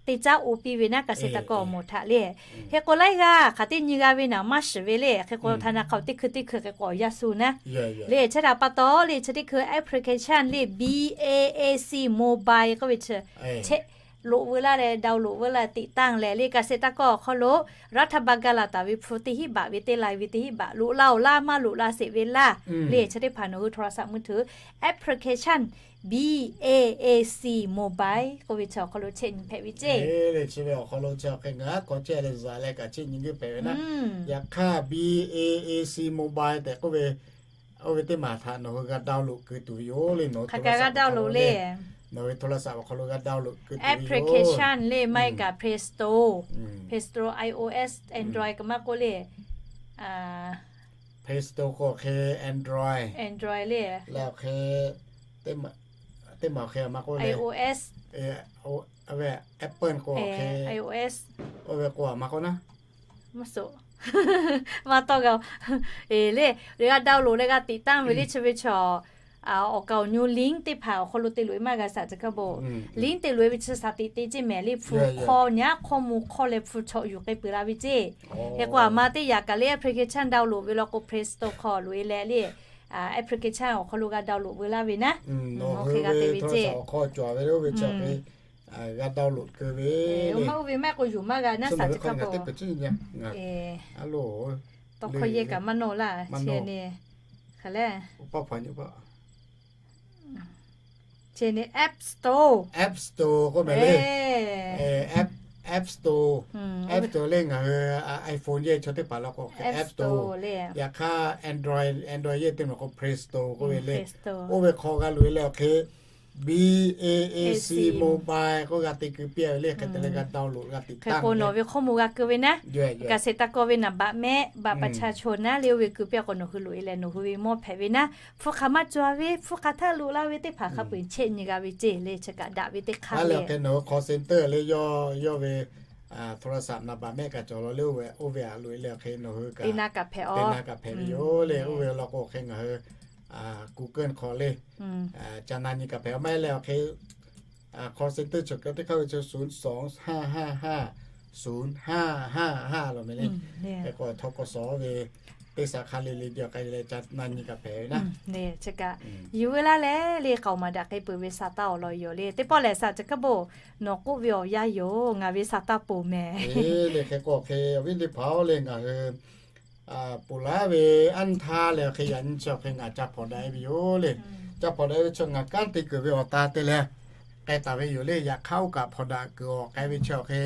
te caˉ oˇ piˇ ve naˉ, เกษตรกร awˬ moˍ htaꞈ le. Hk'e k'o laiˉ g'aˇ hk'aˬ teˇ nyi g'a ve naˍ maˇ shiˍ ve le. Hk'e k'o ธนาคาร teˇ hkui teˇ hkui hk'e k'o awˬ yaˇ shu naˉ le. Chi htaꞈ pa taw le chi teˇ hkui application le, BAAC Mobile k'oˆ ve chi chehˇ loꞈ veu laˇ leh, download veu laˇ, ติดตั้ง leh le, เกษตรกร awˬ hk'aw lo รัฐบาล ga laˬ taˍ ve hpu teˇ hinˉ baꞈ ve teˇ lai ve teˇ hinˉ baꞈ loꞈ la-oˬ laˇ maˇ loꞈ la sheˍ ve laˇ le. Chi teˇ hpaˍ nawˬ hui โทรศัพท์มือถือ application BAAC Mobile k'oˆ ve chi awˬ hk'aw lo chehˇ nyi hpehꞈ ve ceˇ. Chi ve awˬ hk'aw lo chi awˬ hk'e ngaˬ k'awꞈ chehˇ leh zuhꞈ leh kaꞈ chehˇ nyi geuˆ hpehꞈ ve naˉ. Yaꞈ hk'aˇ BAAC Mobile tehꞈ k'oˆ ve, oˇ ve teˇ maˬ htaꞈ nawˬ hui g'a download keu tuˬ ve yoˬ le. Nawˬ hui โทรศัพท์ awˬ hk'aw lo g'a download keu tuˬ ve yoˬ. Application le, maˇ heˆ kaꞈ Play Store, Play Store, iOS, Android kaꞈ maˇ k'oˆ le. Play Store k'o awˬ hk'e Android, Android le, leh awˬ hk'e teˇ maˬ awˬ hk'e maˇ k'oˆ le, iOS, Apple k'o awˬ hk'e, iOS, oˇ ve k'o a maˇ k'oˆ naˉ. Maˇ suh, maˇ tawˇ g'a. Eˬ le, g'a download leh g'a ติดตั้ง ve le. Chi ve chaw awˬ kaˍ awˬ nyi link teˇ hpaˍ awˬ hk'aw lo te loꞈ e maˇ g'a, shaˍ chi hk'a bvuhˬ. Link te loꞈ e ve chi shaˍ tiꞈ te ceˇ mehˍ le, hpu hk'aw nyaˉ hk'aw mvuh hk'aw leh hpu chaw yuˬ k'ai peuˬ la ve ceˇ. Hk'e k'o a ma teˇ yaꞈ kaꞈ le application download ve law k'o Play Store hk'aw loꞈ e leh le, application awˬ hk'aw lo g'a download veu laˇ ve naˉ. Awˬ hk'e g'a te ve ceˇ. G'a download keu ve, maˇ oˇ ve maˇ k'o yuˬ maˇ g'a naˉ, shaˍ chi hk'a bvuhˬ. Tawˇ hkawˇ yehˇ kaꞈ maˇ nawˬ laˇ, chi ne, hk'aˬ le, chi ne App Store, App Store k'oˆ mehˍ le. App, App Store, App Store le ngaˬ hui iPhone yehˇ chaw teˇ hpaˍ law k'o App Store le. Yaꞈ hk'aˇ Android, Android yehˇ teˇ maˬ k'o Play Store k'oˆ ve le. Oˇ ve hk'aw g'a loꞈ e leh awˬ hk'e BAAC Mobile k'oˆ g'a te keu piˇ ve le. Hk'e te leh g'a download g'a ติดตั้ง ve, nawˬ ve hkawˇ maw g'a keu ve naˉ. Ka se taˇ kawˇ ve naˍ baꞈ mehˆ baꞈ pa cha chaw naˉ le, oˇ ve keu piˇ k'o nawˬ hui loꞈ e leh nawˬ hui ve mawˇ hpehꞈ ve naˉ. Hpu hk'aˬ maˇ cawˬ ve, hpu hk'aˬ htaˇ loꞈ la ve teˇ hpaˍ hk'a peu-eˬ chehˇ nyi g'a ve ceˇ le. Chi kaꞈ daꞈ ve teˇ hk'aˇ le. Nawˬ hui call center le, yawˇ ve โทรศัพท์ naˍ baꞈ mehˆ kaꞈ cawˬ law le, oˇ ve a loꞈ e leh awˬ hk'e nawˬ hui kaꞈ te na kaꞈ hpehꞈ ve yoˬ le. Oˇ ve law k'o awˬ hk'e ngaˬ hui Google hk'aw le, ca na nyi kaꞈ hpehꞈ maˇ heˆ leh awˬ hk'e call center chi teˇ hk'aˇ ve chi ศูนย์สองห้าห้าห้า ศูนย์ห้าห้าห้า lawˬ meh le. Hk'e k'o ทกส ve teˇ sha hk'a le le jaˇ k'ai leh ca na nyi kaꞈ hpehꞈ ve naˉ. Yuˬ ve laˇ leh le k'aoˍ maˍ daꞈ k'ai peuˬ ve sa taˇ awˬ lawn yoˬ le. Teˇ pawˆ lehˬ sa chi kaˉ boˬ nawˬ k'oˆ ve awˬ yanˇ yoˬ. Ngaˬ ve sa taˇ ponˬ mehˍ. Le hk'e k'o hk'e awˬ viˉ teˇ hpaˍ-oˬ le, ngaˬ hui ponˬ laˇ ve anˇ htaˇ leh hk'e yaꞈ nyi chi awˬ hk'e ngaˬ ca hpawnˬ daꞈ e ve yoˬ le. Ca hpawnˬ daꞈ e ve chi ngaˬ kanˉ te kuiˬ ve awˬ ta te leh k'ai taˍ ve yoˬ le. Yaꞈ hk'aˇ oˇ kaꞈ hpawnˬ daꞈ kuiˬ awˬ k'ai ve chi awˬ hk'e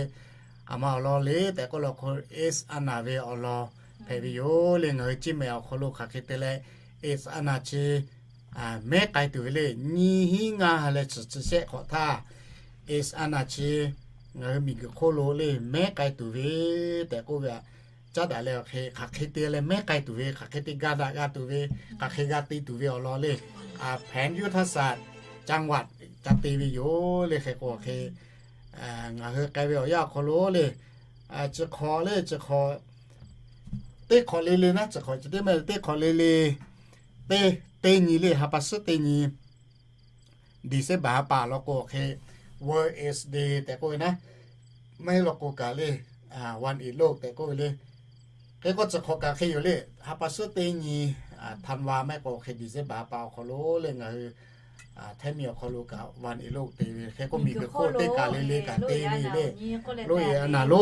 aˬ ma awˬ lawn le tehꞈ k'oˆ law k'o, Ace Anna ve awˬ lawn hpehꞈ ve yoˬ le. Ngaˬ hui Chin Main awˬ hk'aw lo hk'aˬ hk'e te leh Ace Anna chi mehˉ k'ai tuˬ ve le. Nyiˇ hinˉ ngaˇ ha leh suhˍ chi shehˆ hk'awꞈ htaˇ, Ace Anna chi ngaˬ hui miˬguiˬ hk'oˆ lo le mehˉ k'ai tuˬ ve tehꞈ k'oˆ ve aꞈ, caˉ daꞈ leh awˬ hk'e hk'aˬ hk'e te leh mehˉ k'ai tuˬ ve, hk'aˬ hk'e te ga daꞈ g'a tuˬ ve, hk'aˬ hk'e g'a te tuˬ ve awˬ lawn le, แผนยุทธศาสตร์จังหวัด ca te ve yoˬ le. Hk'e k'o hk'e ngaˬ hui k'ai ve awˬ yanˇ awˬ hk'aw lo le, chi hk'awꞈ le chi hk'awꞈ teˇ hk'awꞈ le le naˉ, chi hk'awꞈ chi teˇ mehˆ teˇ hk'awꞈ le le, teˇ, teˇ nyi le ha pa suhˉ teˇ nyi December ha pa law k'o hk'e World Aids Day tehꞈ k'oˆ ve naˉ, maˇ heˆ law k'o kaꞈ le, One Eight Lok tehꞈ k'oˆ ve le. Hk'e k'o chi hk'awꞈ kaꞈ hk'e yoˬ le, ha pa suhˉ teˇ nyi Thanˍ va maˇ heˆ k'o hk'e December ha pa awˬ hk'aw lo le ngaˬ hui Htaiˇ miˬ awˬ hk'aw lo kaꞈ One Eight Lok te ve. Hk'e k'o miˬguiˬ hk'oˆ teˇ kaˬ le le kaꞈ te ve le, Low Aids Anna lo,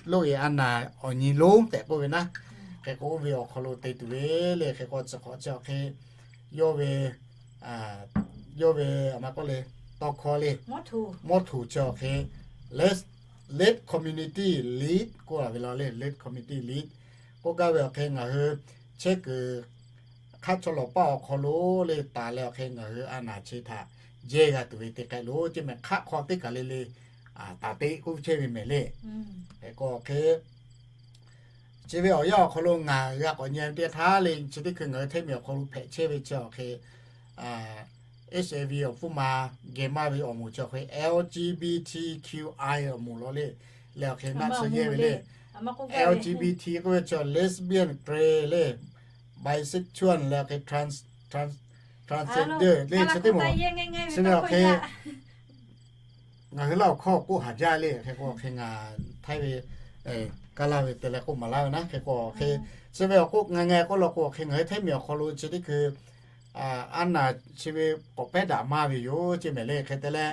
Low Aids Anna awˬ nyi lonˉ tehꞈ k'oˆ ve naˉ. Hk'e k'o oˇ ve awˬ hk'aw lo te tuˬ ve le. Hk'e k'o chi hk'awꞈ chi awˬ hk'e yawˇ ve, yawˇ ve aˬ ma k'oˆ le, tawˇ hkawˇ le, mawˇ htoꞈ chi awˬ hk'e Lead Community Lead k'oˆ a ve law le, Lead Community Lead k'oˆ gaˇ ve awˬ hk'e ngaˬ hui chehˇ kuiˬ hk'aˆ chaw lawˬ paˇ awˬ hk'aw lo le taˍ leh awˬ hk'e ngaˬ hui a naˍ chi htaꞈ jehˇ g'a tuˬ ve te k'ai lo ceˇ mehˍ. Hk'aˆ hk'aw teˇ kaˬ le le taˍ te k'oˆ chehˇ ve mehˍ le. Hk'e k'o hk'e chi ve awˬ yanˇ awˬ hk'aw lo ngaˬ g'a k'awꞈ nyi teˇ htaˇ le, chi teˇ hkui ngaˬ hui Htaiˇ miˬ awˬ hk'aw lo hpehꞈ chehˇ ve chi awˬ hk'e HIV awˬ hpfuhˇ ma geh maˇ ve awˬ moˍ chi awˬ hk'e L G B T Q I awˬ moˍ law le, leh awˬ hk'e naˆ tsuhˇ yehˇ ve le, L G B T k'oˆ ve chi lesbian, gay le, bisexual leh awˬ hk'e trans, trans, transgender le chi teˇ moˍ, chi ve awˬ hk'e ngaˬ hui Laˇ huˍ hkawˇ k'oˆ haˍ jaˇ le. Hk'e k'o hk'e ngaˬ Htaiˇ ve, Kaˇ laˇ ve te leh k'oˆ maˍ laˇ ve naˉ. Hk'e k'o hk'e chi ve awˬ k'oˆ ngaˬ ngaˬ k'oˆ law k'o hk'e ngaˬ hui Htaiˇ miˬ awˬ hk'aw lo chi teˇ hkui a naˍ chi ve k'awꞈ pehˉ daꞈ maˇ ve yoˬ ceˇ mehˍ le. Hk'e te leh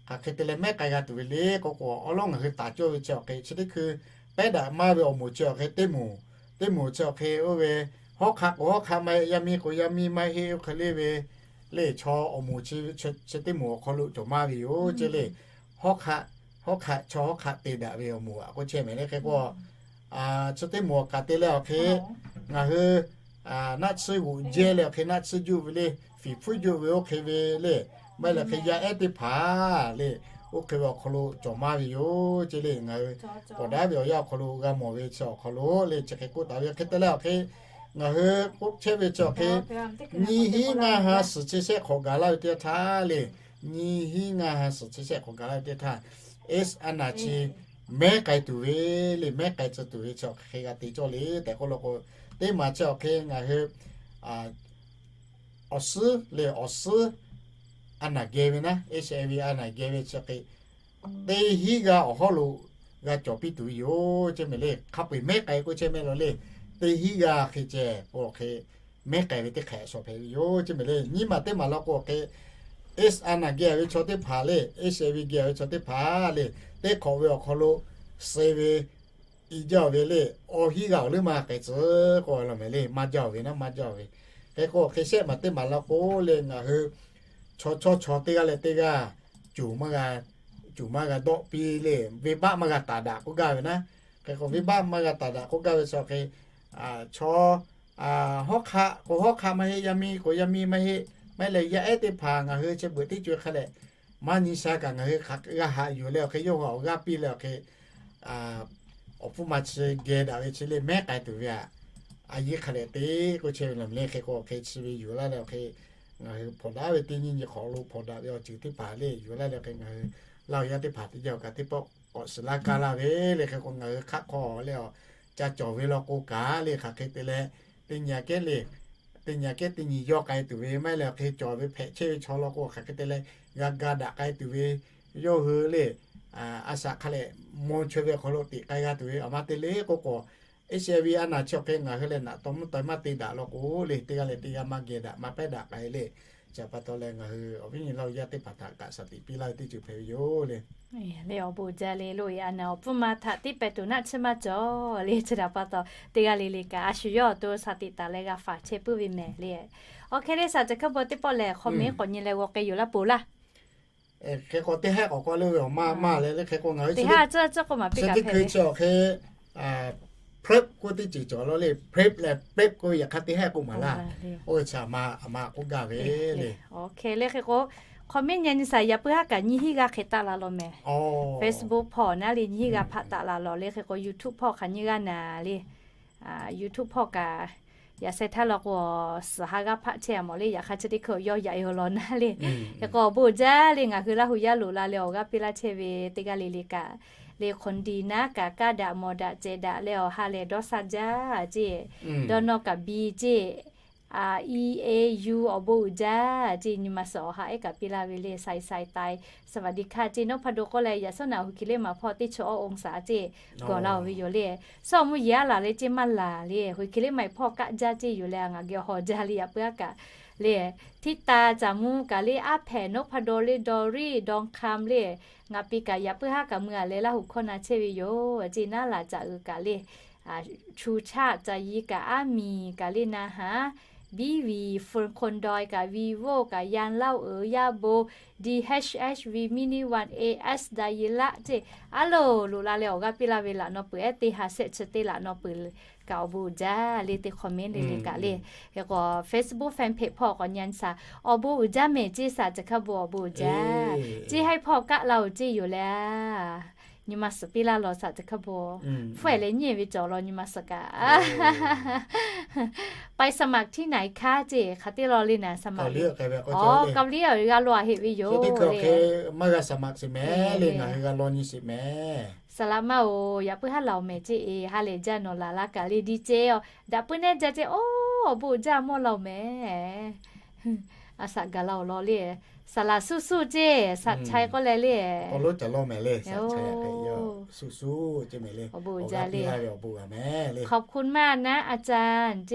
hk'aˬ hk'e te leh mehˉ k'ai g'a tuˬ ve le k'o k'o, awˉ lawˉ ngaˬ hui taˍ cawˇ ve chi awˬ hk'e chi teˇ hkui pehˉ daꞈ maˇ ve awˬ moˍ chi awˬ hk'e teˇ moˍ, teˇ moˍ chi awˬ hk'e oˇ ve hawˉ hk'aˆ k'o hawˉ hk'aˆ maˇ heˆ, yaˇ miˇ k'o yaˇ miˇ maˇ heˆ, oˇ hk'e le ve le chaw awˬ moˍ chi, chi teˇ moˍ awˬ hk'aw lo cawˬ maˇ ve yoˬ ceˇ le. Hawˉ hk'aˆ, hawˉ hk'aˆ chaw hawˉ hk'aˆ te daꞈ ve awˬ moˍ a k'oˆ chehˇ mehˍ le. Hk'e k'o chi teˇ moˍ awˬ kaꞈ te leh awˬ hk'e ngaˬ hui naˆ tsuhˇ g'oꞈ jehˇ leh awˬ hk'e naˆ tsuhˇ juˆ ve le, fiˍ hpfuhˇ juˆ ve oˇ hk'e ve le, maˇ heˆ leh hk'e yaˇ ehˉ teˇ hpaˍ le, oˇ hk'e ve awˬ hk'aw lo cawˬ maˇ ve yoˬ ceˇ le. Ngaˬ hui pawˍ daꞈ ve awˬ yanˇ awˬ hk'aw lo g'a mawˬ ve chi awˬ hk'aw lo le chi hk'e k'oˆ taˍ ve hk'e te leh awˬ hk'e ngaˬ hui k'oˆ chehˇ ve chi awˬ hk'e nyiˇ hinˉ ngaˇ ha suhˍ chi shehˆ hk'awꞈ gaˬ laˇ ve teˇ htaˇ le, nyiˇ hinˉ ngaˇ ha suhˍ chi shehˆ hk'awꞈ gaˬ laˇ ve teˇ htaˇ, Ace Anna chi mehˉ k'ai tuˬ ve le, mehˉ k'ai tcuh tuˬ ve chi awˬ hk'e g'a te cawˇ le tehꞈ k'oˆ law k'o, teˇ maˬ chi awˬ hk'e ngaˬ hui awˬ suhˉ le, awˬ suhˉ a naˍ geh ve naˉ, HIV a naˍ geh ve chi hk'e teˇ hinˉ g'a awˬ hawˉ lo g'a cawˬ piˇ tuˬ ve yoˬ ceˇ mehˍ le. Hk'a peu-eˬ mehˉ k'ai k'oˆ chehˇ mehˍ law le, teˇ hinˉ g'a hk'e ceh k'o hk'e mehˉ k'ai ve teˇ hk'ehꞈ shawˍ hpehꞈ ve yoˬ ceˇ mehˍ le. Nyiˇ maˬ teˇ maˬ law k'o hk'e Ace Anna geh ve chaw teˇ hpaˍ le, HIV geh ve chaw teˇ hpaˍ le, teˇ hk'awꞈ ve awˬ hk'aw lo suh ve i jaˇ ve le, awˬ hinˉ g'a awˬ leuˉ maˇ k'ai tcuh k'o law mehˍ le, maˇ jaˇ ve naˉ, maˇ jaˇ ve. Hk'e k'o hk'e shehˆ maˬ teˇ maˬ law k'o le ngaˬ hui chaw chawˇ chaw teˇ g'aˇ leh teˇ g'aˇ cuˬ maˇ g'a, cuˬ maˇ g'a dawˆ piˇ le, venˇbaˆ maˇ g'a taˍ daꞈ k'oˆ gaˇ ve naˉ. Hk'e k'o venˇbaˆ maˇ g'a taˍ daꞈ k'oˆ gaˇ ve chi hk'e chaw hawˉ hk'aˆ k'o hawˉ hk'aˆ maˇ heˆ, yaˇ miˇ k'o yaˇ miˇ maˇ heˆ, maˇ heˆ leh yaˇ ehˉ teˇ hpaˍ ngaˬ hui chi beuꞈ teˇ co-e hk'a leh maˇ nyi sha kaꞈ ngaˬ hui hk'aˬ g'a haꞈ yuˬ leh awˬ hk'e yawˇ hui awˬ g'aˇ piˇ leh awˬ hk'e awˬ hpfuhˇ ma chi geh daꞈ ve chi le mehˉ k'ai tuˬ ve aꞈ, a yiˉ hk'a leh te k'oˆ chehˇ ve law mehˍ le. Hk'e k'o hk'e chi ve yuˬ laˇ leh awˬ hk'e ngaˬ hui hpawnˬ daꞈ ve teˇ nyi nyi hk'awꞈ lo hpawnˬ daꞈ ve awˬ ceuˬ teˇ hpaˍ le yuˬ laˇ leh awˬ hk'e ngaˬ hui Laˇ huˍ yaˇ teˇ hpaˍ teˇ jaˇ kaꞈ teˇ pawˆ k'awꞈ shiˍ laˇ kaˇ laˇ ve le. Hk'e k'o ngaˬ hui hk'aˆ hk'aw leh a ca cawˬ ve law k'o kaꞈ le hk'aˬ hk'e te leh teˇ nyi aꞈ kehˉ le teˇ nyi kehˉ teˇ nyi yawˇ k'ai tuˬ ve maˇ heˆ leh, awˬ hk'e cawˬ ve hpehꞈ chehˇ ve chaw law k'o, hk'aˬ hk'e te leh g'a ga daꞈ k'ai tuˬ ve, yawˇ hui le, a shaꞈ hk'a lehˬ maw chaweh ve awˬ hk'aw lo teꞈ k'ai g'a tuˬ ve awˬ ma te le k'oˆ k'o, H I V a naˬ chi awˬ hk'e ngaˬ hui leh naꞈ taw mvuhˇ taw maˇ te daꞈ law k'o le, teˇ g'aˇ leh teˇ g'aˇ maˇ geh daꞈ maˇ pehˉ daꞈ k'ai le. Chi pa taw leh ngaˬ hui awˬ viˉ nyi Laˇ huˍ yaˇ teˇ hpaˍ htaꞈ kaꞈ shaˍ tiꞈ piˇ laˇ ve teˇ ceuˬ hpehꞈ ve yoˬ le. Le awˬ bon uiˍ jaˇ le, loꞈ e a naˬ awˬ pfuhˇ ma htaꞈ tiˉ pehˍ tuˬ naˆ chi maˇ cawˬ le. Chi htaꞈ pa taw teˇ g'aˇ le le kaꞈ a shu yawˇ awˬ to shaˍ tiꞈ taˍ leh g'a faˍ chehˇ puiˉ ve mehˍ le. Awˬ hk'e le shaˍ ceˬ hk'aˇ bon teˇ pawˆ lehˬ, hk'aw mehˉ k'awꞈ nyi leh g'aw k'ai yoˬ laˇ poˬ laˇ. Hk'e k'o teˇ haˉ k'awꞈ k'oˆ le ve awˬ ma maˇ leh le, hk'e k'o ngaˬ hui chi teˇ haˉ chi chi k'o maˍ piˇ kaꞈ hpehꞈ ve chi awˬ hk'e prep k'oˆ teˇ ceuˬ cawˬ law le, prep leh prep k'oˆ ve yaꞈ hk'aˇ teˇ haˉ k'o maˍ laˇ. Oˇ ve chi a ma k'oˆ gaˇ ve le. Awˬ hk'e le hk'e k'o, hk'aw mehˉ nyi nyi shaˍ yaꞈ puiˉ haˉ kaꞈ nyiˇ hinˉ g'aˇ hk'e taˆ la law mehˍ. Facebook hpawˇ naˉ le nyiˇ hinˉ g'aˇ hpaˆ taˆ la law le, hk'e k'o YouTube hpawˇ hk'aˬ nyiˇ g'aˇ naˍ le. YouTube hpawˇ kaꞈ yaꞈ sheh htaˇ law k'o, suhˍ ha g'aˇ hpaˆ chehˇ a mawˬ le, yaꞈ hk'aˇ chi teˇ hkui yawˇ yaꞈ e aˬ law naˉ le. Hk'e k'o awˬ bon uiˍ jaˇ le, ngaˬ hui Laˇ huˍ yaˇ loꞈ la leh awˬ g'aˇ piˇ laˇ chehˇ ve teˇ g'aˇ le le kaꞈ le, hk'aw diˬ naˉ kaꞈ kaˇ daꞈ mawˬ daꞈ cehˬ daꞈ leh awˬ ha lehˬ dawˇ sha jaˇ ceˇ. Dawˇ nawˇ kaꞈ biˇ ceˇ. A, i, e, u, awˬ bon uiˍ jaˇ ceˇ. Nyi ma suhˍ awˬ ha ehˉ kaꞈ piˇ laˇ ve le, sai sai tai, สวัสดีค่ะ ceˇ. Nawˉ hpaˇ do k'oˆ leh yaꞈ shawˉ naꞈ ฮอยเกเรมา hpawˇ teˇ chi awˇ องศา ceˇ, gawˬ la oˬ ve yoˬ le. Shawˉ awˬ mvuhˇ yeˬ aˉ laˬ leh ceˇ maˇ laˬ le, ฮอยเกเรมา hpawˇ kaˆ jaˇ ceˇ yoˬ leh ngaˬ geh haw jaˇ le, yaꞈ puiˉ haˉ kaꞈ le. Htiˇ ta caˍ mvuh kaꞈ le, aˉ hpehꞈ nawˉ hpaˇ daw le, daw riˇ daw hk'am le, ngaˬ pi kaꞈ yaꞈ puiˉ haˉ kaꞈ mui a leh Laˇ huˍ hkawˇ na chehˇ ve yoˬ ceˇ. Naˉ laˬ caꞈ uiˍ kaꞈ le, chu chaˆ caꞈ yi kaꞈ aˉ miˬ kaꞈ le na haˍ, biˇ viˬ เฟืองคนดอย kaꞈ วีโว่ kaꞈ ยานเหล้า uiˍ yaˇ bon, D H H V mini one A S da yi laˆ ceˇ. A loˬ, loꞈ la leh awˬ g'aˇ piˇ laˇ ve laꞈ naw peuˬ ehˉ teˇ ha shehˆ chi teˇ laꞈ naw peuˬ kaꞈ awˬ bon uiˍ jaˇ le, teˇ hk'awꞈ mehˉ le le kaꞈ le. Hk'e k'o Facebook fan page hpawˇ k'awꞈ nyi shaˍ, awˬ bon uiˍ jaˇ mehˍ ceˇ, shaˍ ceˬ hk'aˇ bon awˬ bon uiˍ jaˇ. Ceˇ haˉ hpawˇ kaˆ la oˬ ceˇ yoˬ le. Nyi ma suhˍ piˇ laˇ law shaˍ ceˬ hk'aˇ bon. ไฟล์ leh nyi ve cawˬ law nyi ma suhˍ kaꞈ ไปสมัครที่ไหนคะ ceˇ, hk'aˬ teˇ law le naˍ สมัคร le. Awˬ, Kali g'a law a heˆ ve yoˬ le. Maˇ g'a สมัคร sheˍ mehˍ le, ngaˬ hui g'a law nyi sheˍ mehˍ. Saˍ laꞈ ma oˬ, yaꞈ puiˉ haˉ laˬ oˬ mehˍ ceˇ e, ha lehˬ jaˇ nawˬ laˬ laˇ kaꞈ le, di ceˇ a, daꞈ puiˉ nehˉ jaˇ ceˇ. Oˇ, awˬ bon uiˍ jaˇ mawˇ laˇ oˬ mehˍ. A shaꞈ gaˬ la oˬ law le. Saˍ laꞈ สู้ๆ ceˇ, shaꞈ chai k'oˆ leh le. Awˬ bon uiˍ jaˇ le. ขอบคุณมากนะอาจารย์ ceˇ,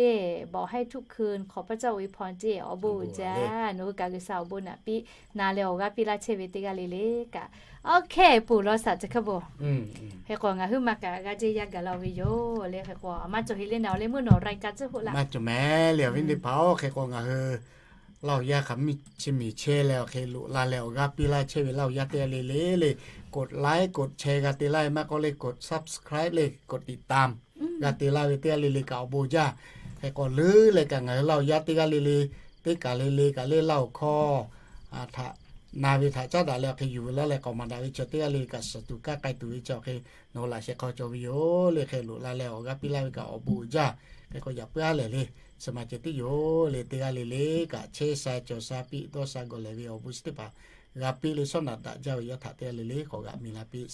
บอกให้ทุกคืนขอพระเจ้าอวยพร ceˇ, awˬ bon uiˍ jaˇ. Nawˬ hui kaꞈ G'uiˬsha awˬ bon naꞈ piˇ na leh awˬ g'aˇ piˇ laˇ chehˇ ve teˇ g'aˇ le le kaꞈ. Awˬ hk'e peuˬ law shaˍ ceˬ hk'aˇ bon. Hk'e k'o ngaˬ hui ma kaꞈ g'a jeˇ yaˇ gaˬ la oˬ ve yoˬ le. Hk'e k'o a maˇ cawˬ heˆ le naˍ, awˬ leh meuˇ nawˬ รายการ tcuhˉ hoˆ laˇ. Maˇ cawˬ mehˍ le, awˬ viˉ teˇ hpaˍ-oˬ. Hk'e k'o ngaˬ hui Laˇ huˍ yaˇ hk'aˬ miˇ chi miˬ chehˇ leh awˬ hk'e loꞈ la leh awˬ g'aˇ piˇ laˇ chehˇ ve Laˇ huˍ yaˇ teˇ g'aˇ le le le, กดไลค์ กดแชร์ g'a te laˇ ve maˇ k'oˆ le, กดซับสไครบ์ le, กดติดตาม g'a te laˇ ve teˇ g'aˇ le le kaꞈ awˬ bon jaˇ. Hk'e k'o leuˉ leh kaꞈ ngaˬ hui Laˇ huˍ yaˇ teˇ g'aˇ le le, teˇ kaˬ le le kaꞈ le Laˇ huˍ hkawˇ htaꞈ na ve htaꞈ caˉ daꞈ leh awˬ hk'e yuˬ ve laˇ leh k'awꞈ maˍ daꞈ ve chaw teˇ g'aˇ le le kaꞈ suhˍ tuˬ kanˉ k'ai tuˬ ve chaw hk'e nawˬ hui laꞈ sheh hk'aw cawˬ ve yoˬ le. Hk'e loꞈ la leh awˬ g'aˇ piˇ laˇ ve kaꞈ awˬ bon uiˍ jaˇ. Hk'e k'o yaꞈ puiˉ aˉ lehˬ le, suhˍ ma ceh tiˉ yoˬ le. Teˇ g'aˇ le le kaꞈ chehˇ sha cawˬ sha piˇ dawˇ sha gawˬ lehˬ ve awˬ bon chi teˇ hpaˍ g'a piˇ le, shawˉ naꞈ daꞈ jaˇ ve yawˇ htaꞈ teˇ g'aˇ le le k'awꞈ g'aꞈ mi la piˇ.